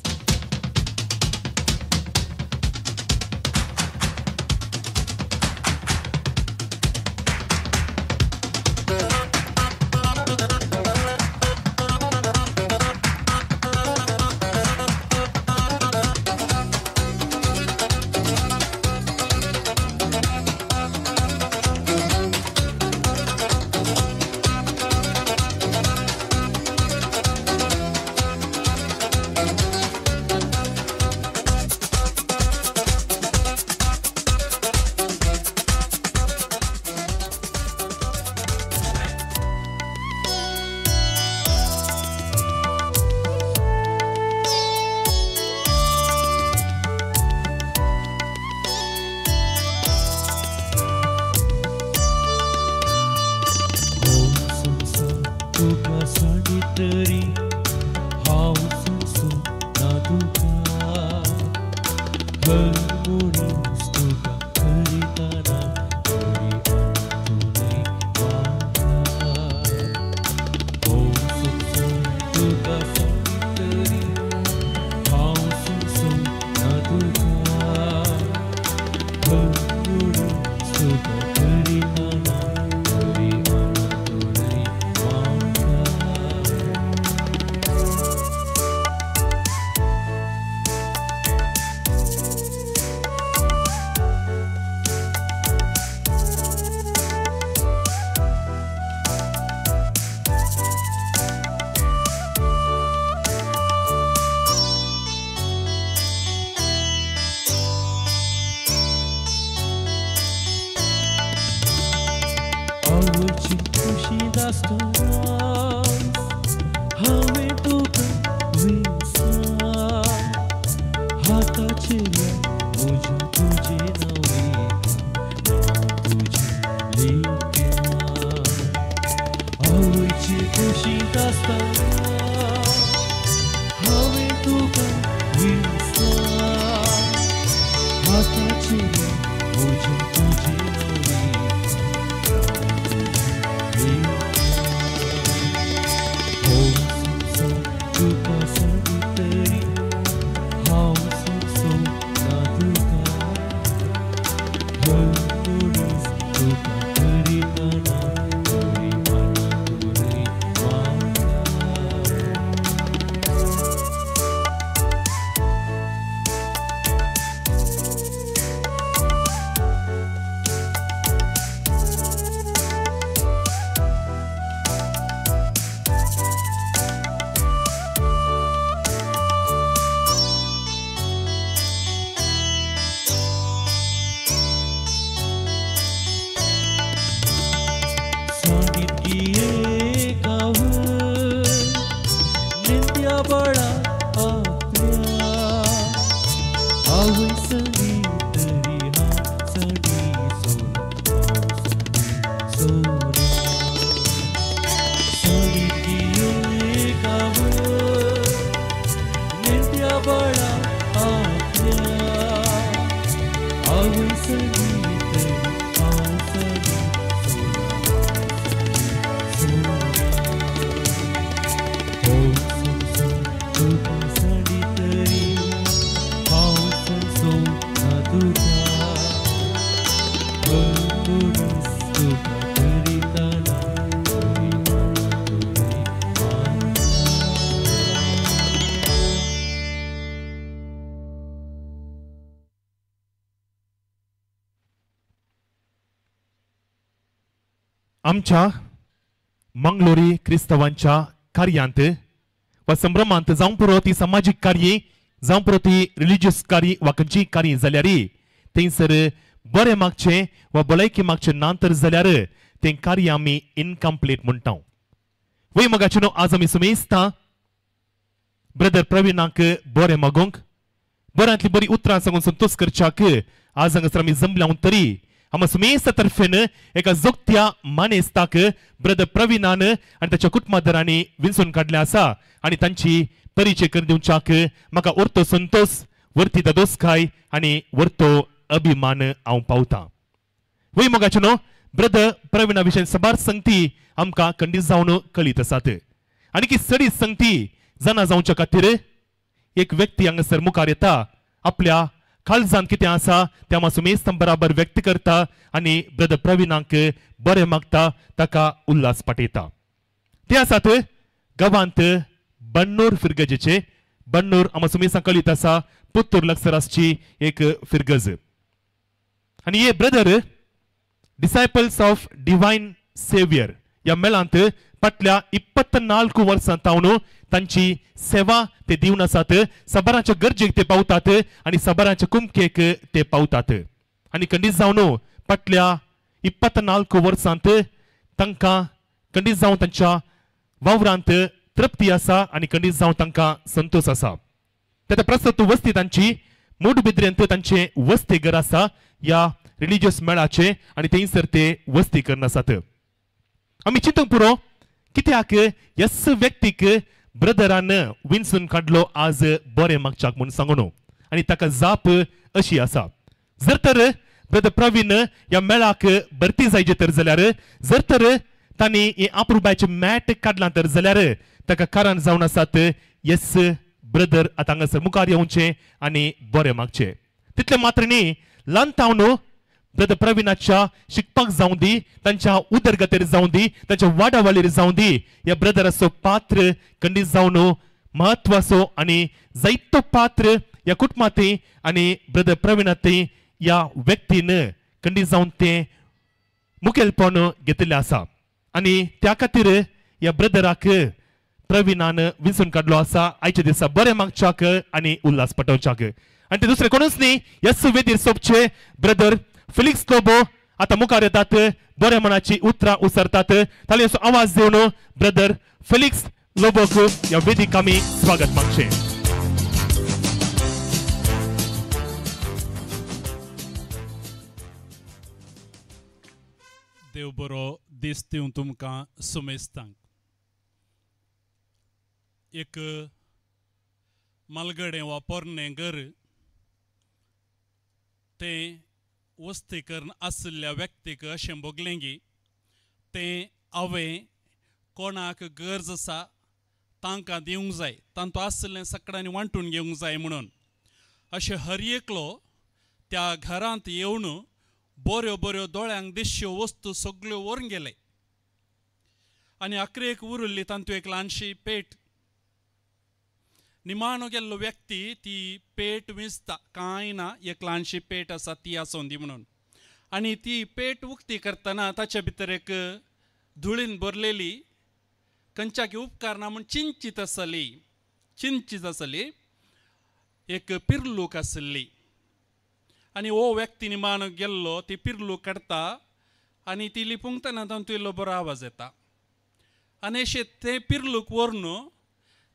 आमच्या मंगलोरी क्रिस्तावांच्या कार्यांत वा संभ्रमांत जावं पुरो ती समाजीक कार्य जावं पुरो ती रिलिजियस कार्य वा खंयचीय कार्य जाल्यार थंयसर बरें मागचें वा भलायकी मागचें ना तर जाल्यार तें कार्य आमी इनकम्प्लीट म्हणटा. वय मोगाचे न्हू आज आमी सुमेस्ता ब्रदर प्रवीणाक बरें मागूंक बऱ्यांतली बरी उतरां सांगून संतोष करच्याक आज हांगासर आमी जमल्या तरी आमा सुमेस्त तर्फेन एका जोगत्या मानेस्ताक ब्रदर प्रवीणान आनी ताच्या कुटुंबादारांनी विंचून काडलें आसा आनी तांची परिचय करून दिवच्याक म्हाका वर्तो संतोष, वर्ती ददोसकाय आनी वर्तो अभिमान हांव पावता. वय मोगाचें न्हू, ब्रदर प्रवीणा विशय साबार संगती आमकां खंडीत जावन कळीत आसात आनी की सडी संगती जाणा जावच्या खातीर एक व्यक्ती हांगासर मुखार येता, आपल्या काळजांत कितें आसा तें आमा सुमेस्तां बराबर व्यक्त करता आनी ब्रदर प्रवीणाक बरें मागता, ताका उल्हास पाठयता. ते आसात गांवांत बन्नूर फिरगजेचे. बन्नूर आमा सुमेस्तां कळीत आसा पुत्तूर लागसर आसची एक फिरगज आनी हे brother disciples of divine saviour ह्या मेळांत फाटल्या 24 वर्सां तावन तांची सेवा ते दिवन आसात. साबारांच्या गरजेक ते पावतात आनी साबारांच्या कुमकेक ते पावतात आनी खंडीत जावन फाटल्या 24 वर्सांत तांकां खंडीत जावन तांच्या वावरांत तृप्ती आसा आनी खंडीत जावन तांकां संतोष आसा. त्या प्रस्तुत वस्ती तांची मूडबिद्रेंत तांचे वस्ती घर आसा ह्या रिलिजियस मेळाचे आनी थंयसर ते वस्ती करून आसात. आमी चिंतूंक पुरो कित्याक यस व्यक्तीक ब्रदरान विंचून काडलो आज बरें मागच्याक म्हूण सांगून आनी ताका जाप अशी आसा. जर तर ब्रदर प्रवीण ह्या मेळाक भरती जायचे तर जाल्यार, जर तर तांणी हे आप्रुबायचें मॅट काडलां तर जाल्यार ताका कारण जावन आसात यस ब्रदर आतां हांगासर मुखार येवचें आनी बरें मागचें. तितलें मात्र न्ही, ल्हान तावन ब्रदर प्रवीणाच्या शिकपाक जावं दी, तांच्या उदरगतीर जावं दी, तांच्या वाडावालीर जावं दी, ह्या ब्रदराचो पात्र खंडीत जावन म्हत्वाचो आनी जायतो पात्र ह्या कुटुंबांतय आनी ब्रदर प्रवीणांतय ह्या व्यक्तीन खंडीत जावन तें मुखेलपण घेतिल्लें आसा आनी त्या खातीर ह्या ब्रदराक प्रवीणान विंचून काडलो आसा आयच्या दिसा बरें मागच्याक आनी उल्हास पटोवच्याक. आनी ते दुसरे कोणूच न्ही, यस वेदीर सोबचे ब्रदर फिलिक्स लोबो आतां मुखार येतात, बऱ्या मनाची उतरां उसरतात. तालयांचो आवाज दिवन ब्रदर फिलिक्स लोबोक ह्या वेदीक आमी स्वागत मागचें. देव बरो दीस दिवं तुमकां सुमेस्तांक. एक मालगडें वा पोरणें घर तें वस्ती करून आशिल्ल्या व्यक्तीक अशें भोगलें की तें हांवें कोणाक गरज आसा तांकां दिवंक जाय, तांतूं आशिल्लें सगळ्यांनी वांटून घेवंक जाय म्हणून. अशें हर एकलो त्या घरांत येवन बऱ्यो बऱ्यो दोळ्यांक दिसच्यो वस्तू सगळ्यो व्हरून गेले आनी आखरेक उरिल्ली तांतूं एक ल्हानशी पेट. निमाणो गेल्लो व्यक्ती ती पेट विंचता, कांय ना, एक ल्हानशी पेट आसा ती आसूं दी म्हणून. आनी ती पेट उक्ती करतना ताचे भितर एक धुळीन भरलेली खंयच्याकी उपकारना म्हूण चिंचीत आसली, चिंचीत आसली एक पिर्लूक आसली. आनी हो व्यक्ती निमाणो गेल्लो ती पिर्लूक काडटा आनी ती लिपूंकतना तातूंत इल्लो बरो आवाज येता आनी अशें तें पिर्लूक व्हरून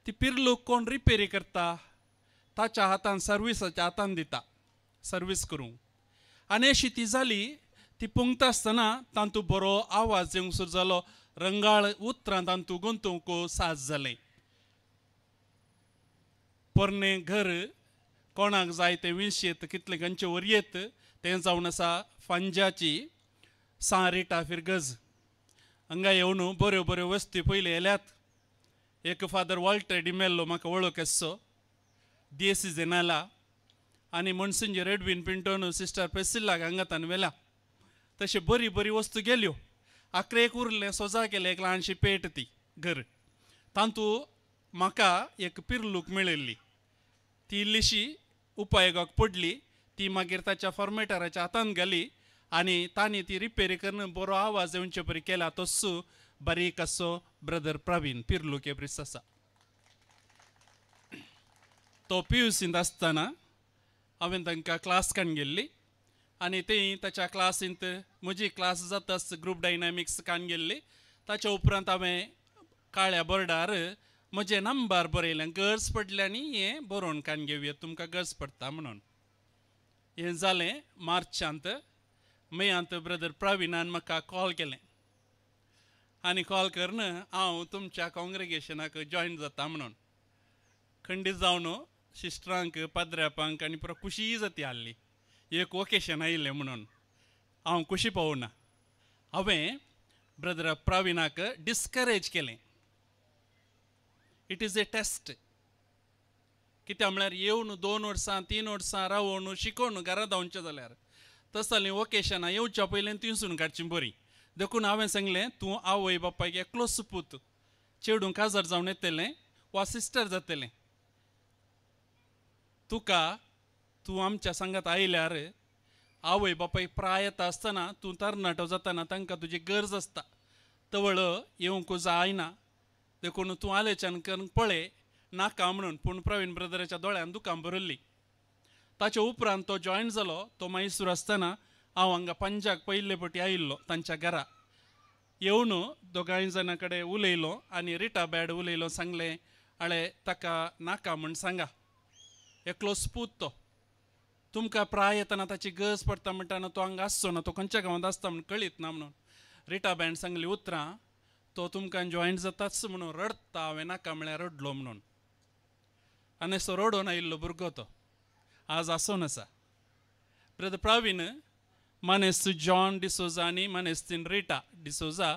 ती पिर्लूक कोण रिपेरी करता ताच्या हातान सर्विसाच्या हातान दिता सर्वीस करूंक. आनी अशी ती जाली ती पुंगता आसतना तातूंत बरो आवाज येवंक सुरू जालो, रंगाळ उतरां तातूंत गुंतोवंक साज जालें. पोरणें घर कोणाक जाय तें विंशेत कितलें खंयचें वरयेत तें जावन आसा फांज्याची सां रिटा फिरगज. हांगा येवन बऱ्यो बऱ्यो वस्ती पयलीं येल्यात. एक फादर वॉल्टर डिमेल्लो म्हाका वळख आसचो डीएसी जेनाला आनी मनसिंजे रेडवीन पिंटोन सिस्टर प्रेसिल्लाक हांगा ताणें व्हेला. तशें बरी बरी वस्तू गेल्यो. आखरेक उरलें सोजा केलें एक ल्हानशी पेट ती घर तातूंत म्हाका एक पिर्लूक मेळिल्ली, ती इल्लीशी उपायोगाक पडली, ती मागीर ताच्या फॉर्मेटराच्या हातान घाली आनी तांणी ती रिपेरी करून बरो आवाज येवचे परी केला. तोच बारीक आसो ब्रदर प्रवीण पिर्लूक एब्रिस आसा. तो पीयूसींत आसतना हांवें तांकां क्लास काडून गेल्ली आनी ती ताच्या क्लासींत म्हजी क्लास जाताच ग्रूप डायनामिक्स काडून गेल्ली. ताच्या उपरांत हांवें काळ्या बोर्डार म्हजें नंबर बरयलें, गरज पडली आनी हें बरोवन काडून घेवया तुमकां गरज पडटा म्हणून. हें जालें मार्चांत मेयांत ब्रदर प्रवीणान म्हाका कॉल केलें आनी कॉल करून हांव तुमच्या काँग्रेगेशनाक जॉयन जाता म्हणून. खंडीत जावन सिस्टरांक पाद्र्यापांक आनी पुरो खुशीय जाती आहली, एक वोकेशन आयिल्लें म्हणून हांव खुशी पावना. हांवें ब्रदर प्रवीणाक डिस्करेज केलें. It is a test. कित्याक म्हळ्यार येवन 2 वर्सां 3 वर्सां रावोन शिकोवन घरा धांवचें जाल्यार तसलीं वोकेशनां येवच्या पयलीं तिनसून काडची बरीं. देखून हांवें सांगलें तूं आवय बापायक एकलोच पूत, चेडूं काजार जावन येतलें वा सिस्टर जातलें, तुका तूं आमच्या सांगात आयल्यार आवय बापायक प्राय येता आसतना तूं तरणाटो जाताना तांकां तुजी गरज आसता, तवळ येवंक जायना, देखून तूं आलेच्यान करून पळय नाका म्हणून. पूण प्रवीण ब्रदराच्या दोळ्यान दुकां भरिल्ली. ताच्या उपरांत तो जॉयन जालो. तो मैसूर आसतना हांव हांगा पंजाक पयले फावटी आयिल्लो तांच्या घरा येवन दोगांय जाणां कडेन उलयलो आनी रिटा बॅड उलयलो, सांगलें आळे ताका नाका म्हूण सांगा, एकलोच पूत तो, तुमकां प्राय येतना ताची गरज पडटा म्हणटा तो हांगा आसचो ना, तो खंयच्या गांवांत आसता म्हूण कळीत ना म्हणून. रिटा बँड सांगली उतरां तो तुमकां जॉयन जाताच म्हणून रडटा, हांवें नाका म्हळ्यार रडलो म्हणून. आनी असो रडोन आयिल्लो भुरगो तो आज आसोन आसा. ब्रदर प्रवीण मानेस्त जॉन डिसोजा आनी मानेस्तीन रिटा डिसोजा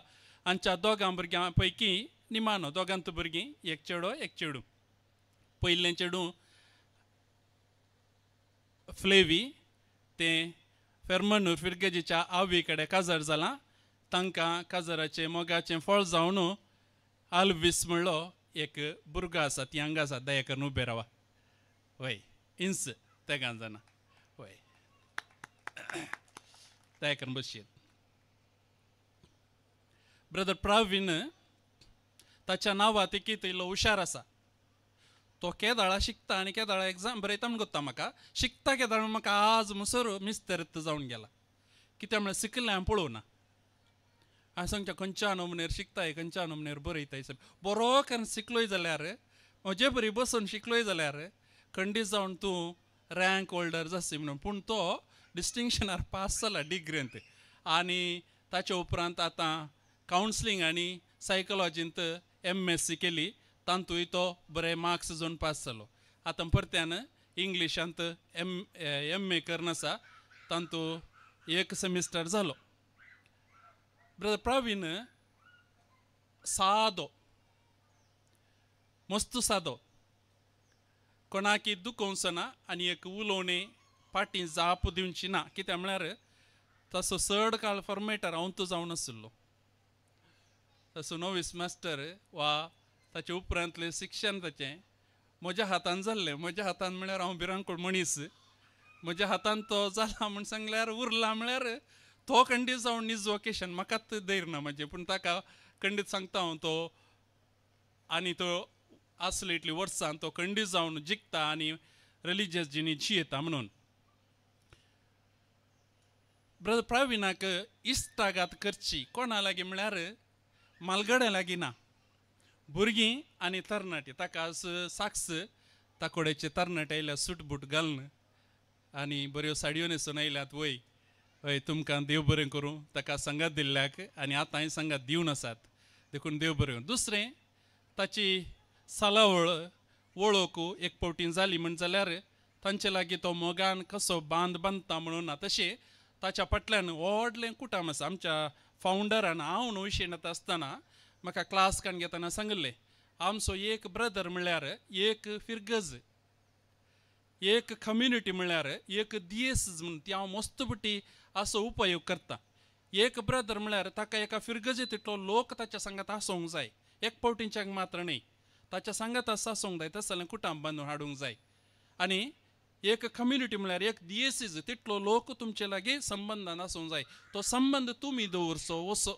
हांच्या दोगां भुरग्यां पैकी निमानो, दोगांत भुरगीं, एक चेडो एक चेडूं. पयलें चेडूं फ्लेवी तें फेर्मनूर फिरगेजीच्या आवय कडेन काजार जालां. तांकां काजाराचें मोगाचें फळ जावन आल्वीस म्हणलो एक भुरगो आसा, ती हांगा आसा, दया करून उबें रावा. वय इंस तेगां जाणां, वय दया करून बसयेत. ब्रदर प्रवीण ताच्या नांवा तिकीत इल्लो हुशार आसा. तो केदाळा शिकता आनी केदाळा एग्जाम बरयता म्हूण कोत्ता म्हाका, शिकता केदाळ म्हाका आज मुसर मिस्तेर जावन गेला. कित्याक म्हळ्यार शिकलें हांवें पळोवना. हांवें सांगचें खंयच्या नमुनेर शिकताय खंयच्या नमुनेर बरयताय, बरो करून शिकलोय जाल्यार म्हजे बरी बसून शिकलोय जाल्यार खंडीत जावन तूं रँक होल्डर जासी म्हणून. पूण तो डिस्टिंक्शनार पास जाला डिग्रींत आनी ताच्या उपरांत आतां कावन्सिलींग आनी सायकोलॉजींत MSc केली, तातूंय तो बरे मार्क्स जावन पास जालो. आतां परत्यान इंग्लिशांत MA करून आसा, तातूंत 1 सेमिस्टर जालो. ब्रदर प्रवीण सादो, मस्त सादो, कोणाकी दुखोवचो ना आनी एक उलोवणें फाटीं जाप दिवची ना. कित्याक म्हळ्यार तसो चड काळ फॉर्मेटर हांव तो जावन आशिल्लो, तसो नोवीस मास्टर वा ताचे उपरांतलें शिक्षण ताचें म्हज्या हातान जाल्लें. म्हज्या हातान म्हळ्यार हांव भिरांकूळ मनीस, म्हज्या हातान तो जाला म्हूण सांगल्यार उरला म्हळ्यार तो खंडीत जावन निज वोकेशन म्हाकाच धैर्य ना म्हजें. पूण ताका खंडीत सांगता हांव तो आनी तो आसलो इतली वर्सां तो खंडीत जावन जिखता आनी रिलिजियस जिणी जियेता म्हणून. ब्रदर प्रवीणाक इश्टागात करची कोणा लागीं म्हळ्यार मालगड्या लागीं ना, भुरगीं आनी तरणाटी. ताका साक्स ताकोडेचे तरणाटे आयल्या सूट बूट घालून आनी बऱ्यो साडयो न्हेसून आयल्यात. वय हय तुमकां देव बरें करूं ताका सांगात दिल्ल्याक आनी आतांय सांगात दिवन आसात, देखून देव बरें करूं. दुसरें ताची सालावळ वळख एक फावटी जाली म्हण जाल्यार तांचे लागीं तो मोगान कसो बांद बांदता म्हणून ना, तशें ताच्या फाटल्यान व्हडलें कुटाम आसा. आमच्या फावंडरान हांव णवशेंत आसतना म्हाका क्लास काडून घेतना सांगिल्लें, आमचो एक ब्रदर म्हणल्यार एक फिरगज, एक कम्युनिटी म्हणल्यार एक दियेस म्हणून ती हांव मस्त पटी असो उपयोग करता. एक ब्रदर म्हणल्यार ताका एका फिरगजे तितलो लोक ताच्या सांगात आसूंक जाय, एक फावटींच्याक मात्र न्हय, ताच्या सांगात आसूंक जाय, तसलें कुटाम बांदून हाडूंक जाय. आनी एक कम्युनिटी म्हणल्यार एक दियेसीज तितलो लोक तुमचे लागीं संबंदान आसूंक जाय. तो संबंद तुमी दवरचो वसो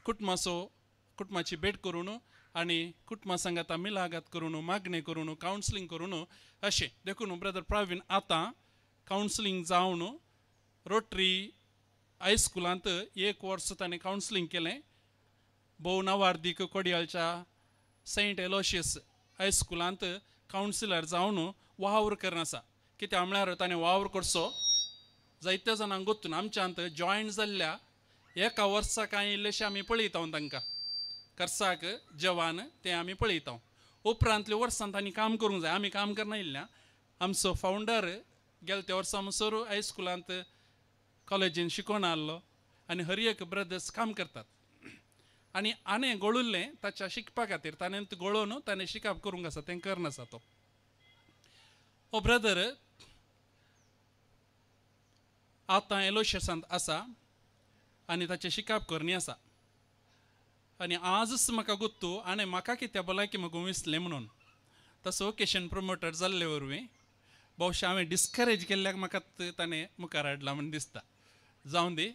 कुटुंबाचो, कुटुंबाची भेट करून आनी कुटुंबा सांगाता मिलागात करून मागणें करून कावन्सिलींग करून अशें. देखून ब्रदर प्रवीण आतां कावन्सिलींग जावन रोटरी हायस्कुलांत 1 वर्स ताणें कावन्सिलींग केलें. भोव नावार्दीक कोडियालच्या सेंट एलोशियस हायस्कुलांत कावन्सिलर जावन वावर करून आसा. कित्याक म्हळ्यार ताणें वावर करचो जायत्या जाणांक गोत्तून आमच्यांत जॉयन जाल्ल्या एका वर्सा कांय इल्लेशें आमी पळयता तांकां खर्चाक जेवण तें आमी पळयता. उपरांतल्या वर्सान तांणी काम करूंक जाय. आमी काम करना इल्ल्या आमचो फावंडर गेले त्या वर्सा म्हणसर हायस्कुलांत कॉलेजीन शिकोवन आहलो आनी हर एक ब्रदर्स काम करतात आनी आनी गोळुल्लें ताच्या शिकपा खातीर ताणें गोळोवन ताणें शिकप करूंक आसा तें करनासा तो. हो ब्रदर आतां एलोशियसांत आसा आनी ताचें शिकप करणी आसा आनी आजच म्हाका गुत्तू आनी म्हाका कित्या भलायकी म्हाका विसलें म्हणून तसो ओकेशन प्रमोटर जाल्ले वरवीं भोवशा हांवें डिस्करेज केल्ल्याक म्हाका ताणें मुखार हाडला म्हूण दिसता. जावं दी.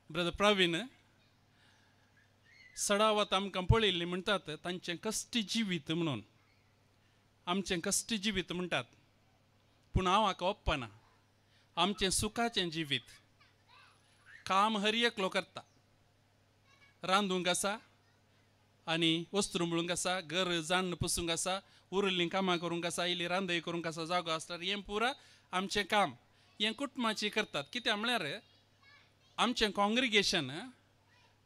ब्रदर प्रवीण सडावत आमकां पळयल्ली म्हणटात तांचें कश्टी जिवीत म्हणून आमचें कश्टी जिवीत म्हणटात पूण हांव हाका ओप्पना. आमचें सुखाचें जिवीत. काम हर एकलो करता. रांदूंक आसा आनी वस्त्र मिळूंक आसा, घर जाण पुसूंक आसा, उरिल्लीं कामां करूंक आसा, इल्ली रांदय करूंक आसा, जागो आसल्यार हें पुरा आमचें काम हें कुटुंबाची करतात. कित्याक म्हळ्यार आमचें congregation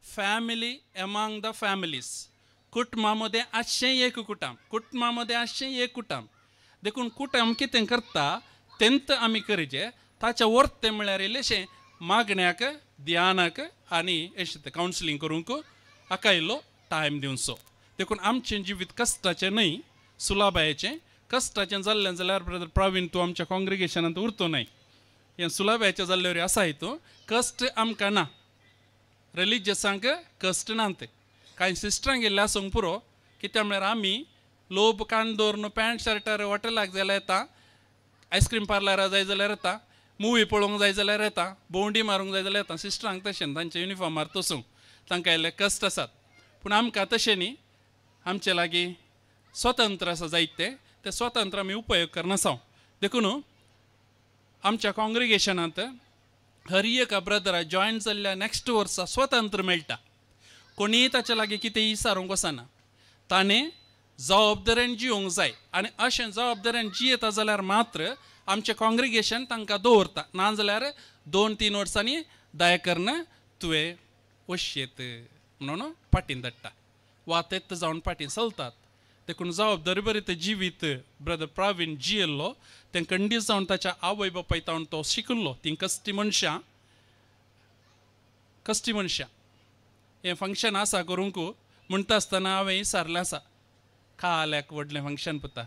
family among the families. कुटुंबा मदें आसचें एक कुटुंब, कुटुंबा मदें आसचें एक कुटुंब. देखून कुटुंब कितें करता तेंत आमी करचें. ताचें वर्तें म्हळ्यार इल्लेशें मागण्याक ध्यानाक आनी अशें कावन्सिलींग करूंक हाका इल्लो टायम दिवचो. देखून आमचें जिवीत कश्टाचें न्हय सुलाबायेचें. कश्टाचें जाल्लें जाल्यार ब्रदर प्रवीण तूं आमच्या कॉंग्रिगेशनांत उरतो न्हय. हें सुलाबायेचें जाल्ले वरी आसा हितून कश्ट आमकां ना. रिलिजियसांक कश्ट ना ते. कांय सिस्टरांक इल्लें आसूंक पुरो. कित्याक म्हळ्यार आमी लोब कान दवरून पॅन्ट शर्टार हॉटेलाक जाल्यार येता, आयस्क्रीम पार्लराक जाय जाल्यार येता, मुवी पळोवंक जाय जाल्यार येता, भोंवडी मारूंक जाय जाल्यार येता. सिस्टरांक तशें तांचे युनिफॉर्मार तसूंक तांकां इल्ले कश्ट आसात. पूण आमकां तशें न्ही. आमचे लागीं स्वतंत्र आसा जायते ते स्वतंत्र आमी उपयोग करनासा. देखून आमच्या कॉंग्रिगेशनांत हर एका ब्रदरा जॉयन जाल्ल्या नॅक्स्ट वर्सा स्वतंत्र मेळटा. कोणीय ताच्या लागीं कितें विचारूंक वचना. ताणें जबाबदारेन जिवंक जाय आनी अशें जबाबदारेन जियेता जाल्यार मात्र आमचें कॉंग्रिगेशन तांकां दवरता. ना जाल्यार 2-3 वर्सांनी दया करून तुवें वशयेत म्हणून फाटीन धाडटा वा तेत जावन फाटीन चलतात. देखून जबाबदारी बरी तें जिवीत ब्रदर प्रवीण जियेल्लो तें खंडीत जावन ताच्या आवय बापाय तावन तो शिकिल्लो. तीं कश्टी मनशां, कश्टी मनशां. हें फंक्शन आसा करूंक म्हणटा आसतना हांवें विचारलें आसा काल्याक व्हडलें फंक्शन पुता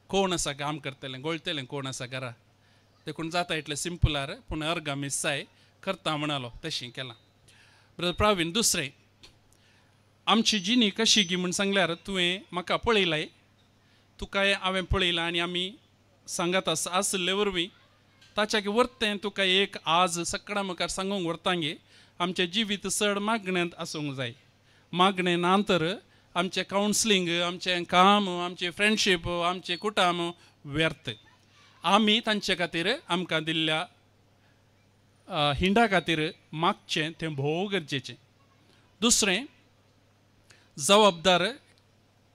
कोण आसा काम करतलें गोळतलें कोण आसा घरा. देखून जाता इतलें सिंपलार पूण अर्गां मिसाय करता म्हणालो तशें केलां ब्रदर प्रवीण. दुसरें आमची जिणी कशी गी म्हूण सांगल्यार तुवें म्हाका पळयलाय, तुकाय हांवें पळयलां आनी आमी सांगात आसा आशिल्ले वरवीं ताच्या वर्तें तुका एक आज सगळ्या मुखार सांगूंक व्हरता गे. आमचें जिवीत चड मागण्यांत आसूंक जाय. मागणें ना तर आमचें कावन्सिलींग, आमचें काम, आमचें फ्रेंडशीप, आमचें कुटुंब व्यर्थ. आमी तांचे खातीर आमकां दिल्ल्या हिंडा खातीर मागचें तें भोव गरजेचें. दुसरें जबाबदार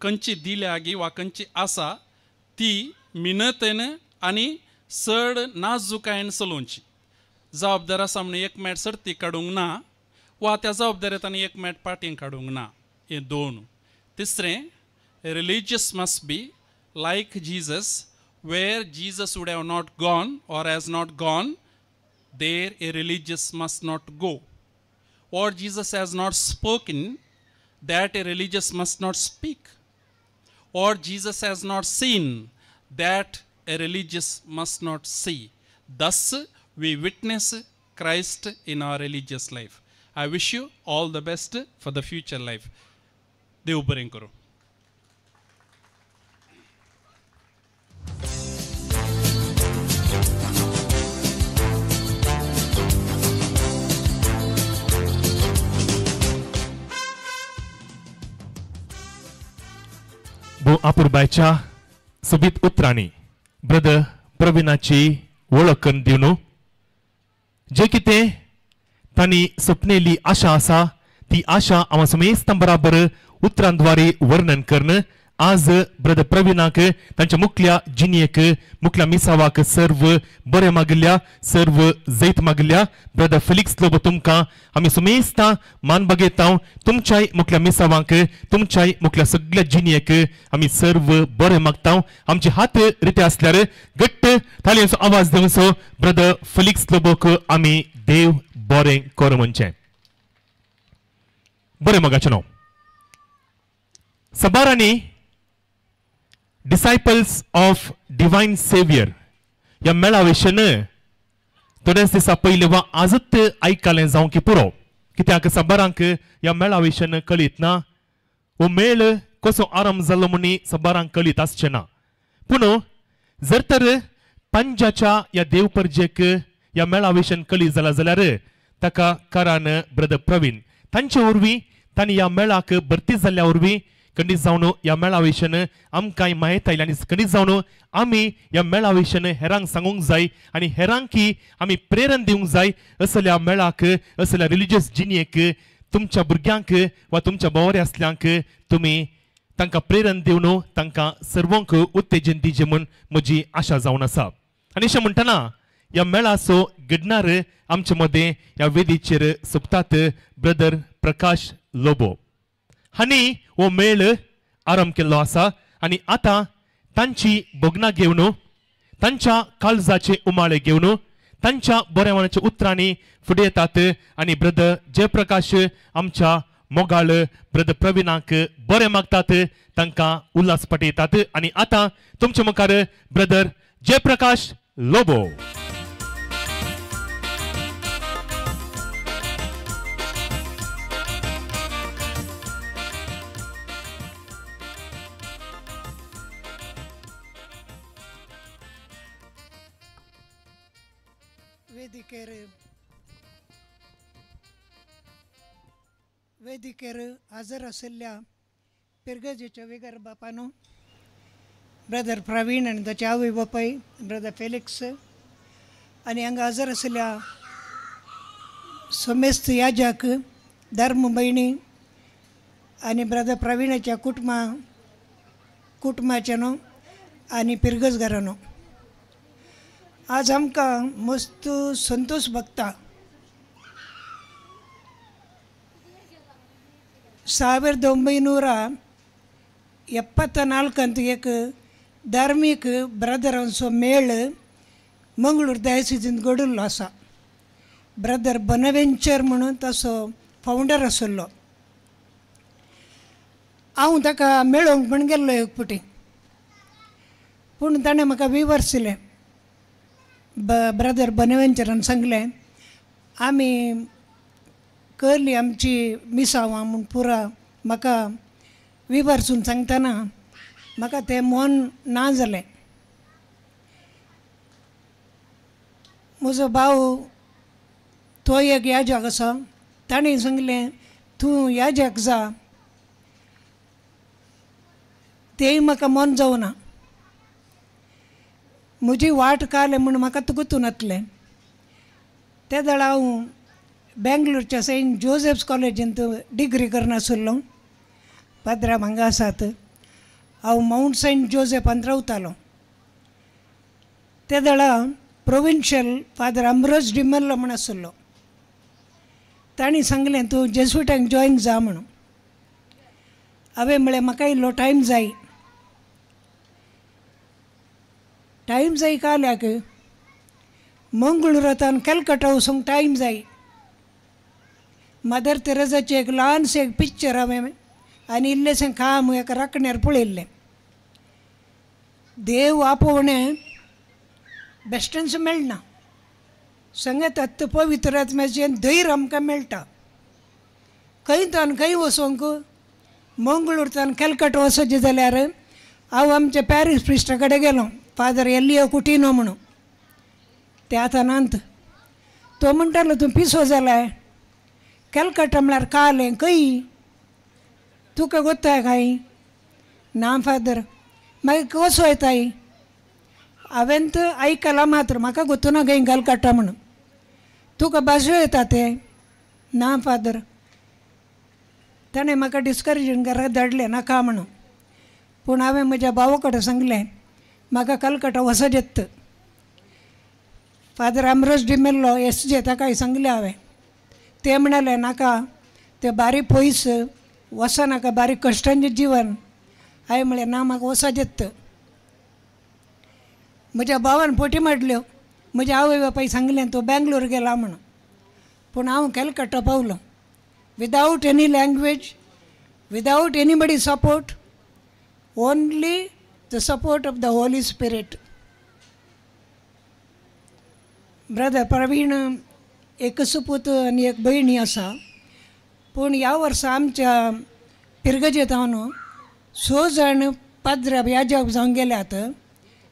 खंयची दिल्या गी वा खंयची आसा ती मिनतेन आनी चड नाजुकायेन चलोवची. जबाबदार आसा म्हणून एक मॅट सर्ती काडूंक ना वा त्या जबाबदारेंत आनी एक मॅट पाटींग काडूंक ना. हें दोन. तिसरें religious must be like Jesus. Where Jesus would have not gone or has not gone there a religious must not go. What Jesus has not spoken that a religious must not speak. What Jesus has not seen that a religious must not see. Thus we witness Christ in our religious life. I wish you all the best for the future life. देव बरें करूं. भो आपुरबायच्या सोबीत उतरांनी brother प्रवीणाची वळख करून दिवन जे कितें तांणी सपनेली आशा आसा ती आशा हांव समेस्तां बराबर उतरांद्वारे वर्णन करून आज ब्रदर प्रवीणाक तांच्या मुखल्या जिणयेक मुखल्या मिसावाक सर्व बरें मागिल्ल्या सर्व जैत मागिल्ल्या ब्रदर फेलिक्स लोबो तुमकां आमी सुमेस्ता मान बगयता तुमच्याय मुखल्या मिसावांक तुमच्याय मुखल्या सगळ्या जिणयेक आमी सर्व बरें मागता आमचे हात रिते आसल्यार घट्ट ताळयेचो आवाज दिवचो ब्रदर फेलिक्स लोबोक आमी देव बरें कर म्हणचें बरें मोगाचें नांव सबारांनी डिसायपल्स ऑफ डिवायन सेवियर ह्या मेळावेशन थोड्याच दिसा पयलीं वा आजच आयकलें जावं की पुरो कित्याक सबारांक ह्या मेळावेशन कळीत ना हो मेळ कसो आरंभ जालो म्हणी सबारांक कळीत आसचें ना पूण जर तर पंजाच्या ह्या देवपर्जेक ह्या मेळावेशन कळीत जाला जाल्यार ताका कारण ब्रदर प्रवीण तांचे वरवीं तांणी ह्या मेळाक भरती जाल्ल्या वरवीं खंडीत जावन ह्या मेळावेशन आमकां म्हायती आयली आनी खंडीत जावन आमी ह्या मेळावेशन हेरांक सांगूंक जाय आनी हेरांकी आमी प्रेरण दिवंक जाय असल्या मेळाक असल्या रिलिजियस जिणयेक तुमच्या भुरग्यांक वा तुमच्या भोंवरे आसल्यांक तुमी तांकां प्रेरण दिवन तांकां सर्वांक उत्तेजन दिवचें म्हूण म्हजी आशा जावन आसा आनी अशें म्हणटना ह्या मेळाचो घडणार आमचे मदें ह्या वेदीचेर सोंपतात ब्रदर प्रकाश लोबो हांणी हो मेळ आरंभ केल्लो आसा आनी आतां तांची भोगणां घेवन तांच्या काळजाचे उमाळे घेवन तांच्या बऱ्या मनाच्या उतरांनी फुडें येतात आनी ब्रदर जयप्रकाश आमच्या मोगाळ ब्रदर प्रवीणाक बरें मागतात तांकां उल्हास पाठयतात आनी आतां तुमचे मुखार ब्रदर जयप्रकाश लोबो. वेदिकेर हजर आशिल्ल्या पिरगजेच्या वेगर बापानो ब्रदर प्रवीण आनी ताचे आवय बापाय ब्रदर फेलिक्स आनी हांगा हजर आशिल्ल्या समेस्त याजाक धर्म भयणी आनी ब्रदर प्रवीणाच्या कुटुंबाच्या न्हू आनी पिरगजगारांनो आज आमकां मस्त संतोष भोगता. 1974 एक धार्मीक ब्रदरांचो मेळ मंगळूर डायसिजींत घडिल्लो आसा. ब्रदर बनवेंचर म्हणून ताचो फावंडर आशिल्लो. हांव ताका मेळोवंक म्हण गेल्लो एक फावटी पूण ताणें म्हाका विवर्स दिलें. ब्रदर बनवेंचरान सांगलें आमी करली आमची मिसावां म्हूण पुरा म्हाका विवर्सून सांगतना म्हाका तें मन ना जालें. म्हजो भाव तो एक याजक आसा ताणें सांगलें तूं याजक जा तेंय म्हाका मन जावना म्हजी वाट काडली म्हूण म्हाका तुका नातलें. ते वेळार हांव बेंगलोरच्या सेंट जोसेफ्स कॉलेजींत डिग्री करनाशिल्लो. पाद्राम हांगा आसात. हांव मावंट सेंट जोसेफांत रावतालो. ते वेळार प्रोविन्शियल फादर अम्ब्रोज डिमेल्लो म्हूण आशिल्लो. तांणी सांगलें तूं जेस्विटांक जॉयन जा म्हणून. हांवें म्हळें म्हाका इल्लो टायम जाय. टायम जाय काल्याक मंगळुरांत कॅलकटा वचूंक टायम जाय. मदर तेरेजाचें एक ल्हानशें एक पिक्चर हांवें आनी इल्लेशें काम एका राखण्यार पळयल्लें. देव आपोवणें बेश्टेंच मेळना. संगत आत्त पवित्र आत्म्याचें धैर्य आमकां मेळटा. खंय तान खंय वचोंक मंगळूर तान कॅलकटा वचचें जाल्यार हांव आमच्या पॅरीस प्रिस्टा कडेन गेलो. फादर एलियो कुटिनो म्हणून ते आतां नात. तो म्हणटालो तूं पिसो जालाय कॅलकटा म्हळ्यार कालें खंय तुका गोत्ताय कांय ना फादर मागीर कसो येताय. हांवें तर आयकलां मात्र म्हाका गोत्तुना खंय कॅलकटा म्हणून. तुका भाजयो येता ते ना फादर. ताणें म्हाका डिस्करेजन घरा धाडलें नाका म्हणून. पूण हांवें म्हज्या भावा कडेन सांगलें म्हाका कलकटा वचत येत. फादर आमरोज डिमेल्लो एस जे ताकाय सांगलें हांवें. ते म्हणाले नाका ते बारीक पयस वचो नाका, बारीक कश्टांचें जिवन. हांवें म्हळें ना म्हाका वचत येत. म्हज्या भावान फोटी मारल्यो. म्हज्या आवय बापाय सांगलें तो बेंगलोर गेला म्हणून. पूण हांव कलकत्ता पावलो without any language, without anybody support, only the support of the Holy Spirit. Brother Praveen एक सुपूत आनी एक भयणी आसा. पूण ह्या वर्सा आमच्या पिरगजेंत हांव 6 जाण पाद्र याजक जावन गेल्यात.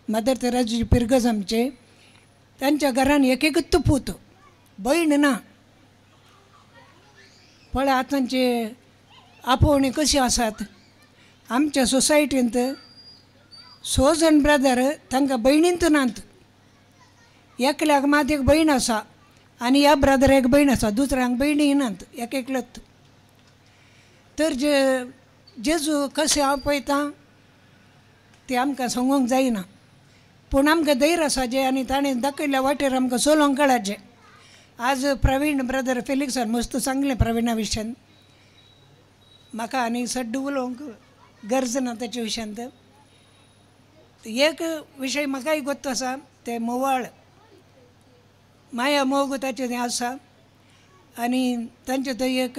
मदर तेरेजाची पिरगज आमचे तांच्या घरान एक एकूच पूत, भयण ना. पळय आतां तांचे आपोवणी कशी आसात. आमच्या सोसायटींत 6 जाण ब्रदर तांकां भयणींत नात. एकल्याक मात एक भयण आसा आनी ह्या ब्रदर एक भयण आसा, दुसऱ्यांक भयणी नात, एक एकलोच. तर जे जेजू कशें हांव पळयता तें आमकां सांगूंक जायना, पूण आमकां धैर्य आसा जें आनी ताणें दाखयल्ल्या वाटेर आमकां चलोवंक कळाचें. आज प्रवीण ब्रदर फेलिक्सान मस्त सांगलें प्रवीणा विशयान, म्हाका आनी सड्ड उलोवंक गरज ना ताच्या विशयांत. एक विशय म्हाकाय गोत्त आसा, तें मोवाळ माया मोग ताचें तें आसा आनी तांचें थंय एक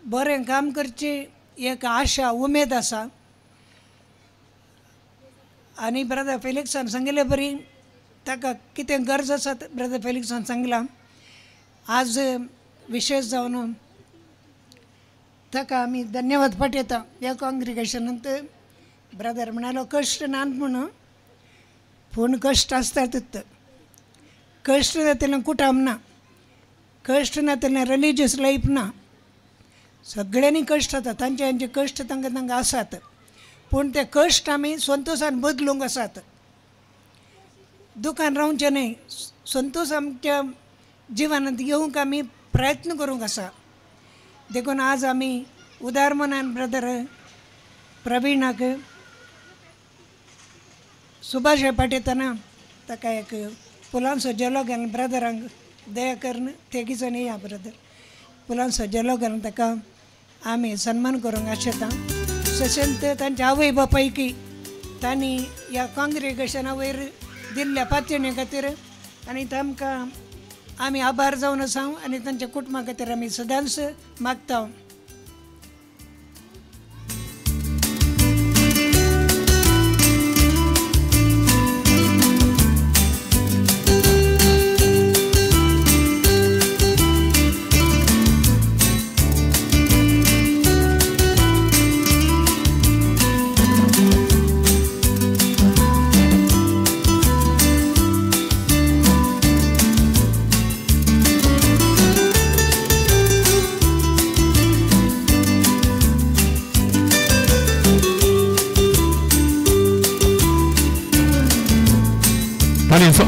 बरें काम करची एक आशा उमेद आसा. आनी ब्रदर फेलिक्सान सांगिल्ले बरी ताका कितें गरज आसा ब्रदर फेलिक्सान सांगलां. आज विशेश जावन ताका आमी धन्यवाद पाठयता. ह्या काँग्रिगेशनांत ब्रदर म्हणालो कश्ट नात म्हणून, पूण कश्ट आसतात. कश्ट नातलें कुटाम ना, कश्ट नातलें रिलिजियस लायफ ना. सगळ्यांनी कश्ट जाता, तांचे तांचे कश्ट तांकां तांकां आसात, पूण ते कश्ट आमी संतोशान बदलूंक आसात. दुकान रावचें न्हय, संतोश आमच्या जिवनांत येवंक आमी प्रयत्न करूंक आसा. देखून आज आमी उदार मनान ब्रदर प्रवीणाक सुभाष पाठयतना ताका एक फुलांचो झेलो घालून ब्रदरांक दया करून तेगीचो न्ही या ब्रदर फुलांचो झेलो घालून ताका आमी सन्मान करूंक आशेता. तशेंच तांच्या आवय बापायकी तांणी ह्या काँग्रिगेशना वयर दिल्ल्या पातयणे खातीर आनी तांकां आमी आभार जावन आसा आनी तांच्या कुटुंबा खातीर आमी सदांच मागता.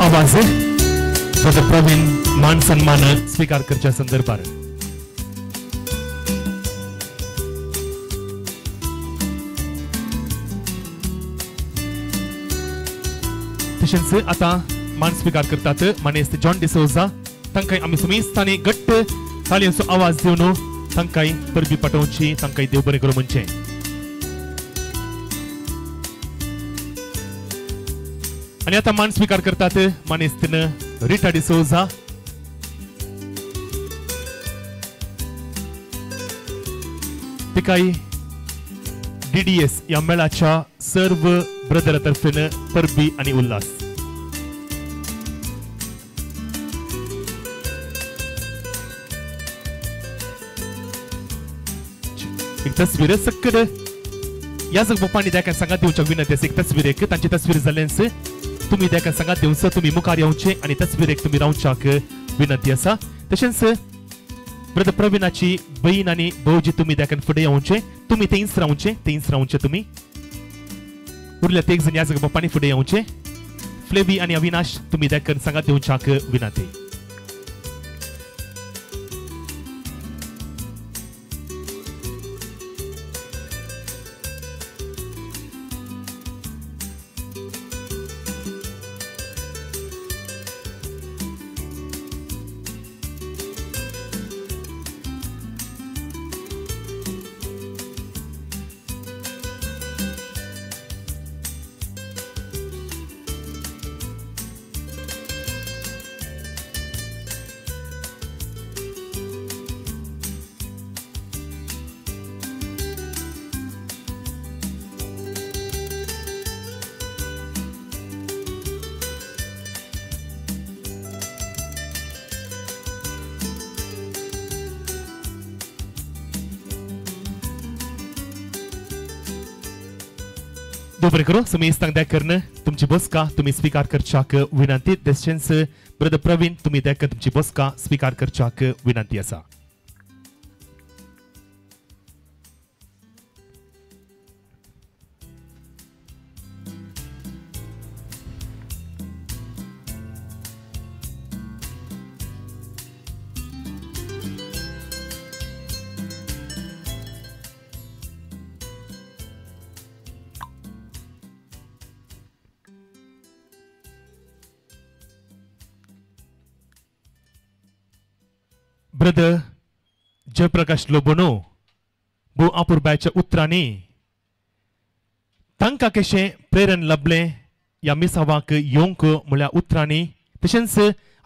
आवाज ब्रदर प्रवीण मान सन्मान स्वीकार करच्या संदर्भार. तशेंच आतां मान स्वीकार करतात मानेस्त जॉन डिसोजा तांकां आमी समेस्तांनी घट्ट ताळयांचो आवाज दिवन तांकां परबी पाठोवची, तांकां देव बरें करूं म्हणचें. आनी आतां मान स्वीकार करतात मानेस्तीन रिटा डिसोजा. तिकाय डीडीएस ह्या मेळाच्या सर्व ब्रदरा तर्फेन परबी आनी उल्हास. एक तस्वीर सक्कर ह्या जगपांनी त्या सांगात दिवच्या विनंती आसा. एक तस्वीर एक तांची तस्वीर जाल्यान तुमी ताका सांगात दिवचो, तुमी मुखार येवचे आनी तस्वीरेक तुमी रावच्याक विनंती आसा. तशेंच ब्रदर प्रवीणाची बहीण आनी भावजी तुमी ताका फुडें येवचे, तुमी थंयच रावचे, थंयच रावचे. तुमी उरल्या ते एक जण ह्या जगपांनी फुडें येवचे. फ्लेवी आनी अविनाश तुमी ताका सांगात दिवच्याक विनंती. दोपरे करो सुमेस्तांक द्या करून तुमची बसका तुमी स्वीकार करच्याक विनंती. तशेंच ब्रदर प्रवीण तुमी द्या तुमची बसका स्वीकार करच्याक विनंती आसा. ब्रदर जयप्रकाश लोबोनो भो आपुरबायच्या उतरांनी तांकां कशें प्रेरण लभलें ह्या मिसावाक येवंक म्हळ्या उतरांनी, तशेंच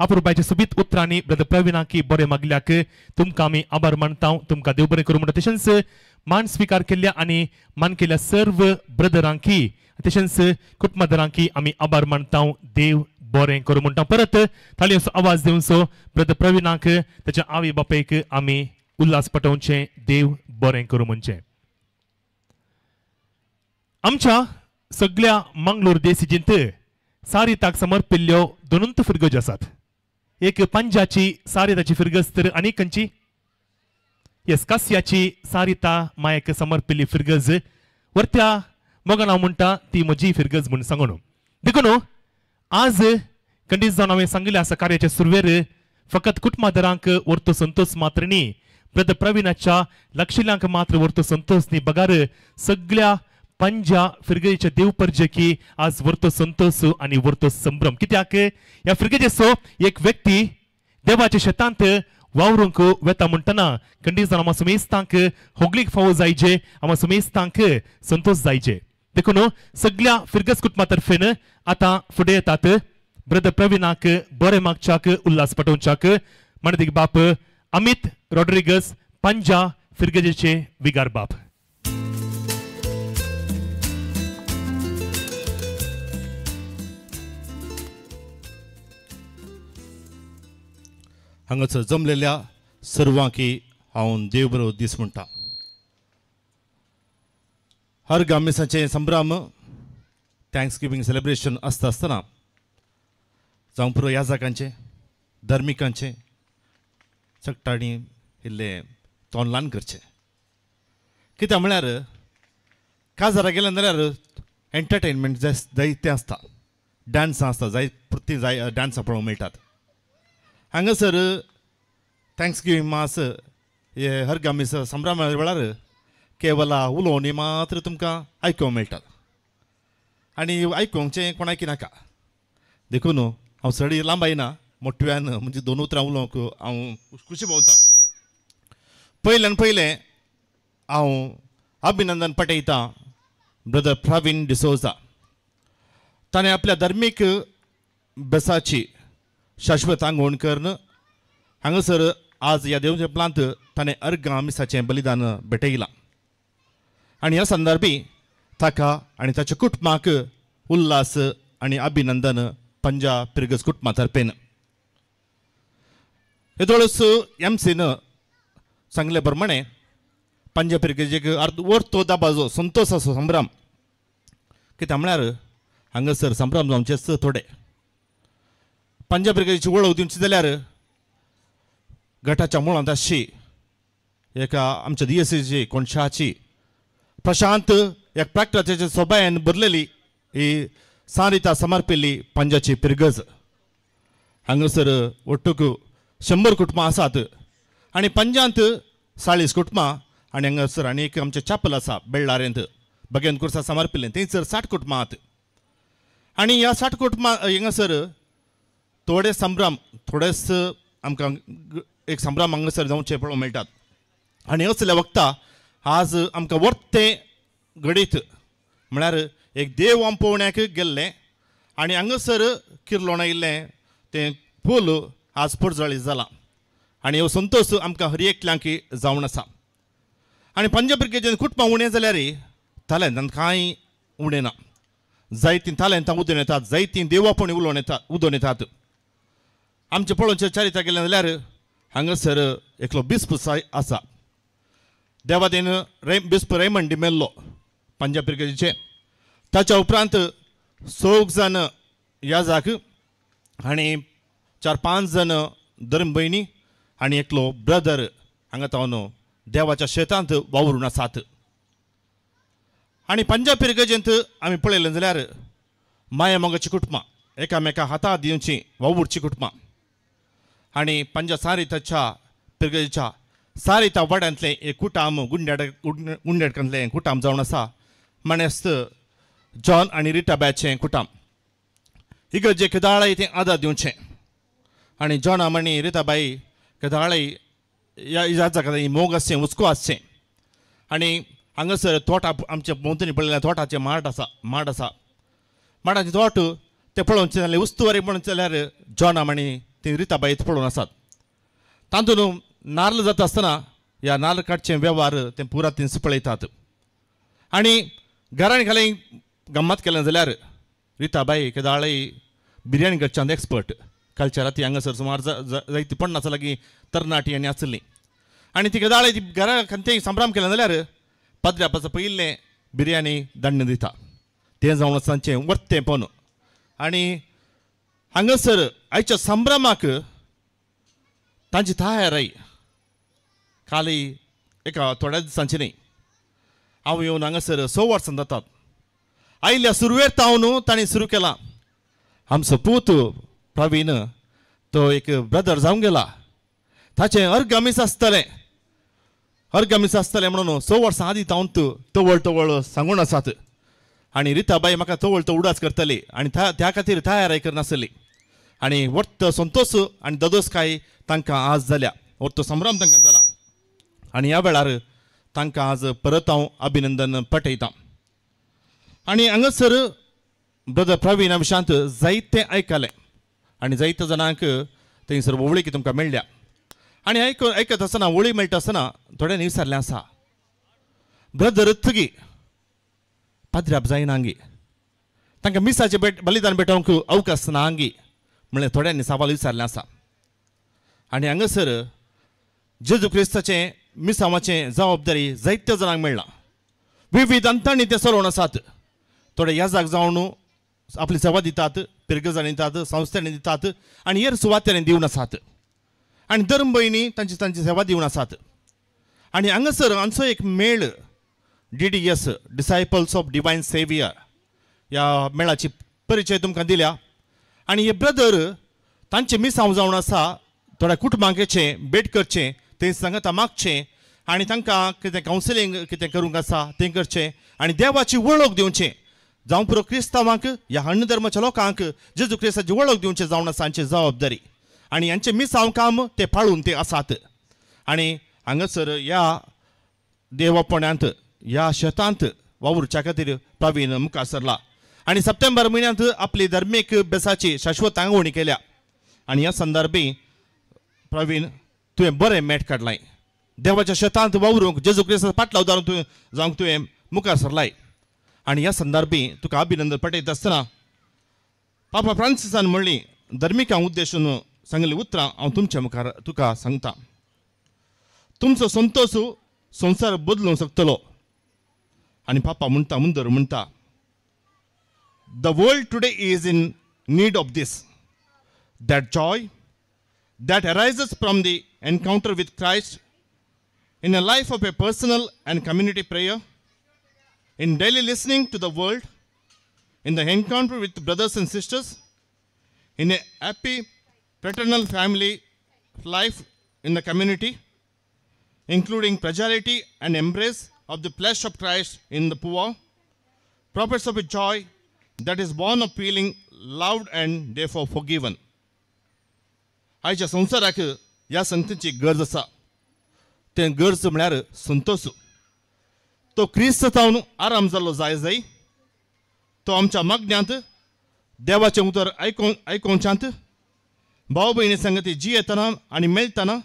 आपुरबायच्या सोबीत उतरांनी ब्रदर प्रवीणाक बरें मागल्याक तुमकां आमी आभार मानता, तुमकां देव बरें करूं म्हणटा. तशेंच मान स्विकार केल्ल्या आनी मान केल्ल्या सर्व ब्रदरांकी तशेंच कुटुंबादारांकी आमी आभार मानता, देव बरें करूं म्हणटा. परत ताळयेचो आवाज दिवचो ब्रदर प्रवीणाक ताच्या आवय बापायक आमी उल्हास पटोवचें, देव बरें करूं म्हणचें. आमच्या सगळ्या मंगलोर देसीजींत सारिताक समर्पिल्ल्यो दोनूच फिरगज आसात. एक पंजाची सारिताची फिरगज तर आनी खंयची येस कास्याची सारिता मायक समर्पिल्ली फिरगज वरत्या मोगान हांव म्हणटा ती म्हजी फिरगज म्हूण सांगून. देखून आज खंडीत जावन हांवें सांगिल्लें आसा कार्याच्या सुरवेर फकत कुटुंबादारांक वर्तो संतोष मात्र न्ही, ब्रदर प्रवीणाच्या लक्षिल्यांक मात्र वर्तो संतोष न्ही, बगार सगळ्या पंजा फिरगजेच्या देव परजेकी आज वर्तो संतोष आनी वर्तो संभ्रम. कित्याक ह्या फिरगजेचो एक व्यक्ती देवाच्या शेतांत वावरूंक वेता म्हणटना खंडीत जावन आमकां सुमेस्तांक होगलीक फावो जायचे, आमकां सुमेस्तांक संतोष जायचे. देखून सगळ्या फिरगज कुटुंबा तर्फेन आतां फुडें येतात ब्रदर प्रवीणाक बरें मागच्याक उल्हास पटोवच्याक मानदीक बाप अमित रॉड्रिगस पंजा फिरगजेचे विगार बाप. हांगासर जमलेल्या सर्वांकी हांव देव बरो दीस म्हणटा. हर गामिसाचें संभ्रम thanks giving celebration आसता आसतना जावं पुरो याजकांचें धर्मिकांचें सगटांनी इल्लें तोंड ल्हान करचें. कित्याक म्हळ्यार काजारा गेलें जाल्यार एंटरटेनमेंट जायतें आसता, डांसां आसता, जाय पुरती जाय डांसां पळोवंक मेळटात. हांगासर thanks giving मास हे हर गामीस संभ्रमा वेळार केवला उलोवणी मात्र तुमकां आयकूंक मेळटात आनी आयकूंकचें कोणाकी नाका. देखून हांव चड लांबायना, मोठ्यान म्हणजे दोन उतरां उलोवंक हांव खुशी पावतां. पयल्यान पयलें हांव अभिनंदन पटयतां ब्रदर प्रवीण डिसोजा. ताणें आपल्या धर्मीक बेसाची शाश्वत आंगवण करून हांगासर आज ह्या देवच्या प्लांत ताणें अर्गां मिसाचें बलिदान भेटयलां आनी ह्या संदर्भी ताका आनी ताच्या कुटुंबाक उल्हास आनी अभिनंदन पंजा पिरगज कुटुंबा तर्फेन. हेदोळच एमसीन सांगले प्रमाणे पंजा पिरगजेक अर्द वर्तो दाबाजो संतोषाचो संभ्रम. कित्याक म्हळ्यार हांगासर संभ्रम जावचेच थोडे. पंजा पिरगजेची वळख दिवची जाल्यार गटाच्या मुळांत आसची एका आमच्या दियसीची कोणशाची प्रशांत एक प्राक्टाच्या सोबायन भरलेली ही सारिता समर्पिल्ली पंजाची पिरगज. हांगासर ಒಟ್ಟುಕು 100 कुटुंबां आसात आनी पंजांत 40 कुटुंबां आनी हांगासर आनी एक आमचें चॅपल आसा बेळ्ळारेंत बगेन कुर्सा समर्पिल्लें थंयसर 60 कुटुंबां आहात आनी ह्या 60 कुटुंबां हांगासर थोडे संभ्रम थोडेच आमकां एक संभ्रम हांगासर जावचे पळोवंक मेळटात आनी असल्या वखता आज आमकां वर्तें घडीत म्हळ्यार एक देव आम पळोवण्याक गेल्लें आनी हांगासर किर्लोण आयिल्लें तें फूल आज परजळीत जालां आनी हो संतोश आमकां हर एकल्यांक जावन आसा. आनी पंजाब ब्रिगेडीन कुटुंबां उणें जाल्यार तालेंतान कांय उणें ना, जायतीं तालेंतां उदोवन येतात, जायतीं देवापणी उलोवन येतात उदोवन येतात. आमचें पळोवचें चारित्र्य गेलें जाल्यार हांगासर एकलो बिस्प आसा देवादेन बिस्प रेमंड डिमेल्लो पंजाब ब्रिगेडीचे. ताच्या उपरांत 6 जाण याजाक आनी 4-5 जाण धर्म भयणी आनी एकलो ब्रदर हांगा तावन देवाच्या शेतांत वावरून आसात. आनी पंजाब पिरगजेंत आमी पळयलें जाल्यार माया मोगाची कुटुंबां एकामेका हाता दिवची वावुरची कुटुंबां आनी पंजाब सारिताच्या पिरगजेच्या सारिता वाड्यांतलें एक कुटाम गुंड्याडकांतलें कुटाम जावन आसा मानेस्त जॉन आनी रिटा बॅचें कुटाम. इगर्जे केदाळाय तें आदार दिवचें आनी जॉनाम आनी रिताबाई केदाळाय ह्या इजाजा मोग आसचें हुस्को आसचें. आनी हांगासर तोटा आमच्या भोंवतणी पळयल्यार तोटाचें माड आसा माड आसा माडाचें तोट तें पळोवचें जाल्यार उस्तुवारी पळोवचें जाल्यार जॉनाम आनी ती रिताबाई पळोवन आसात. तातूंत नार्ल जाता आसतना ह्या नार्ल काडचें वेव्हार तें पुरा तिन्स पळयतात. आनी घरान खाली गम्मत केलें जाल्यार रिताबाई केदाळय बिर्याणी करच्यांत एक्सपर्ट. कालच्या राती हांगासर सुमार जायती 50 लागीं तरणाटी आनी आसली आनी ती केदाळय ती घरा खंयचेय संभ्रम केलें जाल्यार पाद्र्या पासून पयिल्लें बिर्याणी दाण्ण दिता तें जावन तांचें वर्तेंपण. आनी हांगासर आयच्या संभ्रमाक तांची तयाराय कालय एका थोड्या दिसांची न्ही हांव येवन हांगासर 6 वर्सां जातात. आयिल्ल्या सुरवेर तावन तांणी सुरू केलां. आमचो पूत प्रवीण तो एक ब्रदर जावन गेला ताचें अर्गमीस आसतलें अर्गमीस आसतलें म्हणून 6 वर्सां आदीं तावन तवळ तवळ सांगून आसात. आनी रिताबाई म्हाका तवळ तो उडास करतली आनी त्या खातीर तयाराय करनासली. आनी वर्त संतोश आनी ददोसकाय तांकां आज जाल्या वर्त संभ्रम तांकां जाला. आनी ह्या वेळार तांकां आज परत हांव अभिनंदन पटयतां. आनी हांगासर ब्रदर प्रवीण विशांत जायतें आयकलें आनी जायते जाणांक थंयसर वळखी तुमकां मेळ्ळ्या. आनी आयकत आसतना वळी मेळटा आसतना थोड्यांनी विचारलें आसा ब्रदर थगी पाद्र्याप जायना हांगी तांकां मिसाचें भेट बलिदान भेटोवंक अवकाश ना हांगी म्हणल्यार थोड्यांनी सवाल विचारलें आसा. आनी हांगासर जेजू क्रिस्ताचें मिसांवाचें जबाबदारी जायत्या जाणांक मेळ्ळां. विविध अंतांनी ते चलोवन आसात. थोडे याजाक जावन आपली सेवा दितात पिरगजांनी दितात संस्थांनी दितात आनी हेर सुवातांनी दिवन आसात. आनी धर्म भयणी तांची तांची सेवा दिवन आसात. आनी हांगासर आमचो एक मेळ DDS disciples of divine saviour ह्या मेळाची परिचय तुमकां दिल्या. आनी हे ब्रदर तांचें मिसांव जावन आसा थोड्या कुटुंबांक येचें भेट करचें तें सांगता मागचें आनी तांकां कितें कावन्सिलींग कितें करूंक आसा तें करचें आनी देवाची वळख दिवचें जावं पुरो क्रिस्तांवांक ह्या अन्य धर्माच्या लोकांक जेजू क्रिस्ताची वळख दिवचें जावन आसा हांची जबाबदारी. आनी हांचें मिसांव काम ते पाळून ते आसात. आनी हांगासर ह्या देवापणांत ह्या शेतांत वावुरच्या खातीर प्रवीण मुखार सरला आनी सप्टेंबर म्हयन्यांत आपली धर्मीक बेसाची शाश्वत आंगवणी केल्या. आनी ह्या संदर्भी प्रवीण तुवें बरें मेट काडलाय देवाच्या शेतांत वावरूंक जेजू क्रिस्ता पाटलाव दारून तुवें जावंक तुवें मुखार सरलाय. आनी ह्या संदर्भी तुका अभिनंदन पटयता आसतना पापा फ्रांसिसान म्हणली धर्मिकांक उद्देशून सांगली उतरां हांव तुमच्या मुखार तुका सांगता. तुमचो संतोश संवसार बदलूंक शकतलो. आनी पापा म्हणटा मुंदर म्हणटा the world today is in need of this that joy that arises from the encounter with Christ in a life of a personal and community prayer, in daily listening to the world, in the encounter with brothers and sisters, in a happy fraternal family life in the community, including fragility and embrace of the flesh of Christ in the poor, prophets of a joy that is born of feeling loved and therefore forgiven. आयच्या संवसाराक ह्या संगतीची गरज आसा. तें गरज म्हळ्यार संतोश. तो क्रिस्त जावन आराम जाल्लो जाय जाय तो आमच्या मागण्यांत देवाचें उतर आयकोवच्यांत भाव भयणी संगती जियेतना आनी मेळटना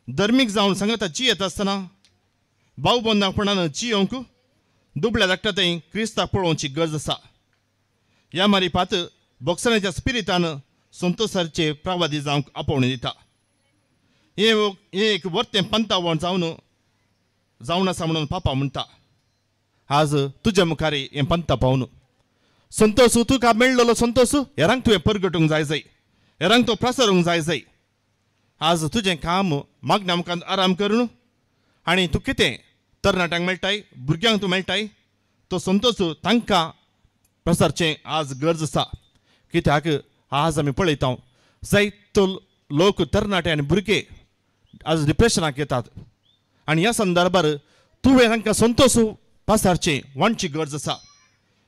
धर्मीक जावन सांगता जियेत आसतना भाव बंदापणान जियोवंक दुबळ्या धाकटा थंय क्रिस्ताक पळोवची गरज आसा. ह्या मारिपात बोक्सण्याच्या स्पिरितान संतोषाचे प्रवादी जावंक आपोवणी दिता. हें एक वर्तें पंतावण जावन जावन आसा म्हणून पापा म्हणटा. आज तुज्या मुखार हें पंता पावून संतोष तुका मेळ्ळलो संतोष हेरांक तुवें परगटूंक जाय जाय, हेरांक तो प्रसरूंक जाय जाय। आज तुजें काम मागण्या मुखार आराम करून आनी तूं कितें तरणाट्यांक मेळटाय, भुरग्यांक तूं मेळटाय, तो संतोष तांकां प्रसारचें आज गरज आसा। कित्याक आज आमी पळयता जायतो लोक तरणाटे आनी भुरगे आज डिप्रेशनाक येतात आनी ह्या संदर्भार तुवें तांकां संतोष पासारचें वांटची गरज आसा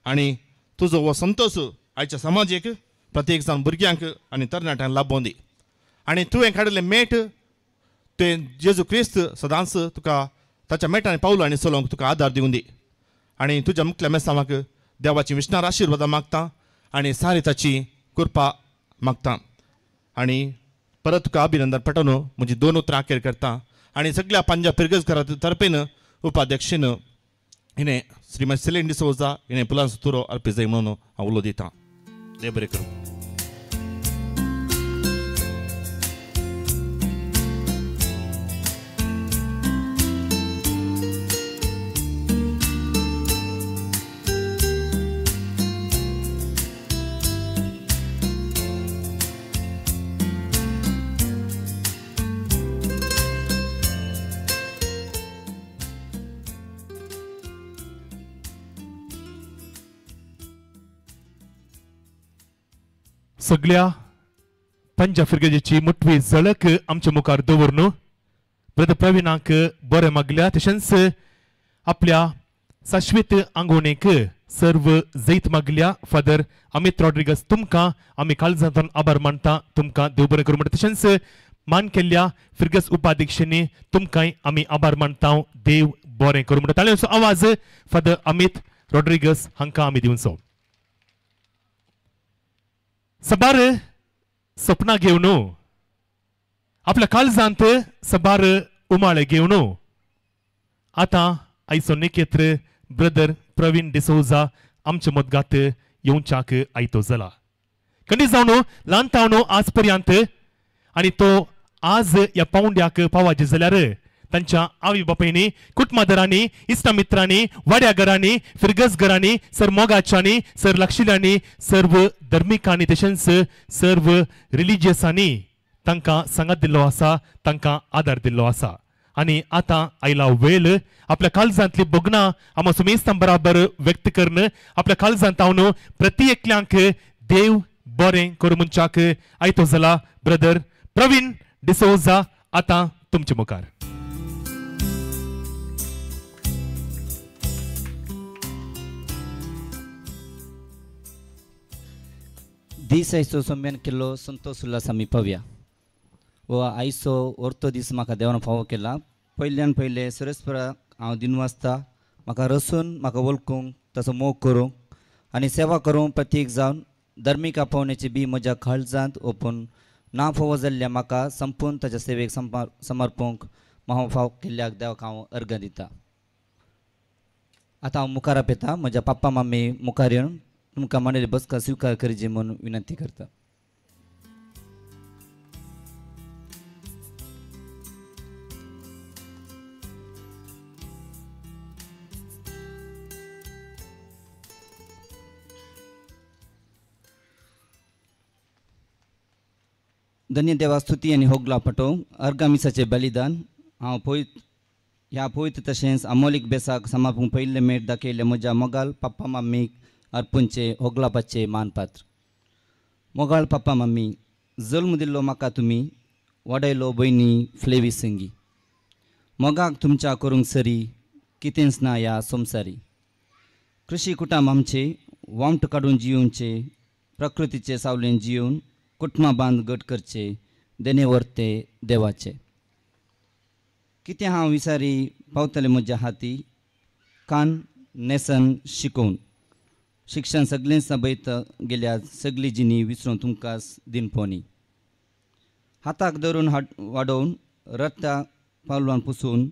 आनी तुजो हो संतोष आयच्या समाजेक प्रत्येक जावन भुरग्यांक आनी तरणाट्यांक लाभोवन दी आनी तुवें काडिल्लें मेट तें जेजू क्रिस्त सदांच तुका ताच्या मेटांनी पावलो आनी चलोवंक तुका आदार दिवन दी आनी तुज्या मुखल्या मेसांवाक देवाची विष्णार आशिर्वादां मागता आनी सारी ताची कृपा मागता आनी परत तुका अभिनंदन पटोवन म्हजी दोन उतरां अखेर करता आनी सगळ्या पंजाब फिरगज तर्फेन उपाध्यक्षेन हिणें श्रीमती सेलीन डिसोजा हिणें फुलांचो तुरो अर्पीत जाय म्हणून हांव उलो दितां। देव बरें करूं। सगळ्या पंजाब फिरगजेची मुठवी झळक आमच्या मुखार दवरून ब्रदर प्रवीणाक बरें मागल्या, तशेंच आपल्या शाश्वत आंगोणेक सर्व जैत मागल्या। फादर अमित रॉड्रिगस तुमकां आमी काळजांतल्यान आभार मानता, तुमकां देव बरें करूं म्हणटा। तशेंच मान केल्ल्या फिरगज उपाध्यक्षांनी तुमकांय आमी आभार मानता, देव बरें करूं म्हणटा। ताळयांचो आवाज फादर अमित रॉड्रिगस हांकां आमी दिवचो। सबार सपना घेवन आपल्या काळजांत सबार उमाळे घेवन आतां आयचो निकेत्र ब्रदर प्रवीण डिसोजा आमचे मदगात येवच्याक आयतो जाला। खंडीत जावन ल्हान तावन आज पर्यंत आनी तो आज ह्या पावंड्याक पावाचे जाल्यार तांच्या आवय बापायनी, कुटुंबादरांनी, इश्टा मित्रांनी, वाड्या घरांनी, फिरगज घरांनी, सर मोगाच्यांनी, सर लागशिल्ल्यांनी, सर्व धर्मिकांनी तशेंच सर्व रिलिजियसांनी तांकां सांगात दिल्लो आसा, तांकां आदार दिल्लो आसा। आनी आतां आयला वेळ आपल्या काळजांतली भोगणां आमकां सुमेस्तां बराबर व्यक्त करून आपल्या काळजांत हांव प्रति एकल्यांक देव बरें करूं म्हणच्याक आयतो जाला ब्रदर प्रवीण डिसोजा आतां तुमचे मुखार। दीस आयचो सोम्यान केल्लो संतोष उल्हास आमी पावया। हो आयचो orto दीस म्हाका देवान फावो केला। पयल्यान पयले सुरेशपराक हांव दिनवासता, म्हाका रसून म्हाका वळखूंक, ताचो मोग करूंक आनी सेवा करूंक प्रतीक जावन धर्मीक आपोवण्याची बी म्हज्या काळजांत ओपून ना फावो जाल्ल्या म्हाका संपूर्ण ताच्या सेवेक समर्पूंक म्हाका फावो केल्ल्याक देवाक हांव अर्घ दिता। आतां हांव मुखार आपयता म्हज्या पप्पा मम्मी मुखार येवन तुमकां मांडलेली बसका स्विकार करची म्हूण विनंती करता। धन्य देवा स्तुती आनी होगला पटोवंक अर्गामिसाचें बलिदान हांव पवित्र ह्या पवित्र तशेंच अमोलीक बेसाक समापूंक पयिल्लें मेट दाखयल्लें म्हज्या मोगाल पप्पा मम्मीक अर्पूंचे होगलापाचे मानपात्र। मोगाळ पप्पा मम्मी, जल्म दिल्लो म्हाका तुमी, वाडयलो भयणी फ्लेवी संगी, मोगाक तुमच्या करूंक सरी कितेंच ना ह्या संवसारी। कृशी कुटाम आमचे वामट काडून जियोवचे, प्रकृतीचे सावलेन जियोवन कुटुंबा बांद गट करचे, देणे वर्ते देवाचे। कितें हांव विसारी पावतलें म्हज्या हाती, कान न्हेसन शिकोवन शिक्षण सगळेंच सबयत गेल्या सगळी जिणी विसरून तुमकां दिनपोनी। हाताक धरून वाडोवन रडटा पावलान पुसून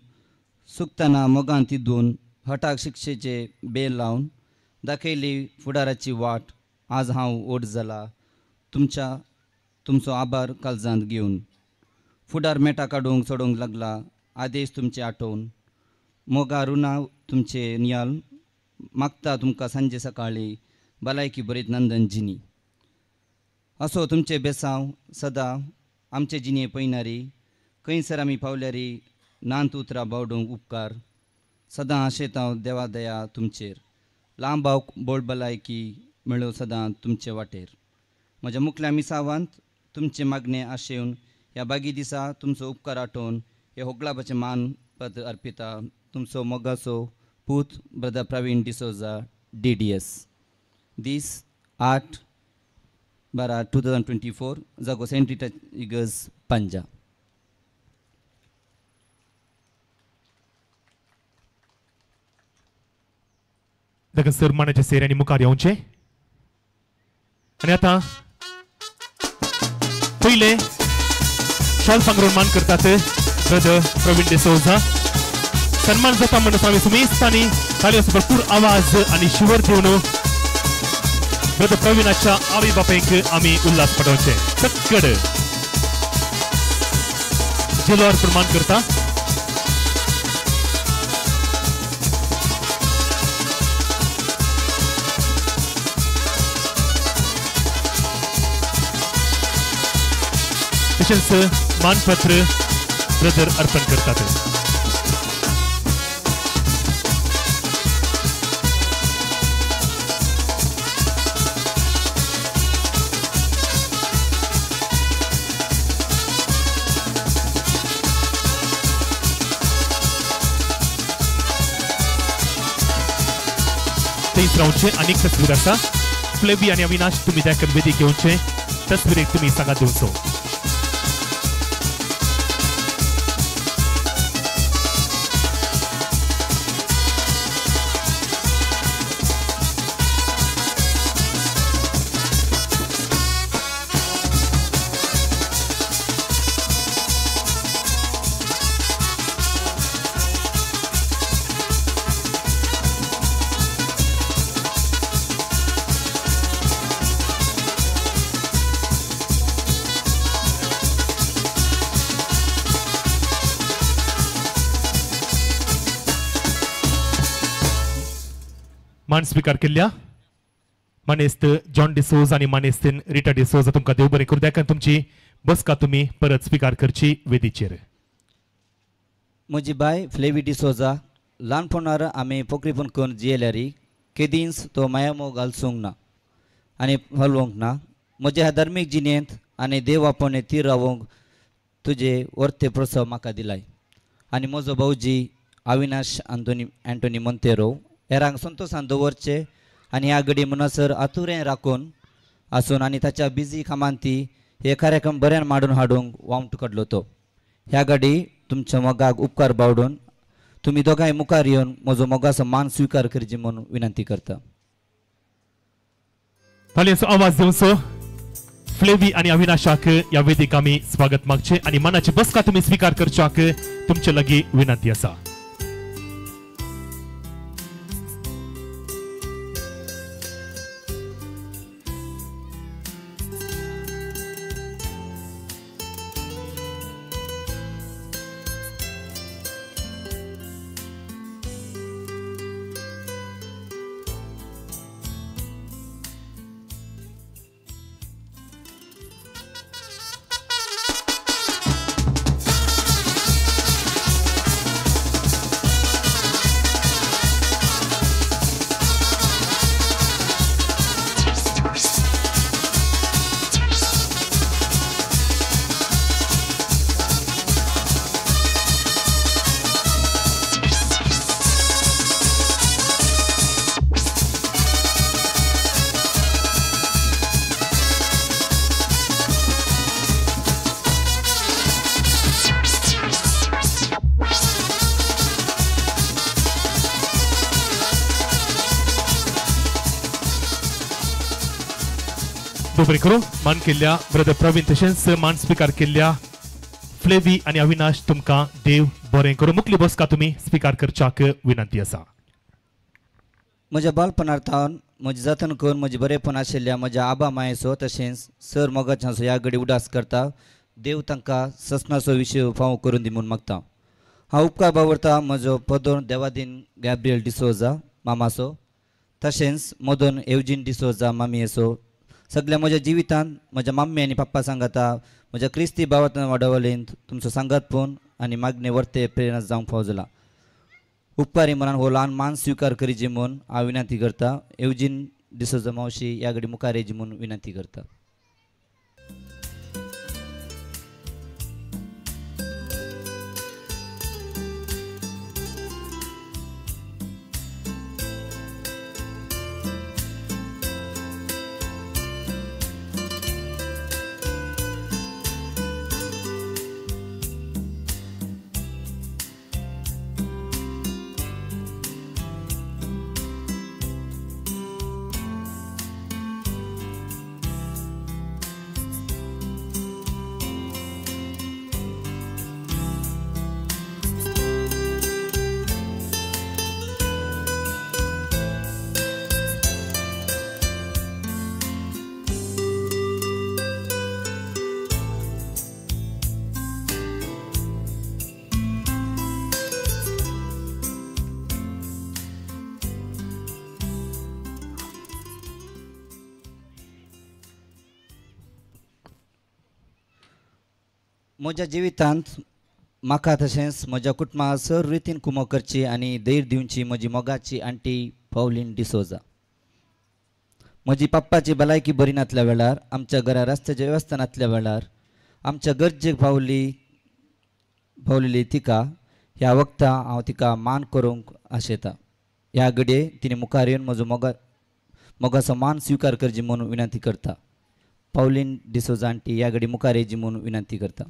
सुकतना मोगान तिदून हटाक शिक्षेचे बेल लावन दाखयली फुडाराची वाट। आज हांव ओड जाला तुमच्या तुमचो आभार काळजांत घेवन फुडार मेटा काडूंक चडोवंक लागला आदेश तुमचे आठोवन मोगा रुणा तुमचे नियाल मागता तुमकां सांजे सकाळी भलायकी बरीत नंदन जिनी असो तुमचे बेसांव सदां आमचे जिणे पयनारी खंयसर आमी पावल्यारी नांत उतरां बावडूंक उपकार सदां आशेतांव देवा दया तुमचेर लांब बोड भलायकी मेळो सदां तुमचे वाटेर म्हज्या मुखल्या मिसावांत तुमचे मागणे आशेवन ह्या बागी दिसा तुमचो उपकार आठोवन हे होगळापाचें मान पत्र अर्पिता तुमचो मोगाचो पूत brother Praveen D'Souza DDS दीस 8/12/2024 जागो सेंट रिटा इगर्ज पांजा. ताका सरमानाच्या सेऱ्यांनी मुखार येवचें आनी आतां पयले शाल पांगरून मान करतात ब्रदर प्रवीण डिसोजा. सन्मान जाता म्हणून आमी सुमेस्तांनी ताळयो भरपूर आवाज आनी शिवर दिवन ब्रदर प्रवीणाच्या आवय बापायक आमी उल्हास पडोवचे. सक्कड जिलो अर्पण करता. तशेंच मानपत्र ब्रदर अर्पण करतात. थंयच रावचें आनीक तस्वीर आसा. फ्लेवी आनी अविनाश तुमी त्या वेदीक घेवचें तस्वीरेक तुमी सांगात दिवचो. मान स्वीकार केल्ल्या मानेस्त जॉन डिसोज आनी मानेस्त रिटा डिसोजा तुमकां देव बरें करूं. देखून तुमची बसका तुमी परत स्वीकार करची वेदीचेर. म्हजी बाय फ्लेवी डिसोजा ल्हानपणार आमी पोखरीपण करून जियेल्यारी केदींच तो मायामोग घालसूंक ना आनी हलवंक ना. म्हज्या ह्या धार्मीक जिणेंत आनी देव आपोवणे तीर रावोंक तुजे वर्ते प्रोत्साह म्हाका दिलाय. आनी म्हजो भावजी अविनाश एंटोनी मोंतेरो हेरांक संतोशान दवरचे आनी ह्या घडी म्हणसर आतुरें राखून आसून आनी ताच्या बिजी कामांत ती हे कार्यक्रम बऱ्यान मांडून हाडूंक वावट काडलो तो. ह्या घडी तुमच्या मोगाक उपकार बावडून तुमी दोगांय मुखार येवन म्हजो मोगाचो मान स्विकार करची म्हूण विनंती करता. ताळयांचो आवाज दिवचो. फ्लेवी आनी अविनाशाक ह्या वेदीक आमी स्वागत मागचें आनी मनाची बसका तुमी स्विकार करच्याक तुमचे लागीं विनंती आसा. बरें करूं मान केल्ल्या ब्रदर प्रवीण तशेंच मान स्विकार केल्ल्या फ्लेवी आनी अविनाश तुमकां देव बरें करूं. मुखली बसका तुमी स्विकार करच्याक विनंती आसा. म्हज्या बालपणार थावन म्हजी जतन करून म्हजें बरेंपण आशिल्ल्या म्हज्या आबा मायेचो तशेंच सर मोगाच्याचो ह्या घडी उडास करता. देव तांकां ससनाचो विशय फावो करून दी म्हूण मागता. हांव उपकार बावरता म्हजो पदोर देवादीन गॅब्रियल डिसोजा मामाचो तशेंच मदन एवजीन डिसोजा मामी असो सगळ्या म्हज्या जिवितांत म्हज्या मम्मी आनी पप्पा सांगाता म्हज्या क्रिस्ती भावांत वाडवलेंत तुमचो सांगात पळोवन आनी मागणे वर्ते प्रेरणा जावंक फावो जाला. उपकारी मनान हो ल्हान मान स्विकार करीची म्हूण हांव विनंती करता. एवजीन डिसोजा मावशी ह्या घडी मुखार येची म्हूण विनंती करता. म्हज्या जिवितांत म्हाका तशेंच म्हज्या कुटुंबा सर रितीन कुमो करची आनी धैर्य दिवची म्हजी मोगाची आंटी पावलीन डिसोजा. म्हजी पप्पाची भलायकी बरी नासल्या वेळार, आमच्या घरा रस्त्याच्या वेवस्था नासल्या वेळार, आमच्या गरजेक पावलेली तिका ह्या वखता हांव तिका मान करूंक आशेता. ह्या घडये तिणें मुखार येवन म्हजो मोगाचो मान स्विकार करची म्हूण विनंती करता. पावलीन डिसोजा आंटी ह्या घडी मुखार येची म्हूण विनंती करता.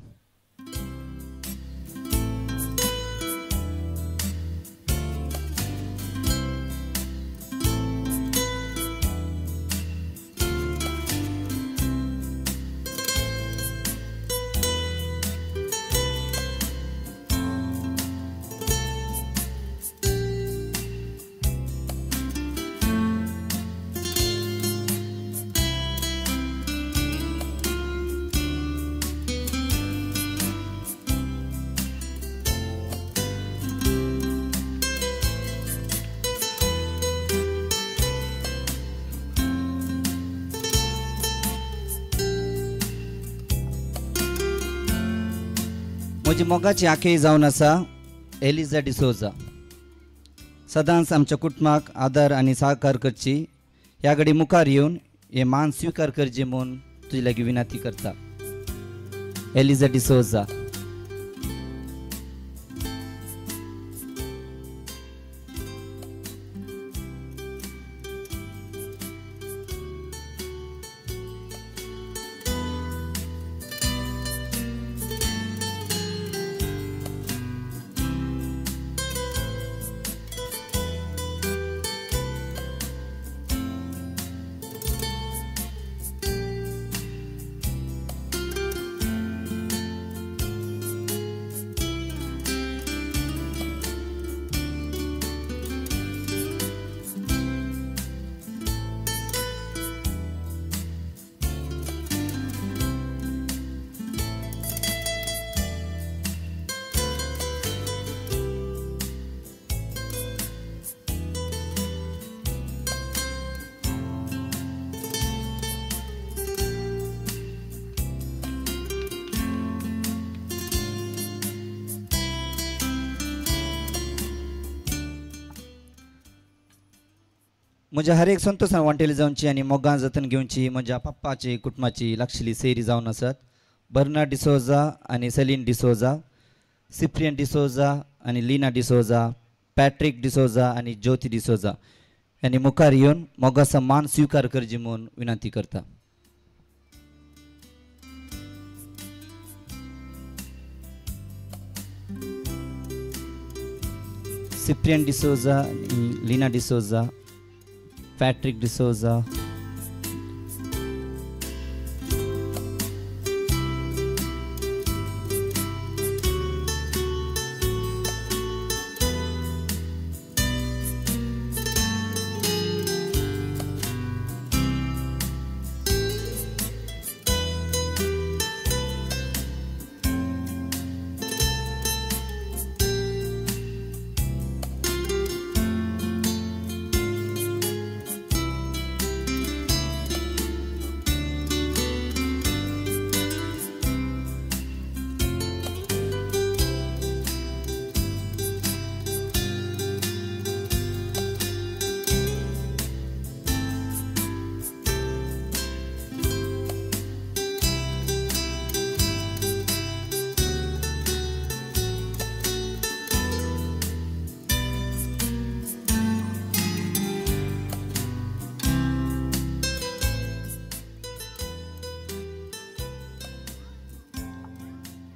म्हजी मोगाची आखेय जावन आसा एलिजा डिसोजा. सदांच आमच्या कुटुंबाक आदार आनी सहकार करची ह्या घडी मुखार येवन हे मान स्विकार करचे म्हूण तुजे लागीं विनंती करता. एलिजा डिसोजा. म्हज्या हर एक संतोशान वांटेली जावची आनी मोगान जतन घेवची म्हज्या पप्पाची कुटुंबाची लागशिल्ली सेरी जावन आसात बर्नार्ड डिसोजा आनी सेलीन डिसोजा, सिप्रियन डिसोजा आनी लिना डिसोजा, पॅट्रीक डिसोजा आनी ज्योती डिसोजा आनी मुखार येवन मोगाचो मान स्विकार करची म्हूण विनंती करता. सिप्रियन डिसोजा, लिना डिसोजा, पैट्रिक डिसोजा,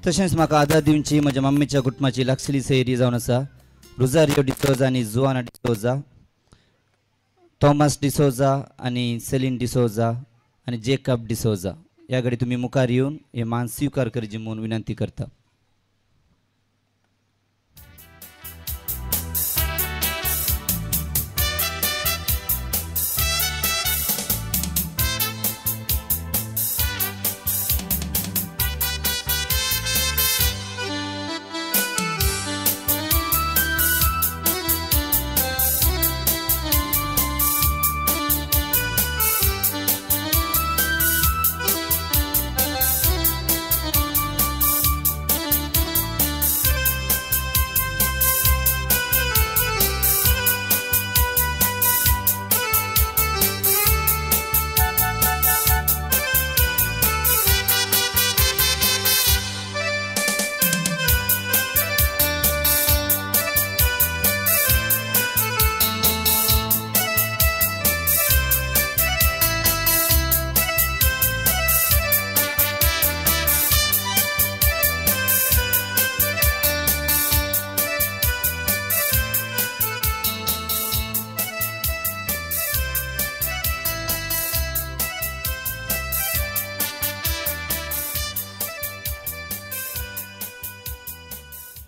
तशेंच म्हाका आदार दिवची म्हज्या मम्मीच्या कुटुंबाची लागशिल्ली सैरी जावन आसा रोजारियो डिसोजा आनी जुआना डिसोजा, थॉमस डिसोजा आनी सेलीन डिसोजा आनी जेकब डिसोजा. ह्या घडी तुमी मुखार येवन हे मान स्विकार करची म्हूण विनंती करता.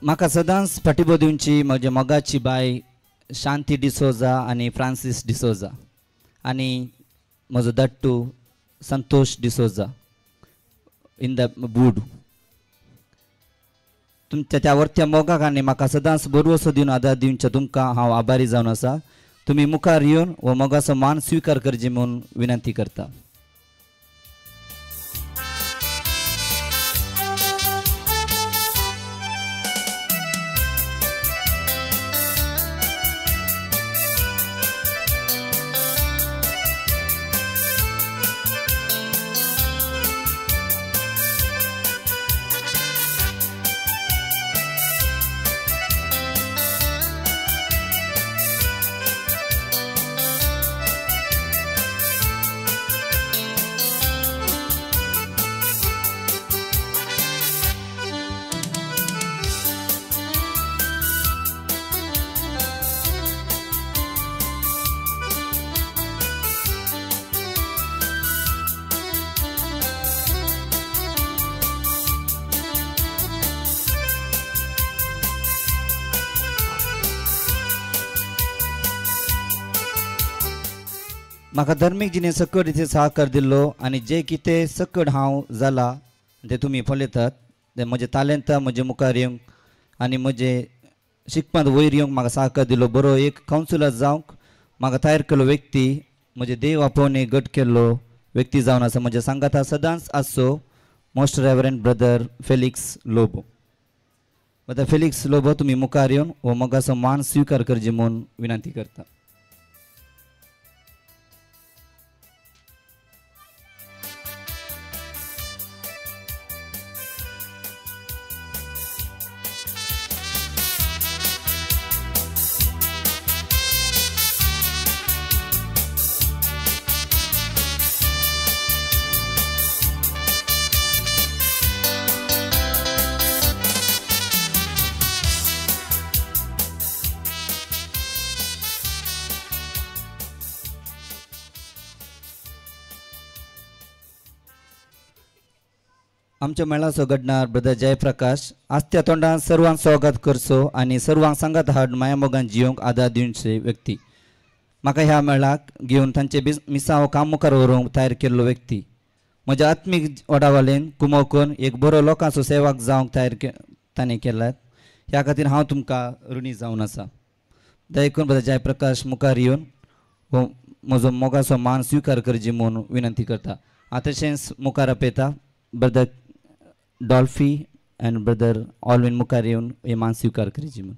म्हाका सदांच फाटिबो दिवची म्हज्या मोगाची बाय शांती डिसोजा आनी फ्रांसीस डिसोजा आनी म्हजो धाडटू संतोष डिसोजा इन the बूड. तुमच्या त्या वरत्या मोगाक आनी म्हाका सदांच बरवसो दिवन आदार दिवच्या तुमकां हांव आभारी जावन आसा. तुमी मुखार येवन हो मोगाचो मान स्विकार करचे म्हूण विनंती करता. म्हाका धर्मीक जिणे सकट इथे सहकार दिल्लो आनी जे कितें सकट हांव जाला ते तुमी पळयतात. ते म्हजे तालेंत म्हजे मुखार येवंक आनी म्हजे शिकपांत वयर येवंक म्हाका सहकार दिल्लो बरो एक कावन्सिलर जावंक म्हाका तयार केल्लो व्यक्ती म्हजे देव आपोवणे गट केल्लो व्यक्ती जावन आसा. म्हज्या सांगाता सदांच आसचो most reverend brother Felix Lobo. Brother Felix Lobo तुमी मुखार येवन हो मोगाचो मान स्विकार करचे म्हूण विनंती करता. आमच्या मेळाचो घडणार ब्रदर जयप्रकाश आस्त्या तोंडान सर्वांक स्वागत करचो आनी सर्वांक सांगात हाड मायामोगान जियोंक आदार दिवचे व्यक्ती. म्हाका ह्या मेळाक घेवन तांचे मिसांव काम मुखार व्हरूंक तयार केल्लो व्यक्ती. म्हज्या आत्मीक वडावालेन कुमोकून एक बरो लोकांचो सेवाक जावंक तयार ताणें केल्यात. ह्या खातीर हांव तुमकां ऋणी जावन आसा. दयकून ब्रदर जयप्रकाश मुखार येवन हो म्हजो मोगाचो मान स्विकार करची म्हूण विनंती करता. आतां तशेंच मुखार आपयता brother Dolphy and brother Alvin मुखार येवन हे मान स्विकार करची म्हूण.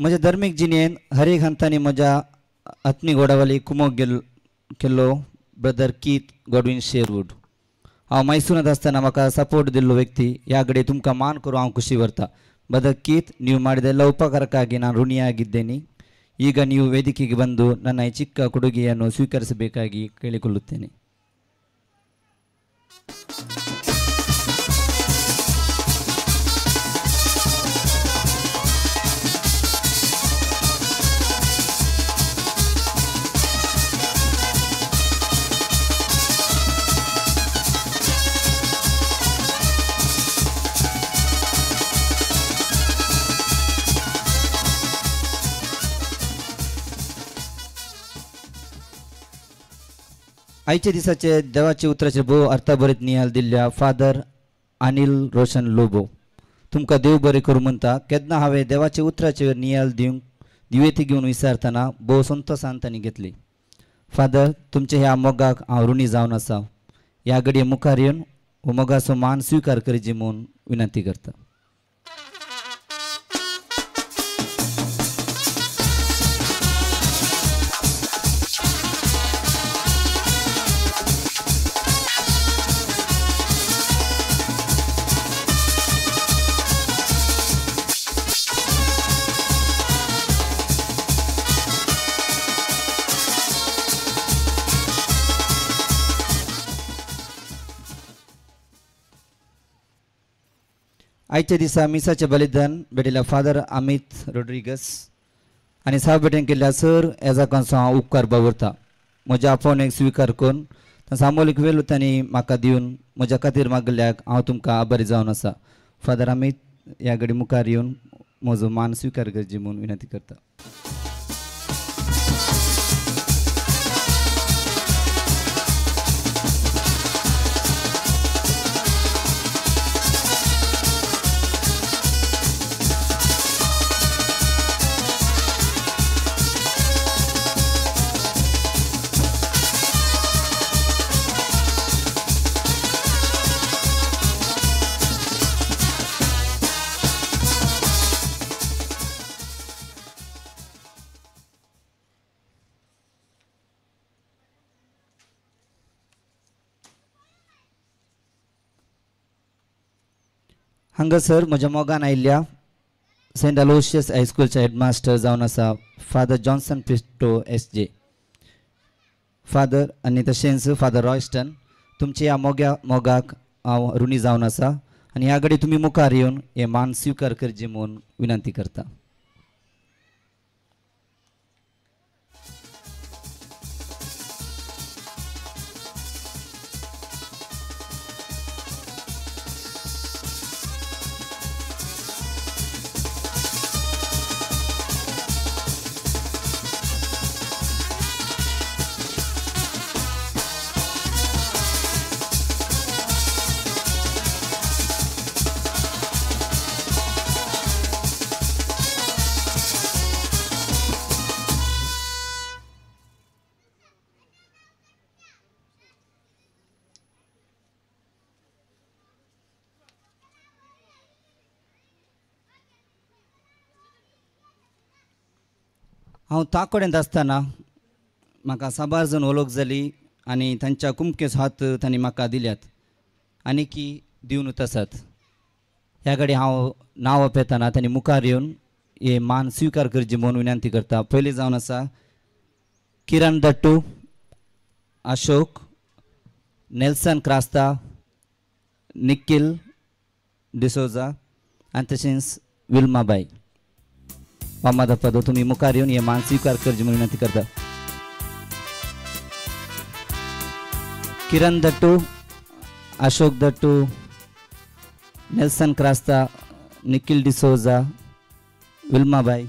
म्हज्या धर्मीक जिणेन हरेक हंतांनी म्हज्या आत्मीक गोडावाली कुमोक केल्लो ब्रदर कीत गॉडविन शेरवूड. हांव मैसुरांत आसतना म्हाका सपोर्ट दिल्लो व्यक्ती ह्या घडये तुमकां मान करूं हांव ಖುಷಿ ಬರ್ತಾ. ಬ್ರದರ್ ಕೀತ್, ನೀವು ಮಾಡಿದ ಎಲ್ಲ ಉಪಕಾರಕ್ಕಾಗಿ ನಾನು ಋಣಿಯಾಗಿದ್ದೇನೆ. ಈಗ ನೀವು ವೇದಿಕೆಗೆ ಬಂದು ನನ್ನ ಈ ಚಿಕ್ಕ ಕೊಡುಗೆಯನ್ನು ಸ್ವೀಕರಿಸಬೇಕಾಗಿ ಕೇಳಿಕೊಳ್ಳುತ್ತೇನೆ. आयच्या दिसाचे देवाचे उतराचे भोव अर्थभरीत नियाल दिल्ल्या फादर अनिल रोशन लोबो तुमकां देव बरें करूं म्हणटा. केन्ना हांवें देवाचे उतराचेर नियाल दिवंक दिवेती घेवन विचारतना भोव संतोसान तांणी घेतली. फादर, तुमच्या ह्या मोगाक हांव ऋणी जावन आसा. ह्या घडये मुखार येवन हो मोगाचो मान स्विकार करची म्हूण विनंती करता. आयच्या दिसा मिसाचें बलिदान भेटिल्ल्या फादर अमित रोड्रिगस आनी साव भेटेन केल्ल्या सर एजाकांचो हांव उपकार बावरता. म्हज्या आपोवण्याक स्विकार करून सामोलीक वेळ तांणी म्हाका दिवन म्हज्या खातीर मागल्याक हांव तुमकां आभारी जावन आसा. फादर अमित ह्या घडी मुखार येवन म्हजो मान स्विकार करची म्हूण विनंती करता. हांगासर म्हज्या मोगान आयिल्ल्या सेंट अलोशियस हायस्कुलचे हेडमास्टर जावन आसा father Johnson Pinto S J. Father आनी तशेंच फादर रॉयस्टन, तुमच्या ह्या मोगाक हांव ऋणी जावन आसा आनी ह्या घडी तुमी मुखार येवन हे मान स्विकार करचे म्हूण विनंती करता. हांव ताकोडेंत आसतना म्हाका साबार जाण वळख जाली आनी तांच्या कुमकेचो हात तांणी म्हाका दिल्यात आनी की दिवनूच आसात. ह्या घडी हांव नांव आपयतना तांणी मुखार येवन हे मान स्विकार करची म्हूण विनंती करता. पयलीं जावन आसा किरण दट्टू, अशोक, नेल्सन क्रास्ता, निखील डिसोजा आनी तशेंच विल्माबाई. मामा पदो तुमी मुखार येवन हे मान स्विकार करचे म्हूण विनंती करता. किरण दट्टू, अशोक दट्टू, नेल्सन क्रास्ता, निखील डिसोजा, विल्माबाई.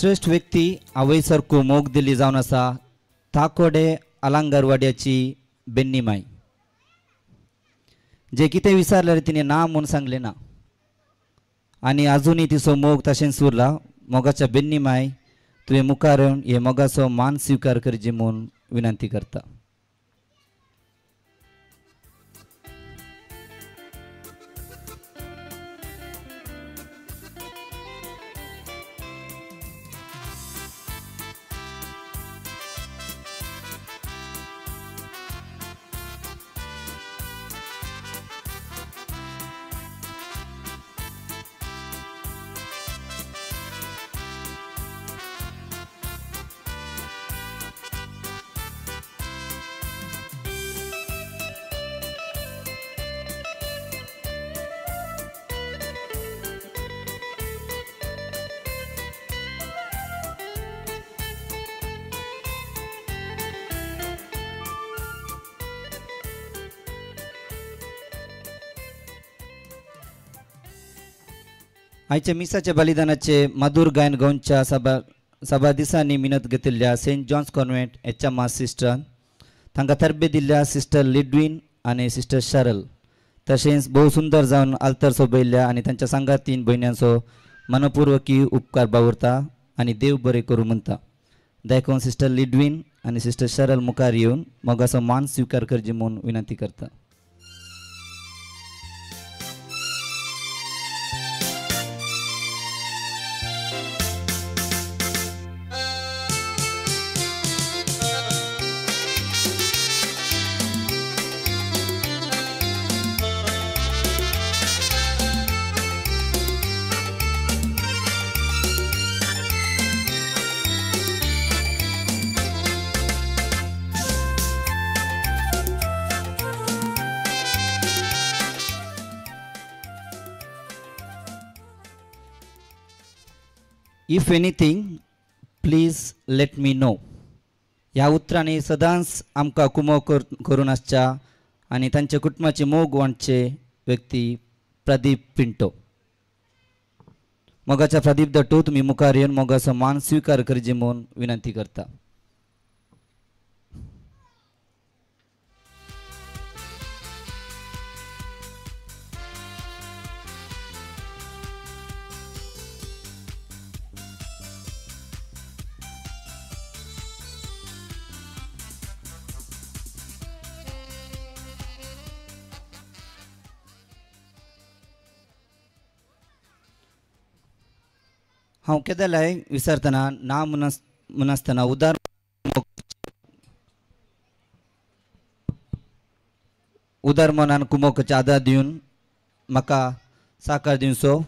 श्रेश्ठ व्यक्ती आवय सारको मोग दिल्ली जावन आसा ताकोडे आलांगारवाड्याची बेन्नी माय. जे कितें विचारल्यार तिणें ना म्हूण सांगलें ना आनी आजुनूय तिचो मोग तशेंच उरला. मोगाच्या बेन्नी माय तुवें मुखार येवन हे मोगाचो मान स्विकार करची म्हूण विनंती करता. आयच्या मिसाच्या बलिदानाचे मधुर गायन गोंयच्या सभा दिसांनी मिनत घेतिल्ल्या Saint John's Convent H M R सिस्टरान तांकां तरबे दिल्ल्या सिस्टर लिडवीन आनी सिस्टर शरल तशेंच भोव सुंदर जावन आल्तर सोबयल्ल्या आनी तांच्या सांगातीन भयण्यांचो मनपूर्वकी उपकार बावरता आनी देव बरें करूं म्हणटा. देखून सिस्टर लिडवीन आनी सिस्टर शरल मुखार येवन मोगाचो मान स्विकार करची म्हूण विनंती करता. If anything please let me know ह्या उतरांनी सदांच आमकां कुमो करून आसच्या आनी तांच्या कुटुंबाचे मोग वांटचे व्यक्ती प्रदीप पिंटो. मोगाच्या प्रदीप दट्टू तुमी मुखार येवन मोगाचो मान स्विकार करचे म्हूण विनंती करता. हांव केदलाय विसरतना ना म्हणनासतना उदार उदार मनान कुमोकाचे आदार दिवन म्हाका साकार दिवचो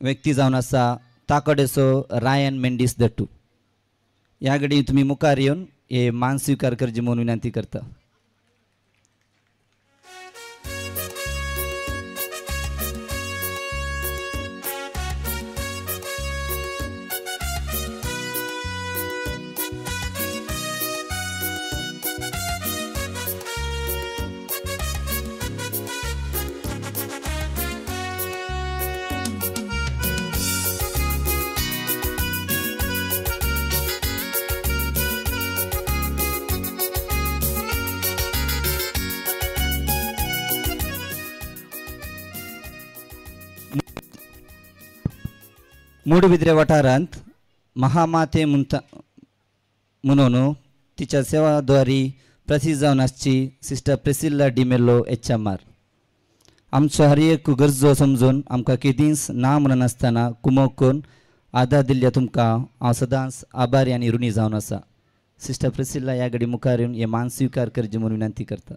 व्यक्ती जावन आसा ताकडेचो रायन मेंडीस दट्टू. ह्या घडी तुमी मुखार येवन हे मान स्विकार करचे म्हूण विनंती करता. मूडबिद्रे वाठारांत महामाते म्हणून तिच्या सेवाद्वारी प्रसिद्ध जावन आसची sister Priscilla D'Mello H M R. आमचो हर एक गरजो समजून आमकां केदींच ना म्हणनासतना कुमोक करून आदार दिल्ल्या तुमकां हांव सदांच आभारी आनी ऋणी जावन आसा. सिस्टर प्रिसिल्ला ह्या घडी मुखार येवन हे मान स्विकार करचे म्हूण विनंती करता.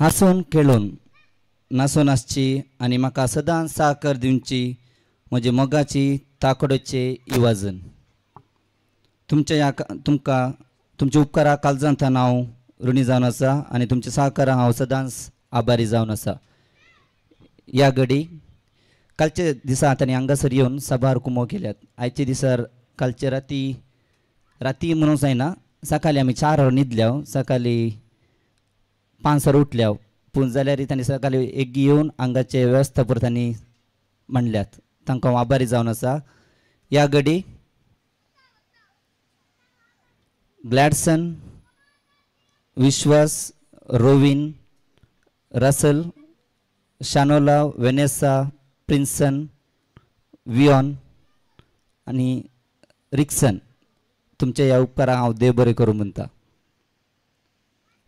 हांसून खेळून नासून आसची आनी म्हाका सदांच साकर दिवची म्हजे मोगाची ताकडेचे इवाजन. तुमच्या ह्या तुमकां तुमच्या उपकारा काळजांत हांव ऋणी जावन आसा आनी तुमच्या सहकारां हांव सदांच आभारी जावन आसा. ह्या घडी कालच्या दिसा तांणी हांगासर येवन साबार कुमो केल्यात. आयच्या दिसार कालचे राती राती म्हणूंक जायना, सकाळी आमी 4 वरां न्हिदल्या, सकाळी 5 वरां उठल्या, पूण जाल्यार तांणी सकाळी एक येवन हांगाचे वेवस्था परत तांणी मांडल्यात. तांकां हांव आभारी जावन आसा. ह्या घडी ग्लॅडसन, विश्वास, रोविन, रसल, शानोला, वेनेसा, प्रिन्सन, वियॉन आनी रिक्सन तुमच्या ह्या उपकाराक हांव देव बरें करूं म्हणटा.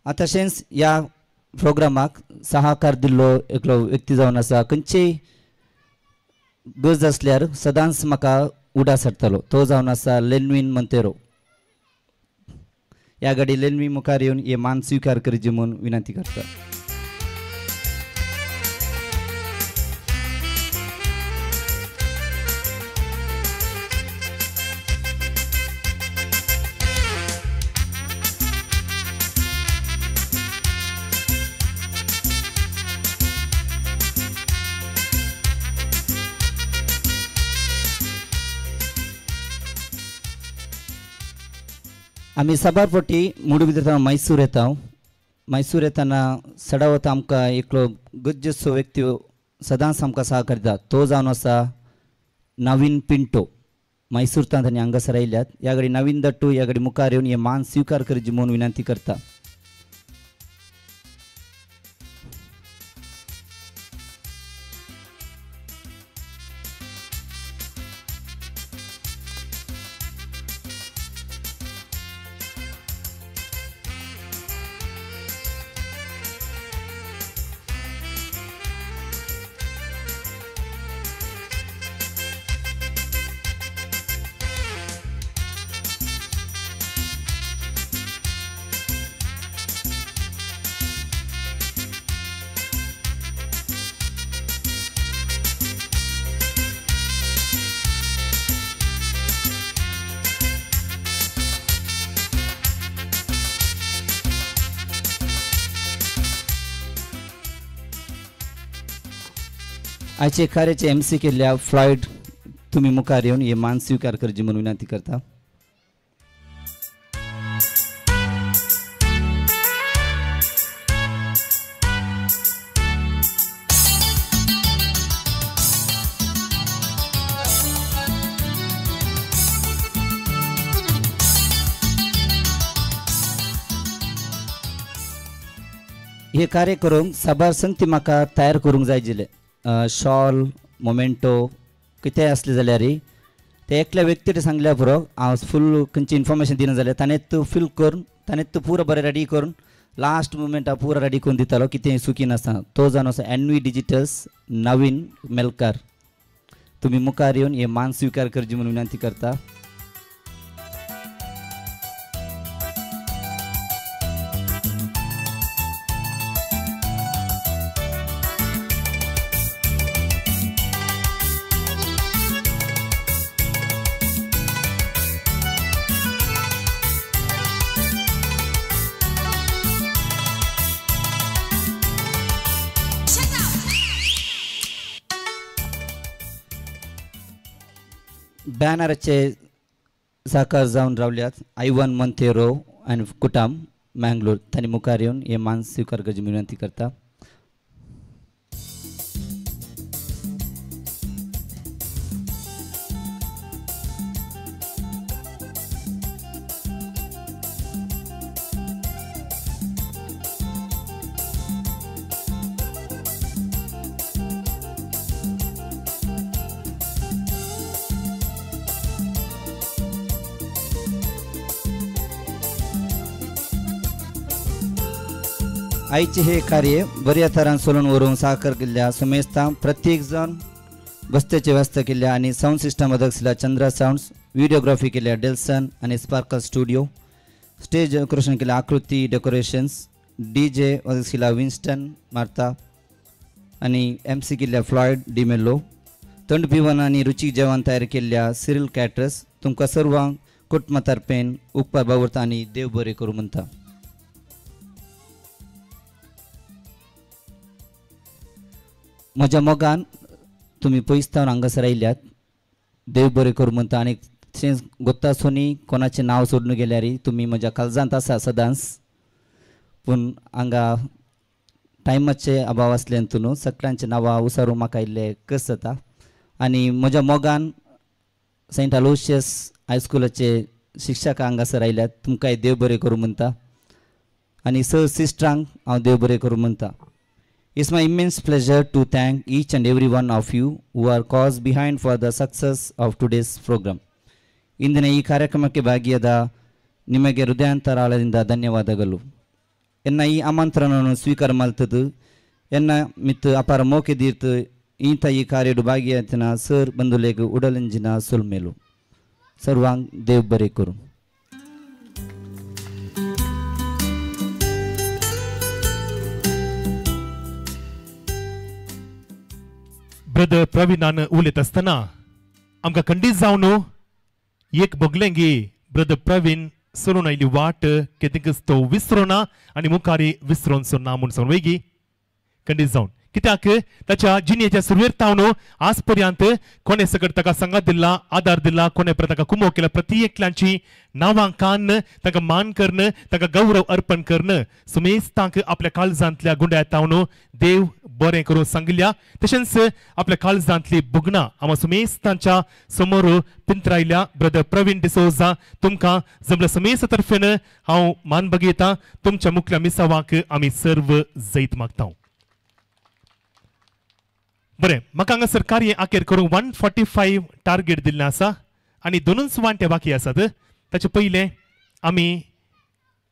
आतां तशेंच ह्या प्रोग्रामाक सहाकार दिल्लो एकलो व्यक्ती जावन आसा. खंयचीय गरज आसल्यार सदांच म्हाका उडास हाडटालो, तो जावन आसा लेनवीन मंतेरो. ह्या घडी लेनवी मुखार येवन हे मान स्विकार करची म्हूण विनंती करता. आमी साबार फावटी मुडबिद्रे मैसूर येता. मैसूर येतना सडावत आमकां एकलो गरजेचो व्यक्ती सदांच आमकां सहकार दिता, तो जावन आसा नवीन पिंटो. मैसूरतान तांणी हांगासर आयल्यात. ह्या घडी नवीन दट्टू ह्या घडी मुखार येवन हे मान स्विकार करची म्हूण विनंती करता. आयचे कार्याचे MC केल्ल्या फ्लॉयड तुमी मुखार येवन हे मान स्विकार करची म्हूण विनंती करता. हे कार्य करूंक साबार संगती म्हाका तयार करूंक जाय जिले शॉल, मोमेंटो कितेंय आसलें जाल्यार ते एकल्या व्यक्तीक सांगल्या पुरो हांव फूल खंयची इन्फॉर्मेशन दिना जाल्यार ताणें तूं फील करून ताणें तूं पुरो बरें रेडी करून लास्ट मुमेंटा पुरो रेडी करून दितालो, कितेंय चुकी नासतना. तो जावन आसा एनवी डिजिटल्स नवीन मेलकार. तुमी मुखार येवन हे मान स्विकार करची म्हूण विनंती करता. बॅनराचे साकार जावन रावल्यात आयवन मंतेरो आनी कुटाम मँगलोर. तांणी मुखार येवन हे मान स्विकार करची विनंती करता. आयचे हे कार्य बऱ्या तरान सोलून व्हरूंक साकर केल्ल्या सुमेस्ता प्रत्येक जाण बसतेची वेवस्था केल्ल्या आनी सावंड सिस्टम आसल्या चंद्रा सावंड्स, व्हिडिओग्राफी केल्या डेल्सन आनी स्पार्कल स्टुडिओ, स्टेज डेकोरेशन केल्या आकृती डेकोरेशन्स, डी जे वशिला विन्स्टन मार्ता आनी एम सी केल्ल्या फ्लॉयड डिमेलो, थंड पिवन आनी रुचीक जेवण तयार केल्ल्या सिरिल कॅटरस, तुमकां सर्वांक कुटुंबा तर्फेन उपकार बावरता आनी देव बरें करूं म्हणटा. म्हज्या मोगान तुमी पयस थावन हांगासर आयल्यात, देव बरें करूं म्हणटा. आनी तशेंच गोत्ता सोनी कोणाचें नांव सोडून गेल्यार तुमी म्हज्या काळजांत आसा सदांच, पूण हांगा टायमाचे अभाव आसल्यान न्हू सगळ्यांचें नांवां उसारूंक म्हाका इल्लें कस जाता. आनी म्हज्या मोगान सेंट अलोशियस हायस्कुलाचे शिक्षक हांगासर आयल्यात, तुमकांय देव बरें करूं म्हणटा. आनी सर सिस्टरांक हांव देव बरें करूं म्हणटा. It's my immense pleasure to thank each and every one of you who are cause behind for the success of today's program. ಇಂದಿನ ಈ ಕಾರ್ಯಕ್ರಮಕ್ಕೆ ಭಾಗಿಯಾದ ನಿಮಗೆ ಹೃದಯಾಂತರಾಳದಿಂದ ಧನ್ಯವಾದಗಳು. ಎನ್ನ ಈ ಆಮಂತ್ರಣವನ್ನು ಸ್ವೀಕಾರ ಮಲ್ತದು ಎನ್ನ ಮಿತ್ತು ಅಪಾರ ಮೋಕೆ ದೀರ್ತು ಇಂಥ ಈ ಕಾರ್ಯಡು ಭಾಗಿಯಾತಿನ ಸರ್ ಬಂಧುಲೇಗು ಉಡಲಂಜಿನ ಸೊಲ್ಮೇಲು ಸರ್ವಾಂಗ್ ದೇವ್ ಬರೇಕರು. ब्रदर प्रवीणान उलयत आसतना आमकां खंडीत जावन एक भोगलें की ब्रदर प्रवीण सोडून आयली वाट कितेंकच तो विसरोना आनी मुखारी विसरोनचो ना म्हूण सांगून वेगी खंडीत जावन, कित्याक ताच्या जिणेच्या सुरवेर तावन आज पर्यंत कोणे सकट ताका सांगात दिला, आदार दिला, कोणे ताका कुमो केला, प्रति एकल्यांची नांवां कान्न ताका मान कर्ण ताका गौरव अर्पण कर्ण सुमेस्तांक आपल्या काळजांतल्या गुंड्या तावन देव बरें करून सांगिल्ल्या. तशेंच आपल्या काळजांतली भुगणां आमा सुमेस्तांच्या समोर पिंतरायल्या. ब्रदर प्रवीण डिसोजा तुमकां जमल्या सुमेस्ता तर्फेन हांव मान बगयता. तुमच्या मुखल्या मिसावाक आमी सर्व जैत मागता. बरें, म्हाका हांगासर कार्य अखेर करूंक 145 टार्गेट दिल्लें आसा आनी दोनूच वांटे बाकी आसात. ताचे पयलें आमी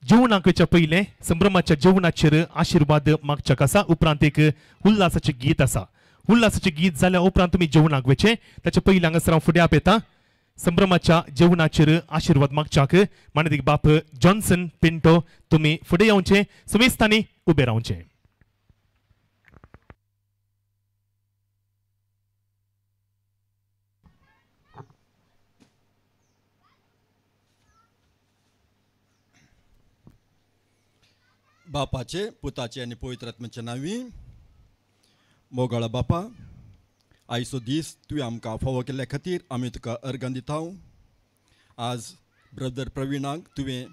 जेवणाक वयच्या पयलें संभ्रमाच्या जेवणाचेर आशिर्वाद मागच्याक आसा. उपरांत एक उल्हासाचें गीत आसा. उल्हासाचें गीत जाल्या उपरांत तुमी जेवणाक वयचें. ताचे पयलें हांगासर हांव फुडें आपयता संभ्रमाच्या जेवणाचेर आशिर्वाद मागच्याक मानेदीक बाप जॉन्सन पिंटो तुमी फुडें येवचें, सुमेस्तांनी उबें रावचें. बापाचे पुताचे आनी पवित्र आत्म्याच्या नांवी. मोगाळा बापा, आयचो दीस तुवें आमकां फावो केल्ल्या खातीर आमी तुका अर्गां दिता. आज ब्रदर प्रवीणाक तुवें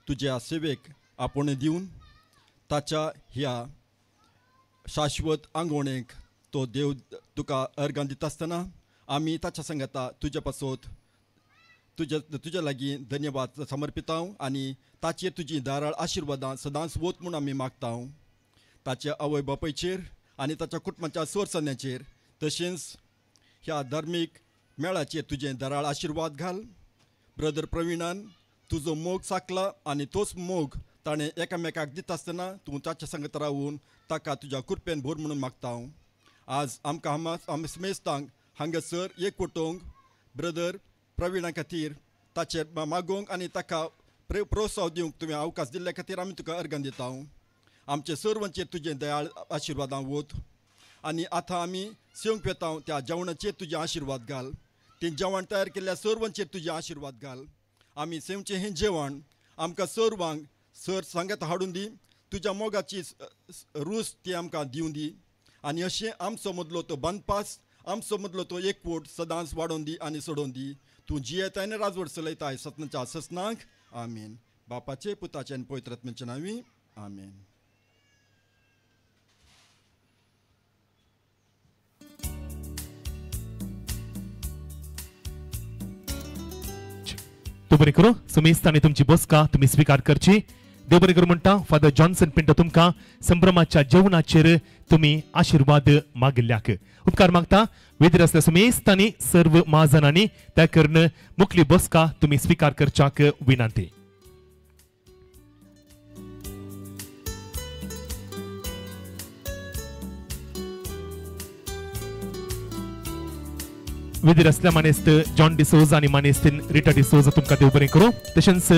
तुज्या सेवेक आपोवणें दिवन ताच्या ह्या शाश्वत आंगवणेक तो देव तुका अर्गां दिता आसतना आमी ताच्या सांगाता तुज्या पासत तुज्या लागीं धन्यवाद समर्पिता आनी ताचेर तुजी दाराळ आशिर्वादां सदांच वत म्हूण आमी मागता. ताच्या आवय बापायचेर आनी ताच्या कुटुंबाच्या सोरसन्याचेर तशेंच ह्या धार्मीक मेळाचेर तुजें दाराळ आशिर्वाद घाल. ब्रदर प्रवीणान तुजो मोग साकला आनी तोच मोग ताणें एकामेकाक दिता आसतना तूं ताच्या सांगत रावून ताका तुज्या कृपेन भर म्हणून मागता. आज आमकां आमी समेस्तांक हांगासर एक वटोवंक ब्रदर प्रवीणा खातीर ताचेर मागोवंक आनी ताका प्रोत्साहन दिवंक तुवें अवकाश दिल्ल्या खातीर आमी तुका अर्गां दिता. आमचे सर्वांचेर तुजें दयाळ आशिर्वादां वत आनी आतां आमी सेवंक वेता त्या जेवणाचेर तुजें आशिर्वाद घाल. तें जेवण तयार केल्ल्या सर्वांचेर तुजें आशिर्वाद घाल. आमी सेवचें हें जेवण आमकां सर्वांक सर सांगात हाडून दी. तुज्या मोगाची रूच ती आमकां दिवं दी आनी अशें आमचो मदलो तो बांदपास, आमचो मदलो तो एकवट सदांच वाडोवन दी आनी सोडोवन दी. तूं जियेताय आनी राजवट चलयताय सतनाच्या ससनाक. आमेन. बापाचे पुताचे आनी पवित्र आत्म्याच्या नांवी आमेन. देव बरें करूं. सुमेस्तांनी तुमची बसका तुमी स्विकार करची. देव बरें करूं म्हणटा फादर जॉन्सन पिंटो तुमकां संभ्रमाच्या जेवणाचेर तुमी आशिर्वाद मागिल्ल्याक उपकार मागता. वेदीर आसल्या सुमेस्तांनी सर्व महाजनांनी त्या करून मुखली बसका तुमी स्विकार करच्याक विनंती. विधीर आसल्या मानेस्त जॉन डिसोजा आनी मानेस्तीन रिटा डिसोजा तुमकां देव बरें करूं. तशेंच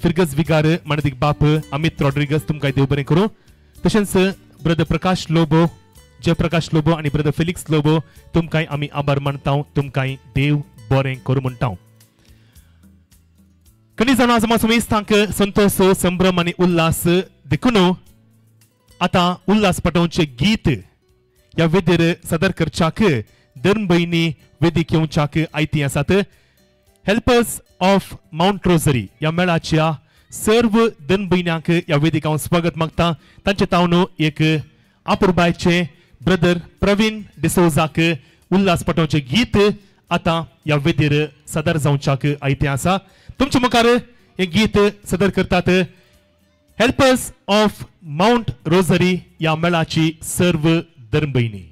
फिरगज विगार मानदीक बाप अमित रॉड्रिगस तुमकां देव बरें करूं. तशेंच ब्रदर प्रकाश लोबो, जयप्रकाश लोबो आनी ब्रदर फिलिक्स लोबो तुमकां आमी आभार मानता, तुमकां देव बरें करूं म्हणटा. कणी जाणा आज सुमेस्तांक संतोष, संभ्रम आनी उल्हास देखून आतां उल्हास पटोवचें गीत ह्या वेदीर सादर करच्याक धर्म भयणी वेदीक येवच्याक आयती आसात. हेल्पर्स ऑफ मावंट रोजरी ह्या मेळाच्या सर्व धर्म भयण्यांक ह्या वेदीक हांव स्वागत मागता. तांचे तावन एक आपुरबायचे ब्रदर प्रवीण डिसोजाक उल्हास पटोवचें गीत आतां ह्या वेदीर सादर जावच्याक आयतें आसा. तुमचे मुखार हें गीत सादर करतात हेल्पर्स ऑफ मावंट रोजरी ह्या मेळाची सर्व धर्म भयणी.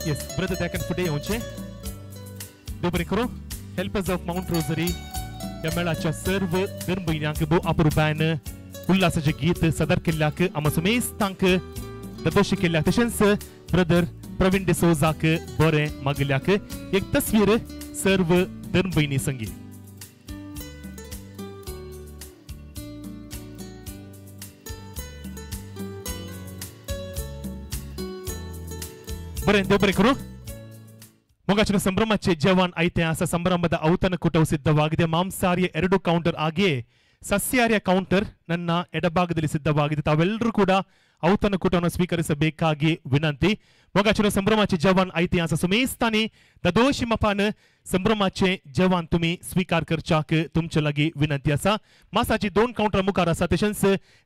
Yes, brother Dakan फुडें येवचें. देव बरें करूं. हेल्पर्स ऑफ मावंट रोजरी ह्या मेळाच्या सर्व धर्म भयण्यांक भोव अपुरबायन उल्हासाचें गीत सादर केल्ल्याक आमचो सुमेस्तांक ददोशी केल्ल्याक तशेंच ब्रदर प्रवीण डिसोजाक बरें मागिल्ल्याक एक तस्वीर सर्व धर्म भयणी संगी. बरें, देव बरें करूं. ಮೊಗಚನ ಸಂಭ್ರಮಕ್ಕೆ ಜವಾನ್ ಐತೆ ಆಸ ಸಂಭ್ರಮದ ಔತಣಕೂಟವು ಸಿದ್ಧವಾಗಿದೆ. ಮಾಂಸಾಹಾರಿಯ 2 ಕೌಂಟರ್ ಹಾಗೆಯೇ ಸಸ್ಯಾಹಾರಿಯ ಕೌಂಟರ್ ನನ್ನ ಎಡಭಾಗದಲ್ಲಿ ಸಿದ್ಧವಾಗಿದೆ. ತಾವೆಲ್ಲರೂ ಕೂಡ ಔತಣಕೂಟವನ್ನು ಸ್ವೀಕರಿಸಬೇಕಾಗಿ ವಿನಂತಿ. ಮೊಗಚನ ಸಂಭ್ರಮಾचे जवान ऐतिहास सुमेस्तानी ददोशी मपान संभ्रमाचे जवान तुम्ही स्वीकार करच्याक तुमचे लागी विनंती आसा. मासाची 2 काउंटर मुखार आसा, तशेंच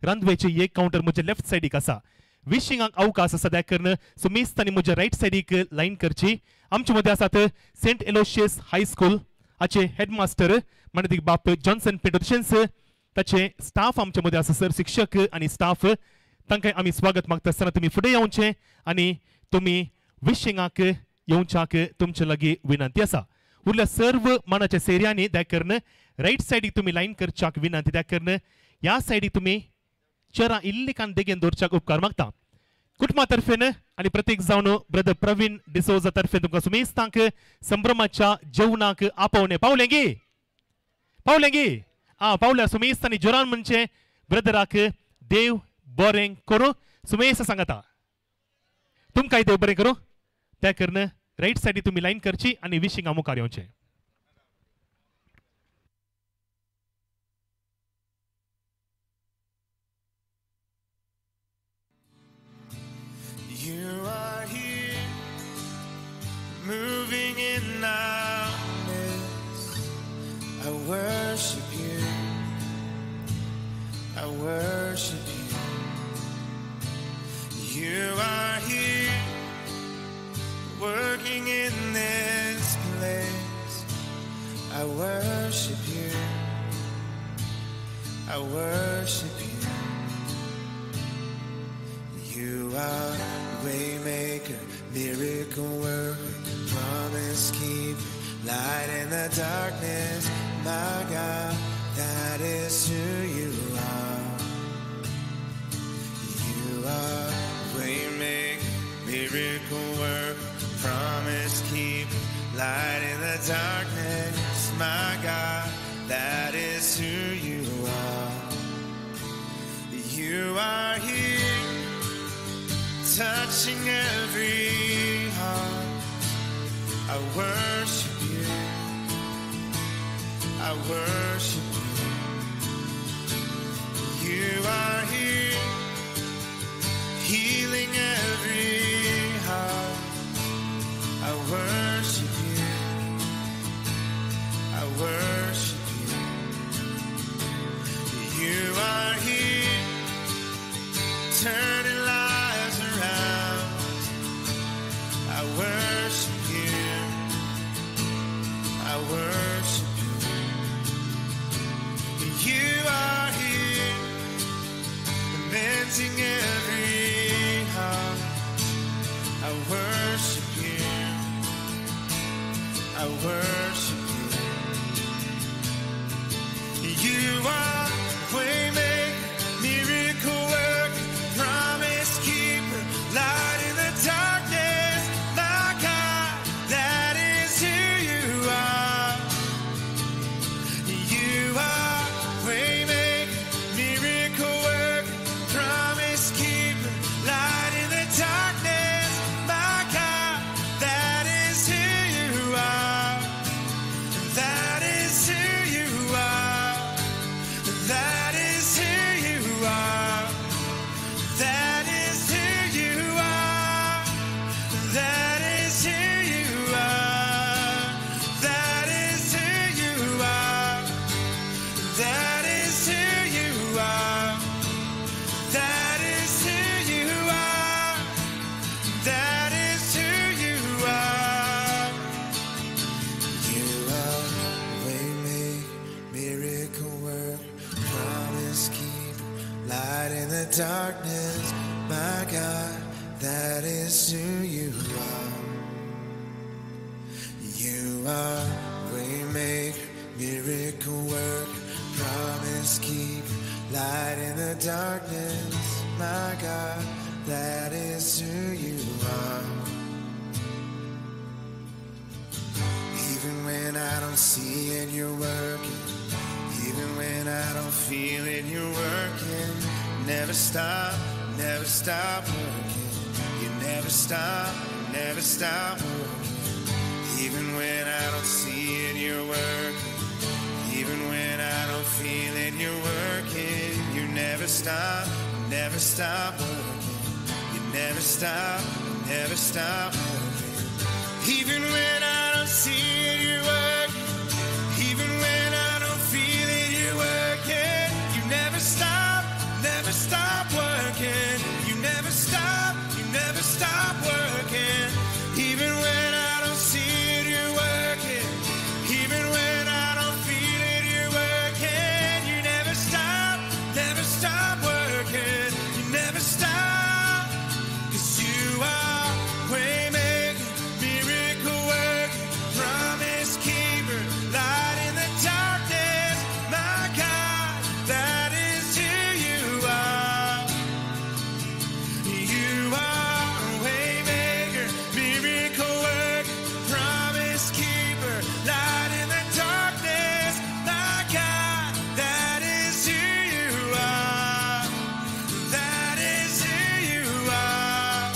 रांदवेचे 1 काउंटर म्हजे लेफ्ट सायडीक आसा. विशिंगाक अवकाश आसा त्या करून सुमेस्तानी म्हज्या रायट सायडीक लायन करची. आमचे मदें आसात सेंट एलोशियस हायस्कूल हाचे हेडमास्टर मानदीक बाप जॉन्सन पेटो, तशेंच ताचे स्टाफ आमचे मदें आसा, सर शिक्षक आनी स्टाफ. तांकां आमी स्वागत मागता आसतना तुमी फुडें येवचें आनी तुमी विशिंगाक येवच्याक तुमचे लागीं विनंती आसा. उरल्या सर्व मानाच्या सेऱ्यांनी त्या करून रायट सायडीक तुमी लायन करच्याक विनंती. त्या करून ह्या सायडीक तुमी चेरां इल्ली कान देगेन दवरच्याक उपकार मागता. कुटुंबा तर्फेन आनी प्रतीक जावन ब्रदर प्रवीण डिसोजा तर्फेन तुमकां सुमेस्तांक संभ्रमाच्या जेवणाक आपोवणें. पावलें गी? पावलें गी? आं पावल्या. सुमेस्तांनी जोरान म्हणचें ब्रदराक देव बरें करूं. सुमेस सांगता तुमकांय देव बरें करूं. त्या करून रायट सायडी तुमी लायन करची आनी विशिंगा मुखार येवचें. You are here, moving in our midst. I worship you. I worship you. You are here, working in this place. I worship you. I worship you. You are waymaker, miracle worker, promise keeper, light in the darkness, my God, that is who you are. You are waymaker, miracle worker, promise keeper, light in the darkness, my God, that is who you are. You are here, touching every heart. I worship you. I worship you. You are here, healing every heart. I worship you. I worship you. You are here, turning lives around. I worship you. I worship you. You are here, mending every heart. I worship you. I worship you. You are waymaker, miracle worker, promise keeper, light in the darkness, my God, that is who you are. You are waymaker, miracle worker, promise keeper, light in the darkness, my God, that is who you are. That is who you are. That is who you are. That is who you are. That is who you are. That is who you are. That is who you are. That is who you are. That is who you are. You are waymaker, miracle worker, promise keeper, light in the darkness, my God, that is who you are. You are waymaker, miracle worker, promise keeper, light in the darkness, my God, that is who you are. Even when I don't see it, you're working. Even when I don't feel it, you're working. Never stop, never stop working. You never stop working. Even when I don't see it, you're working. Even when I don't feel it, you're working. You never stop, never stop working. You never stop, never stop working. Even when I don't see it, you're working. Even when I don't feel it, you're working. You never stop, never stop working. You never stop, you never stop working. Even when I don't see it, you're working. Even when I don't feel it, you're working. You never stop, never stop working. You never stop. 'Cause you are waymaker, miracle worker, promise keeper, light in the darkness. My God, that is who you are. You are waymaker, miracle worker, promise keeper, light in the darkness. My God, that is who you are. That is who you are.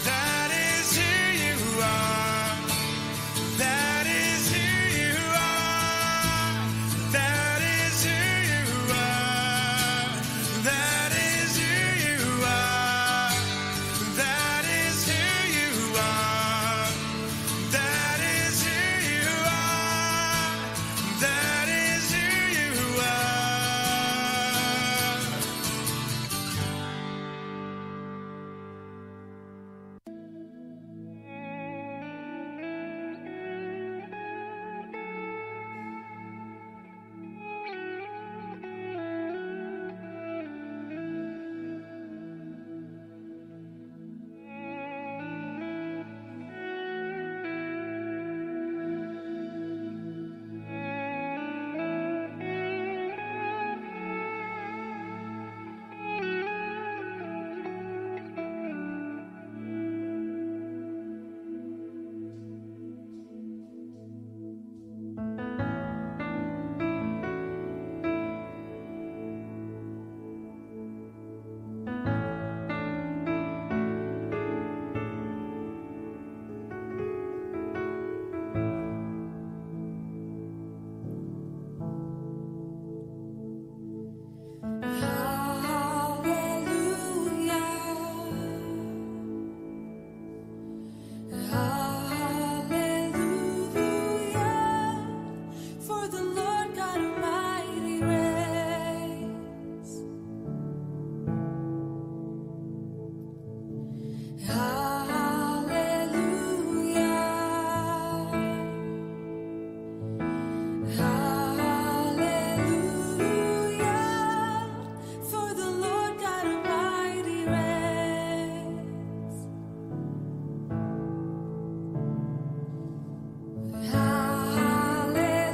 That is who you are. That is who you are. That is who you are. That is who you are. That is who you are. That is who you are. That is who you are. Hallelujah, for the Lord God Almighty reigns. Hallelujah, hallelujah, for the Lord God Almighty reigns. Hallelujah,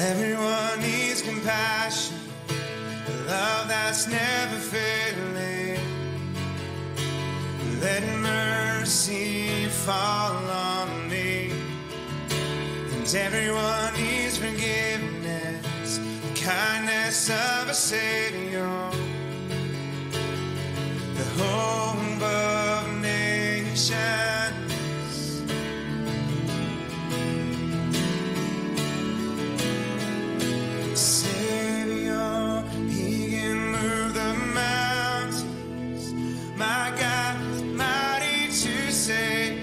Everyone needs compassion, a love that's never failing. Let mercy fall on me. And everyone needs forgiveness, the kindness of a Savior, the hope of nations. Savior, He can move the mountains. My God is mighty to save.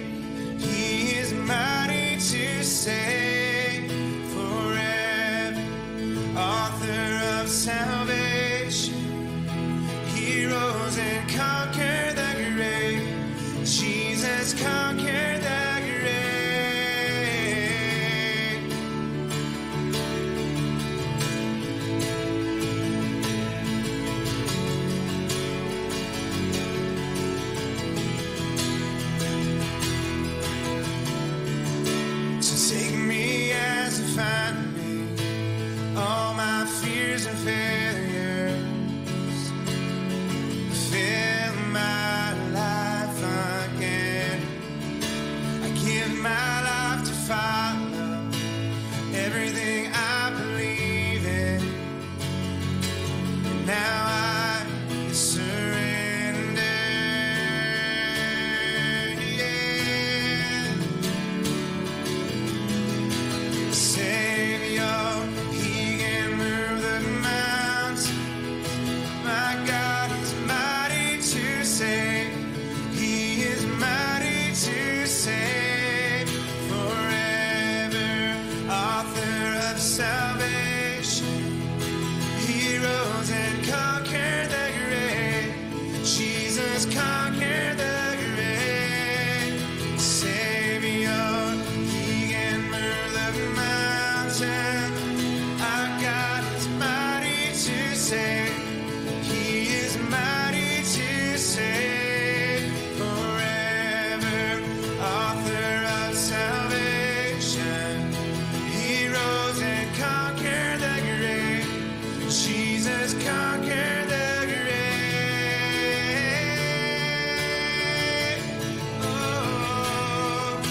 He is mighty to save forever. Author of salvation, He rose and conquered the grave. Jesus conquered the grave. So take me as you find me, all my fears and failures. Fill my life again. I give my life to follow everything I believe in. And now I surrender. Yeah. Savior, He can move the mountains. My God is mighty to save. He is mighty to save forever. Author of salvation, He rose and conquered the grave. Jesus conquered the grave. Savior, He can move the mountain. Our God is mighty to save. He is mighty to save forever. Author of salvation, He rose and conquered the grave. Jesus conquered the grave. Oh.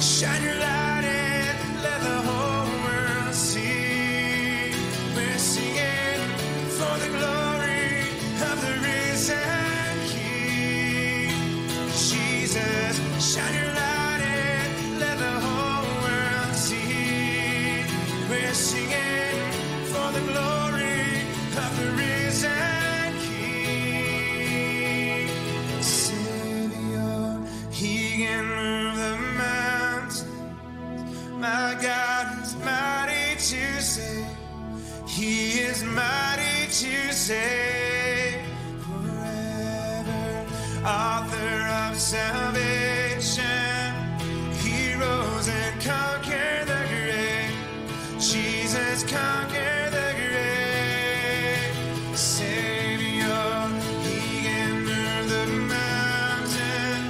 Shine your light and let the whole world see. We're singing for the glory of the risen King. Jesus, shine your light and let the whole world see. We're singing for the glory of the risen King. Savior, He can move the mountains. My God is mighty to save. He is mighty to save forever. Author of salvation, He rose and conquered the grave. Jesus conquered the grave. Savior, He can move the mountain.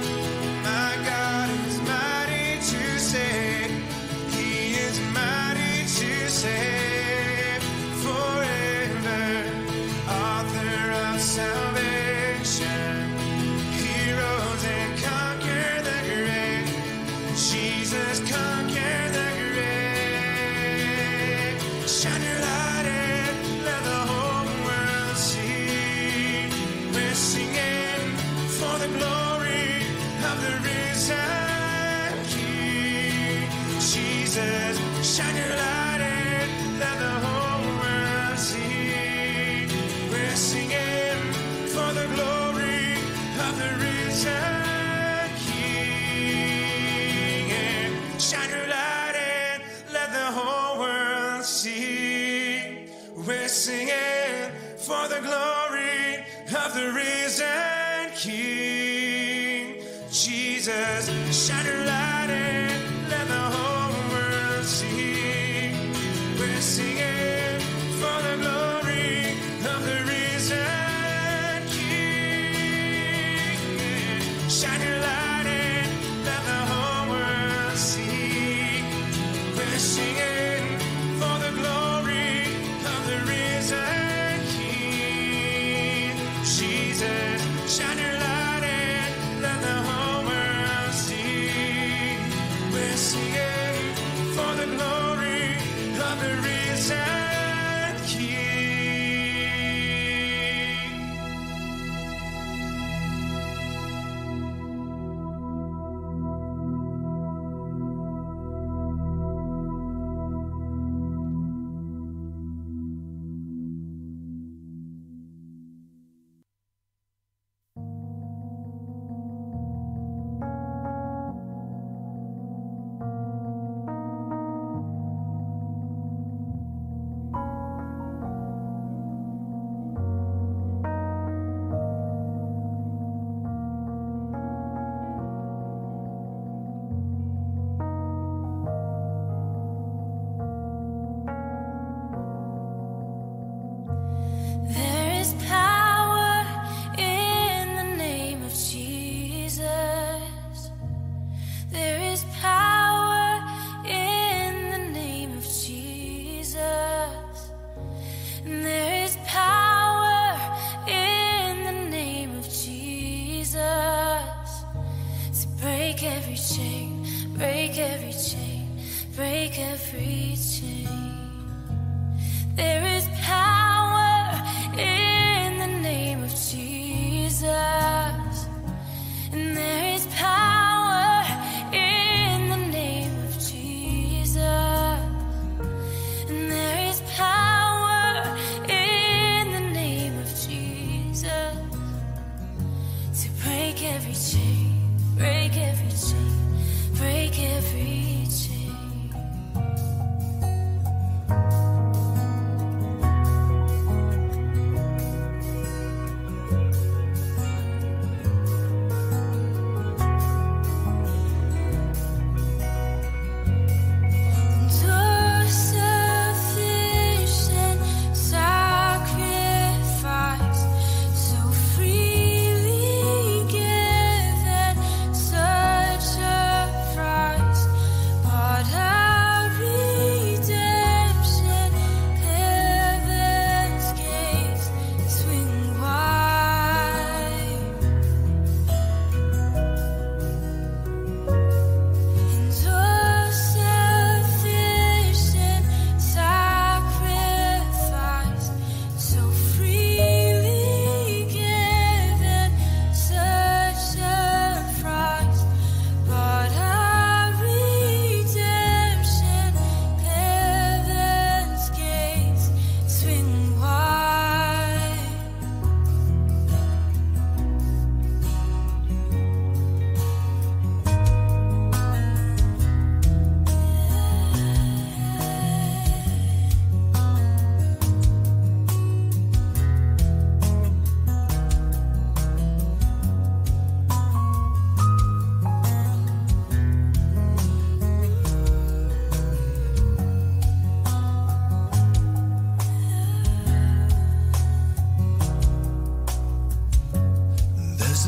My God is mighty to save. He is mighty to save forever. Author of salvation, He rose and conquered the grave. Jesus conquered the grave. Shine your light and let the whole world see. We're singing for the glory of the risen King. Jesus, shine your light and let the whole world see. We're singing for the glory of the risen King. And shine your light and let the whole world see. We're singing for the glory of the risen King. Jesus, shine your light and let the whole world see. We're singing for the glory of the risen King.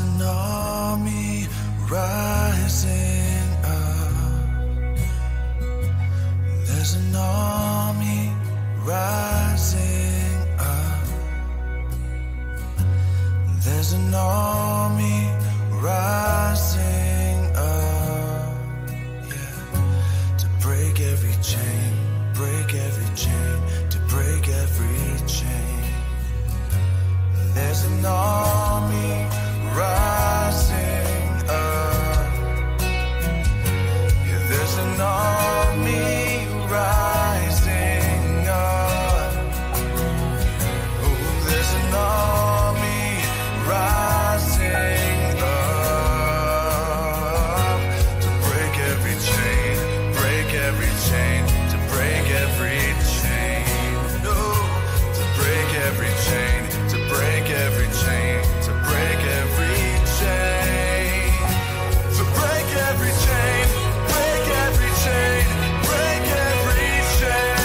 an army rising up. There's an army rising up. There's an army rising up, yeah. To break every chain, break every chain, to break every chain. There's an army rising up. Yeah, there's an army rising up. Oh, there's an army rising up to break every chain, break every chain, to break every chain. Oh, to break every chain, to break every chain, to break every chain, to break every chain, break every chain, break every chain,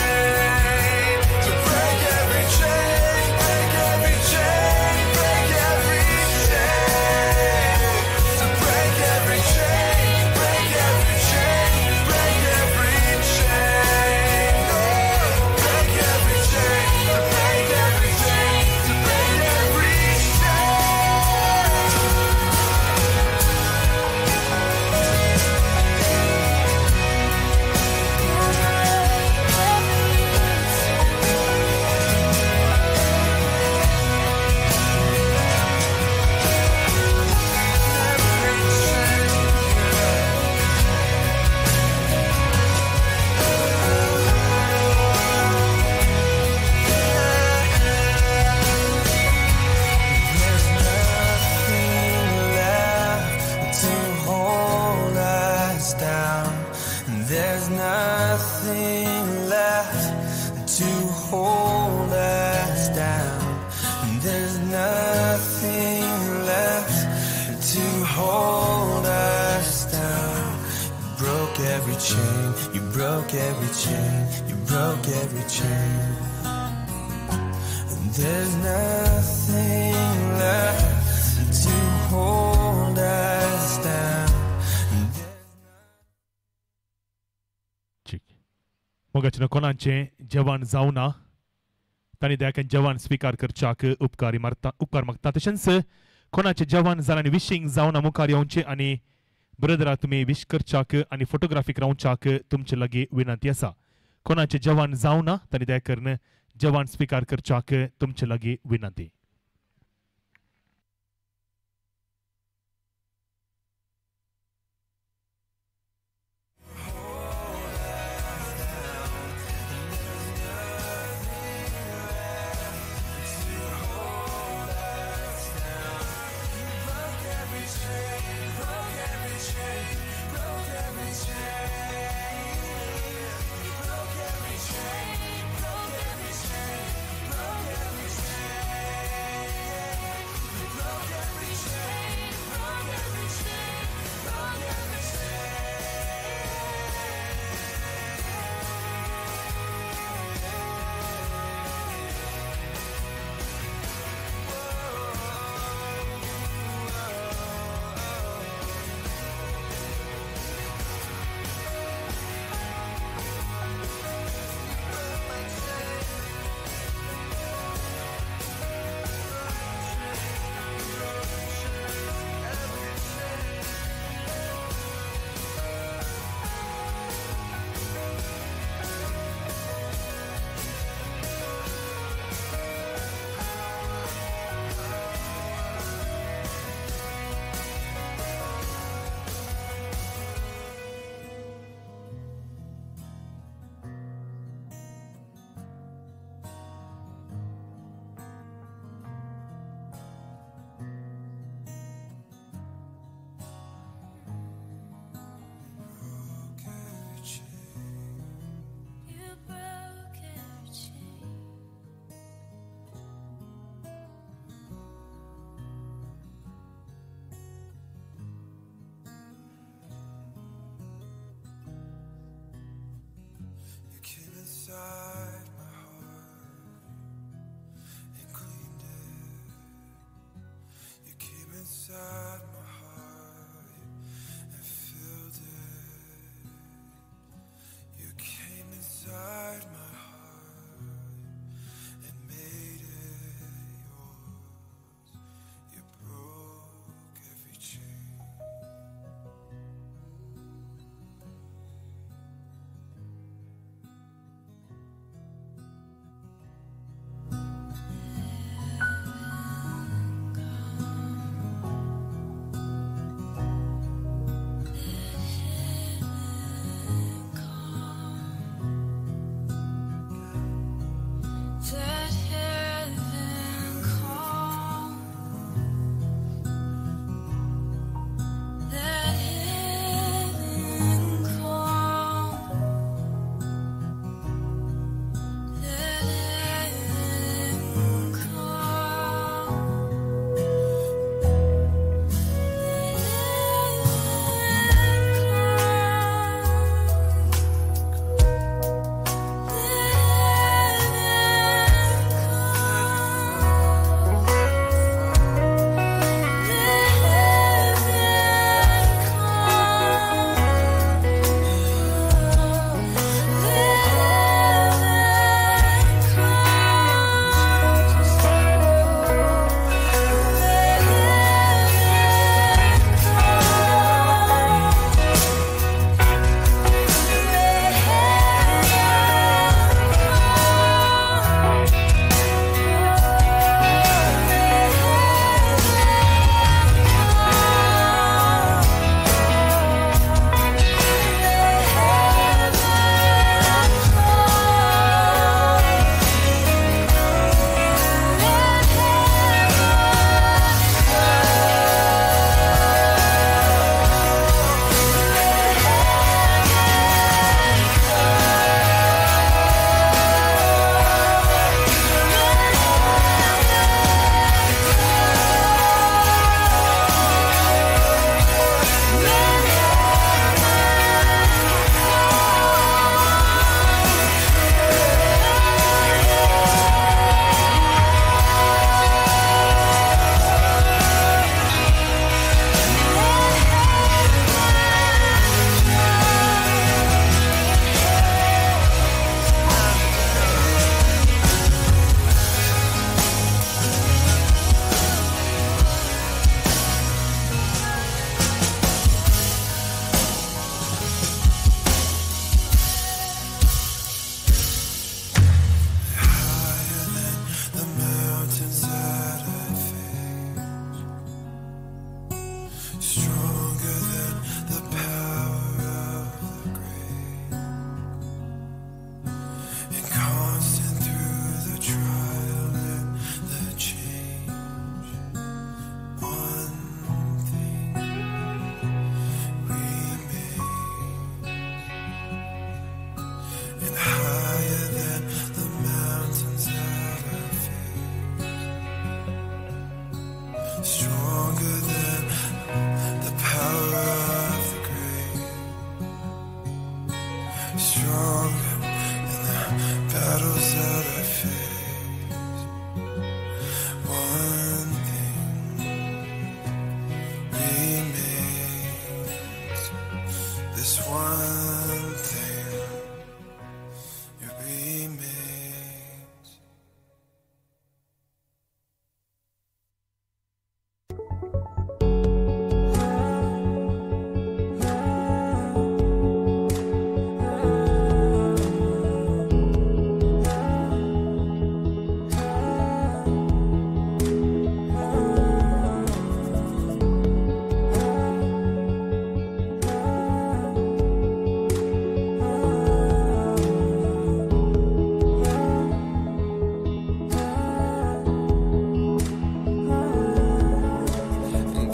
to break every chain, break every chain, break every chain, to break every chain, break every chain, break every chain, oh, break every chain, to break every chain, to break every chain. There's nothing left to hold us down. There's nothing left to hold us down. There's nothing left to hold us down. You broke every chain, you broke every chain, you broke every chain. There's nothing left to hold us down. मोगाचें कोणाचें जेवण जावना तांणी दयाकन जेवण स्विकार करच्याक उपकार मारता, उपकार मागता. तशेंच कोणाचें जेवण जालां आनी विशींग जावना मुखार येवचें आनी ब्रदरा तुमी विश करच्याक आनी फोटोग्राफीक रावच्याक तुमचे लागीं विनंती आसा. कोणाचें जेवण जावना तांणी दया करून जेवण स्विकार करच्याक तुमचे लागीं विनंती. Broke every chain, broke every chain, broke every chain. Stronger than the power of the grave. Stronger than the battles that I face. One thing remains. This one thing remains.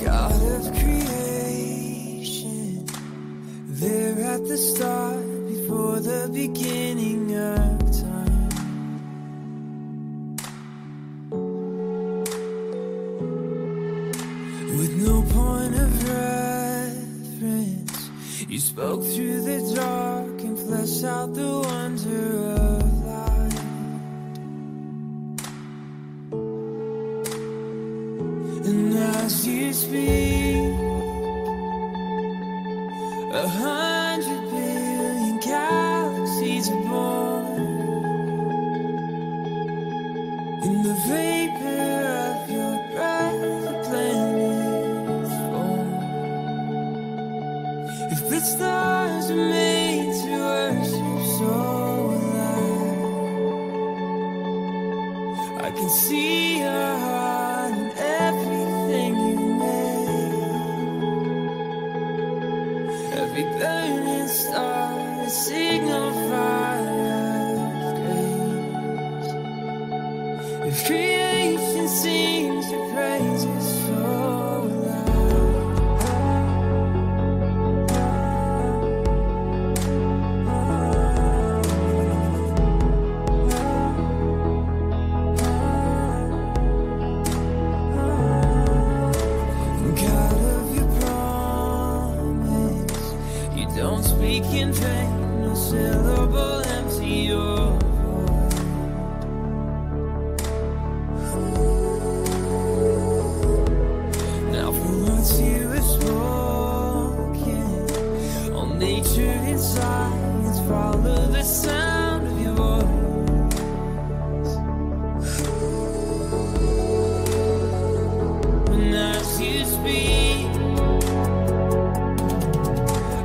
God of creation, there at the start, before the beginning of time. With no point of reference, you spoke through the dark and fleshed out the wonder of life. And as you speak, 100 billion galaxies are born. In the vapor of your breath, the planets form. If the stars are made to worship, so will I. I can see your heart in everything you made. Every burning star, a signal fire of grace. If creation sings your praises, so will I. God of your promise, you don't speak in vain, no syllable empty or void. Now for once you have spoken, all nature and science follow the sound of your voice. And as you speak,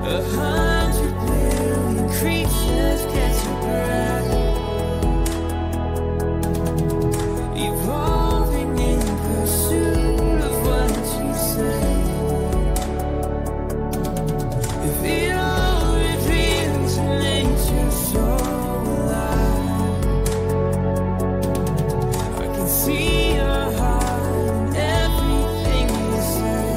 100 billion creatures catch your breath, evolving in pursuit of what you say. If it all reveals nature, so will I. I can see your heart in everything you say.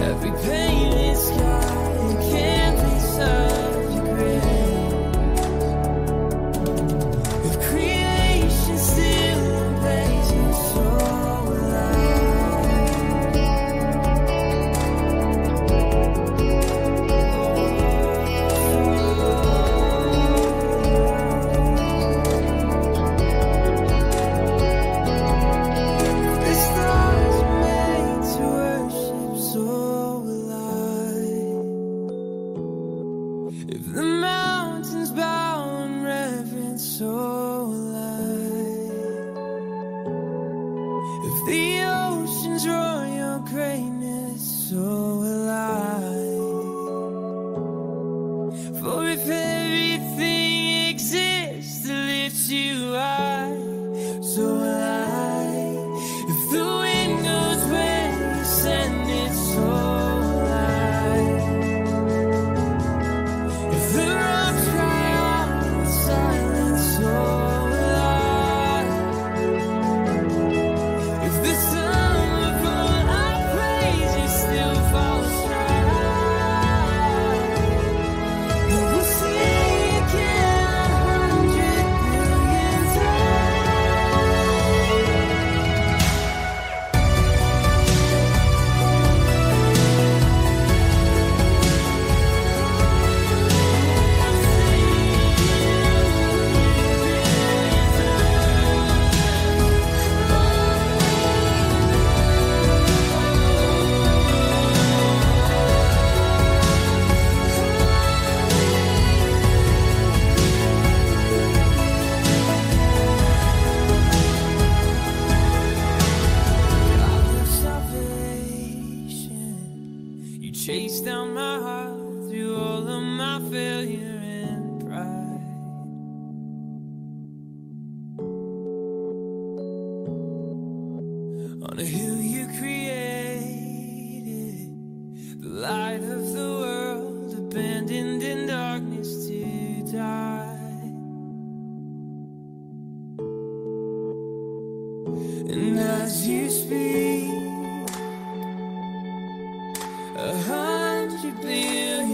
Every painted sky and canvas of your grace. If creation still obeys you, so will I. If the stars are made to worship, so will I. If the mountains bow in reverence, so will I. If the oceans roar your greatness, so will I. For if everything exists to lift you high, so will I. If the wind goes where you send it, so will I. If the rocks cry out in silence, so will I. If the sum of all our praises still falls reached down my heart through all of my failure and pride. On a hill you created, the light of the world, abandoned in darkness to die. And as you speak, 100 billion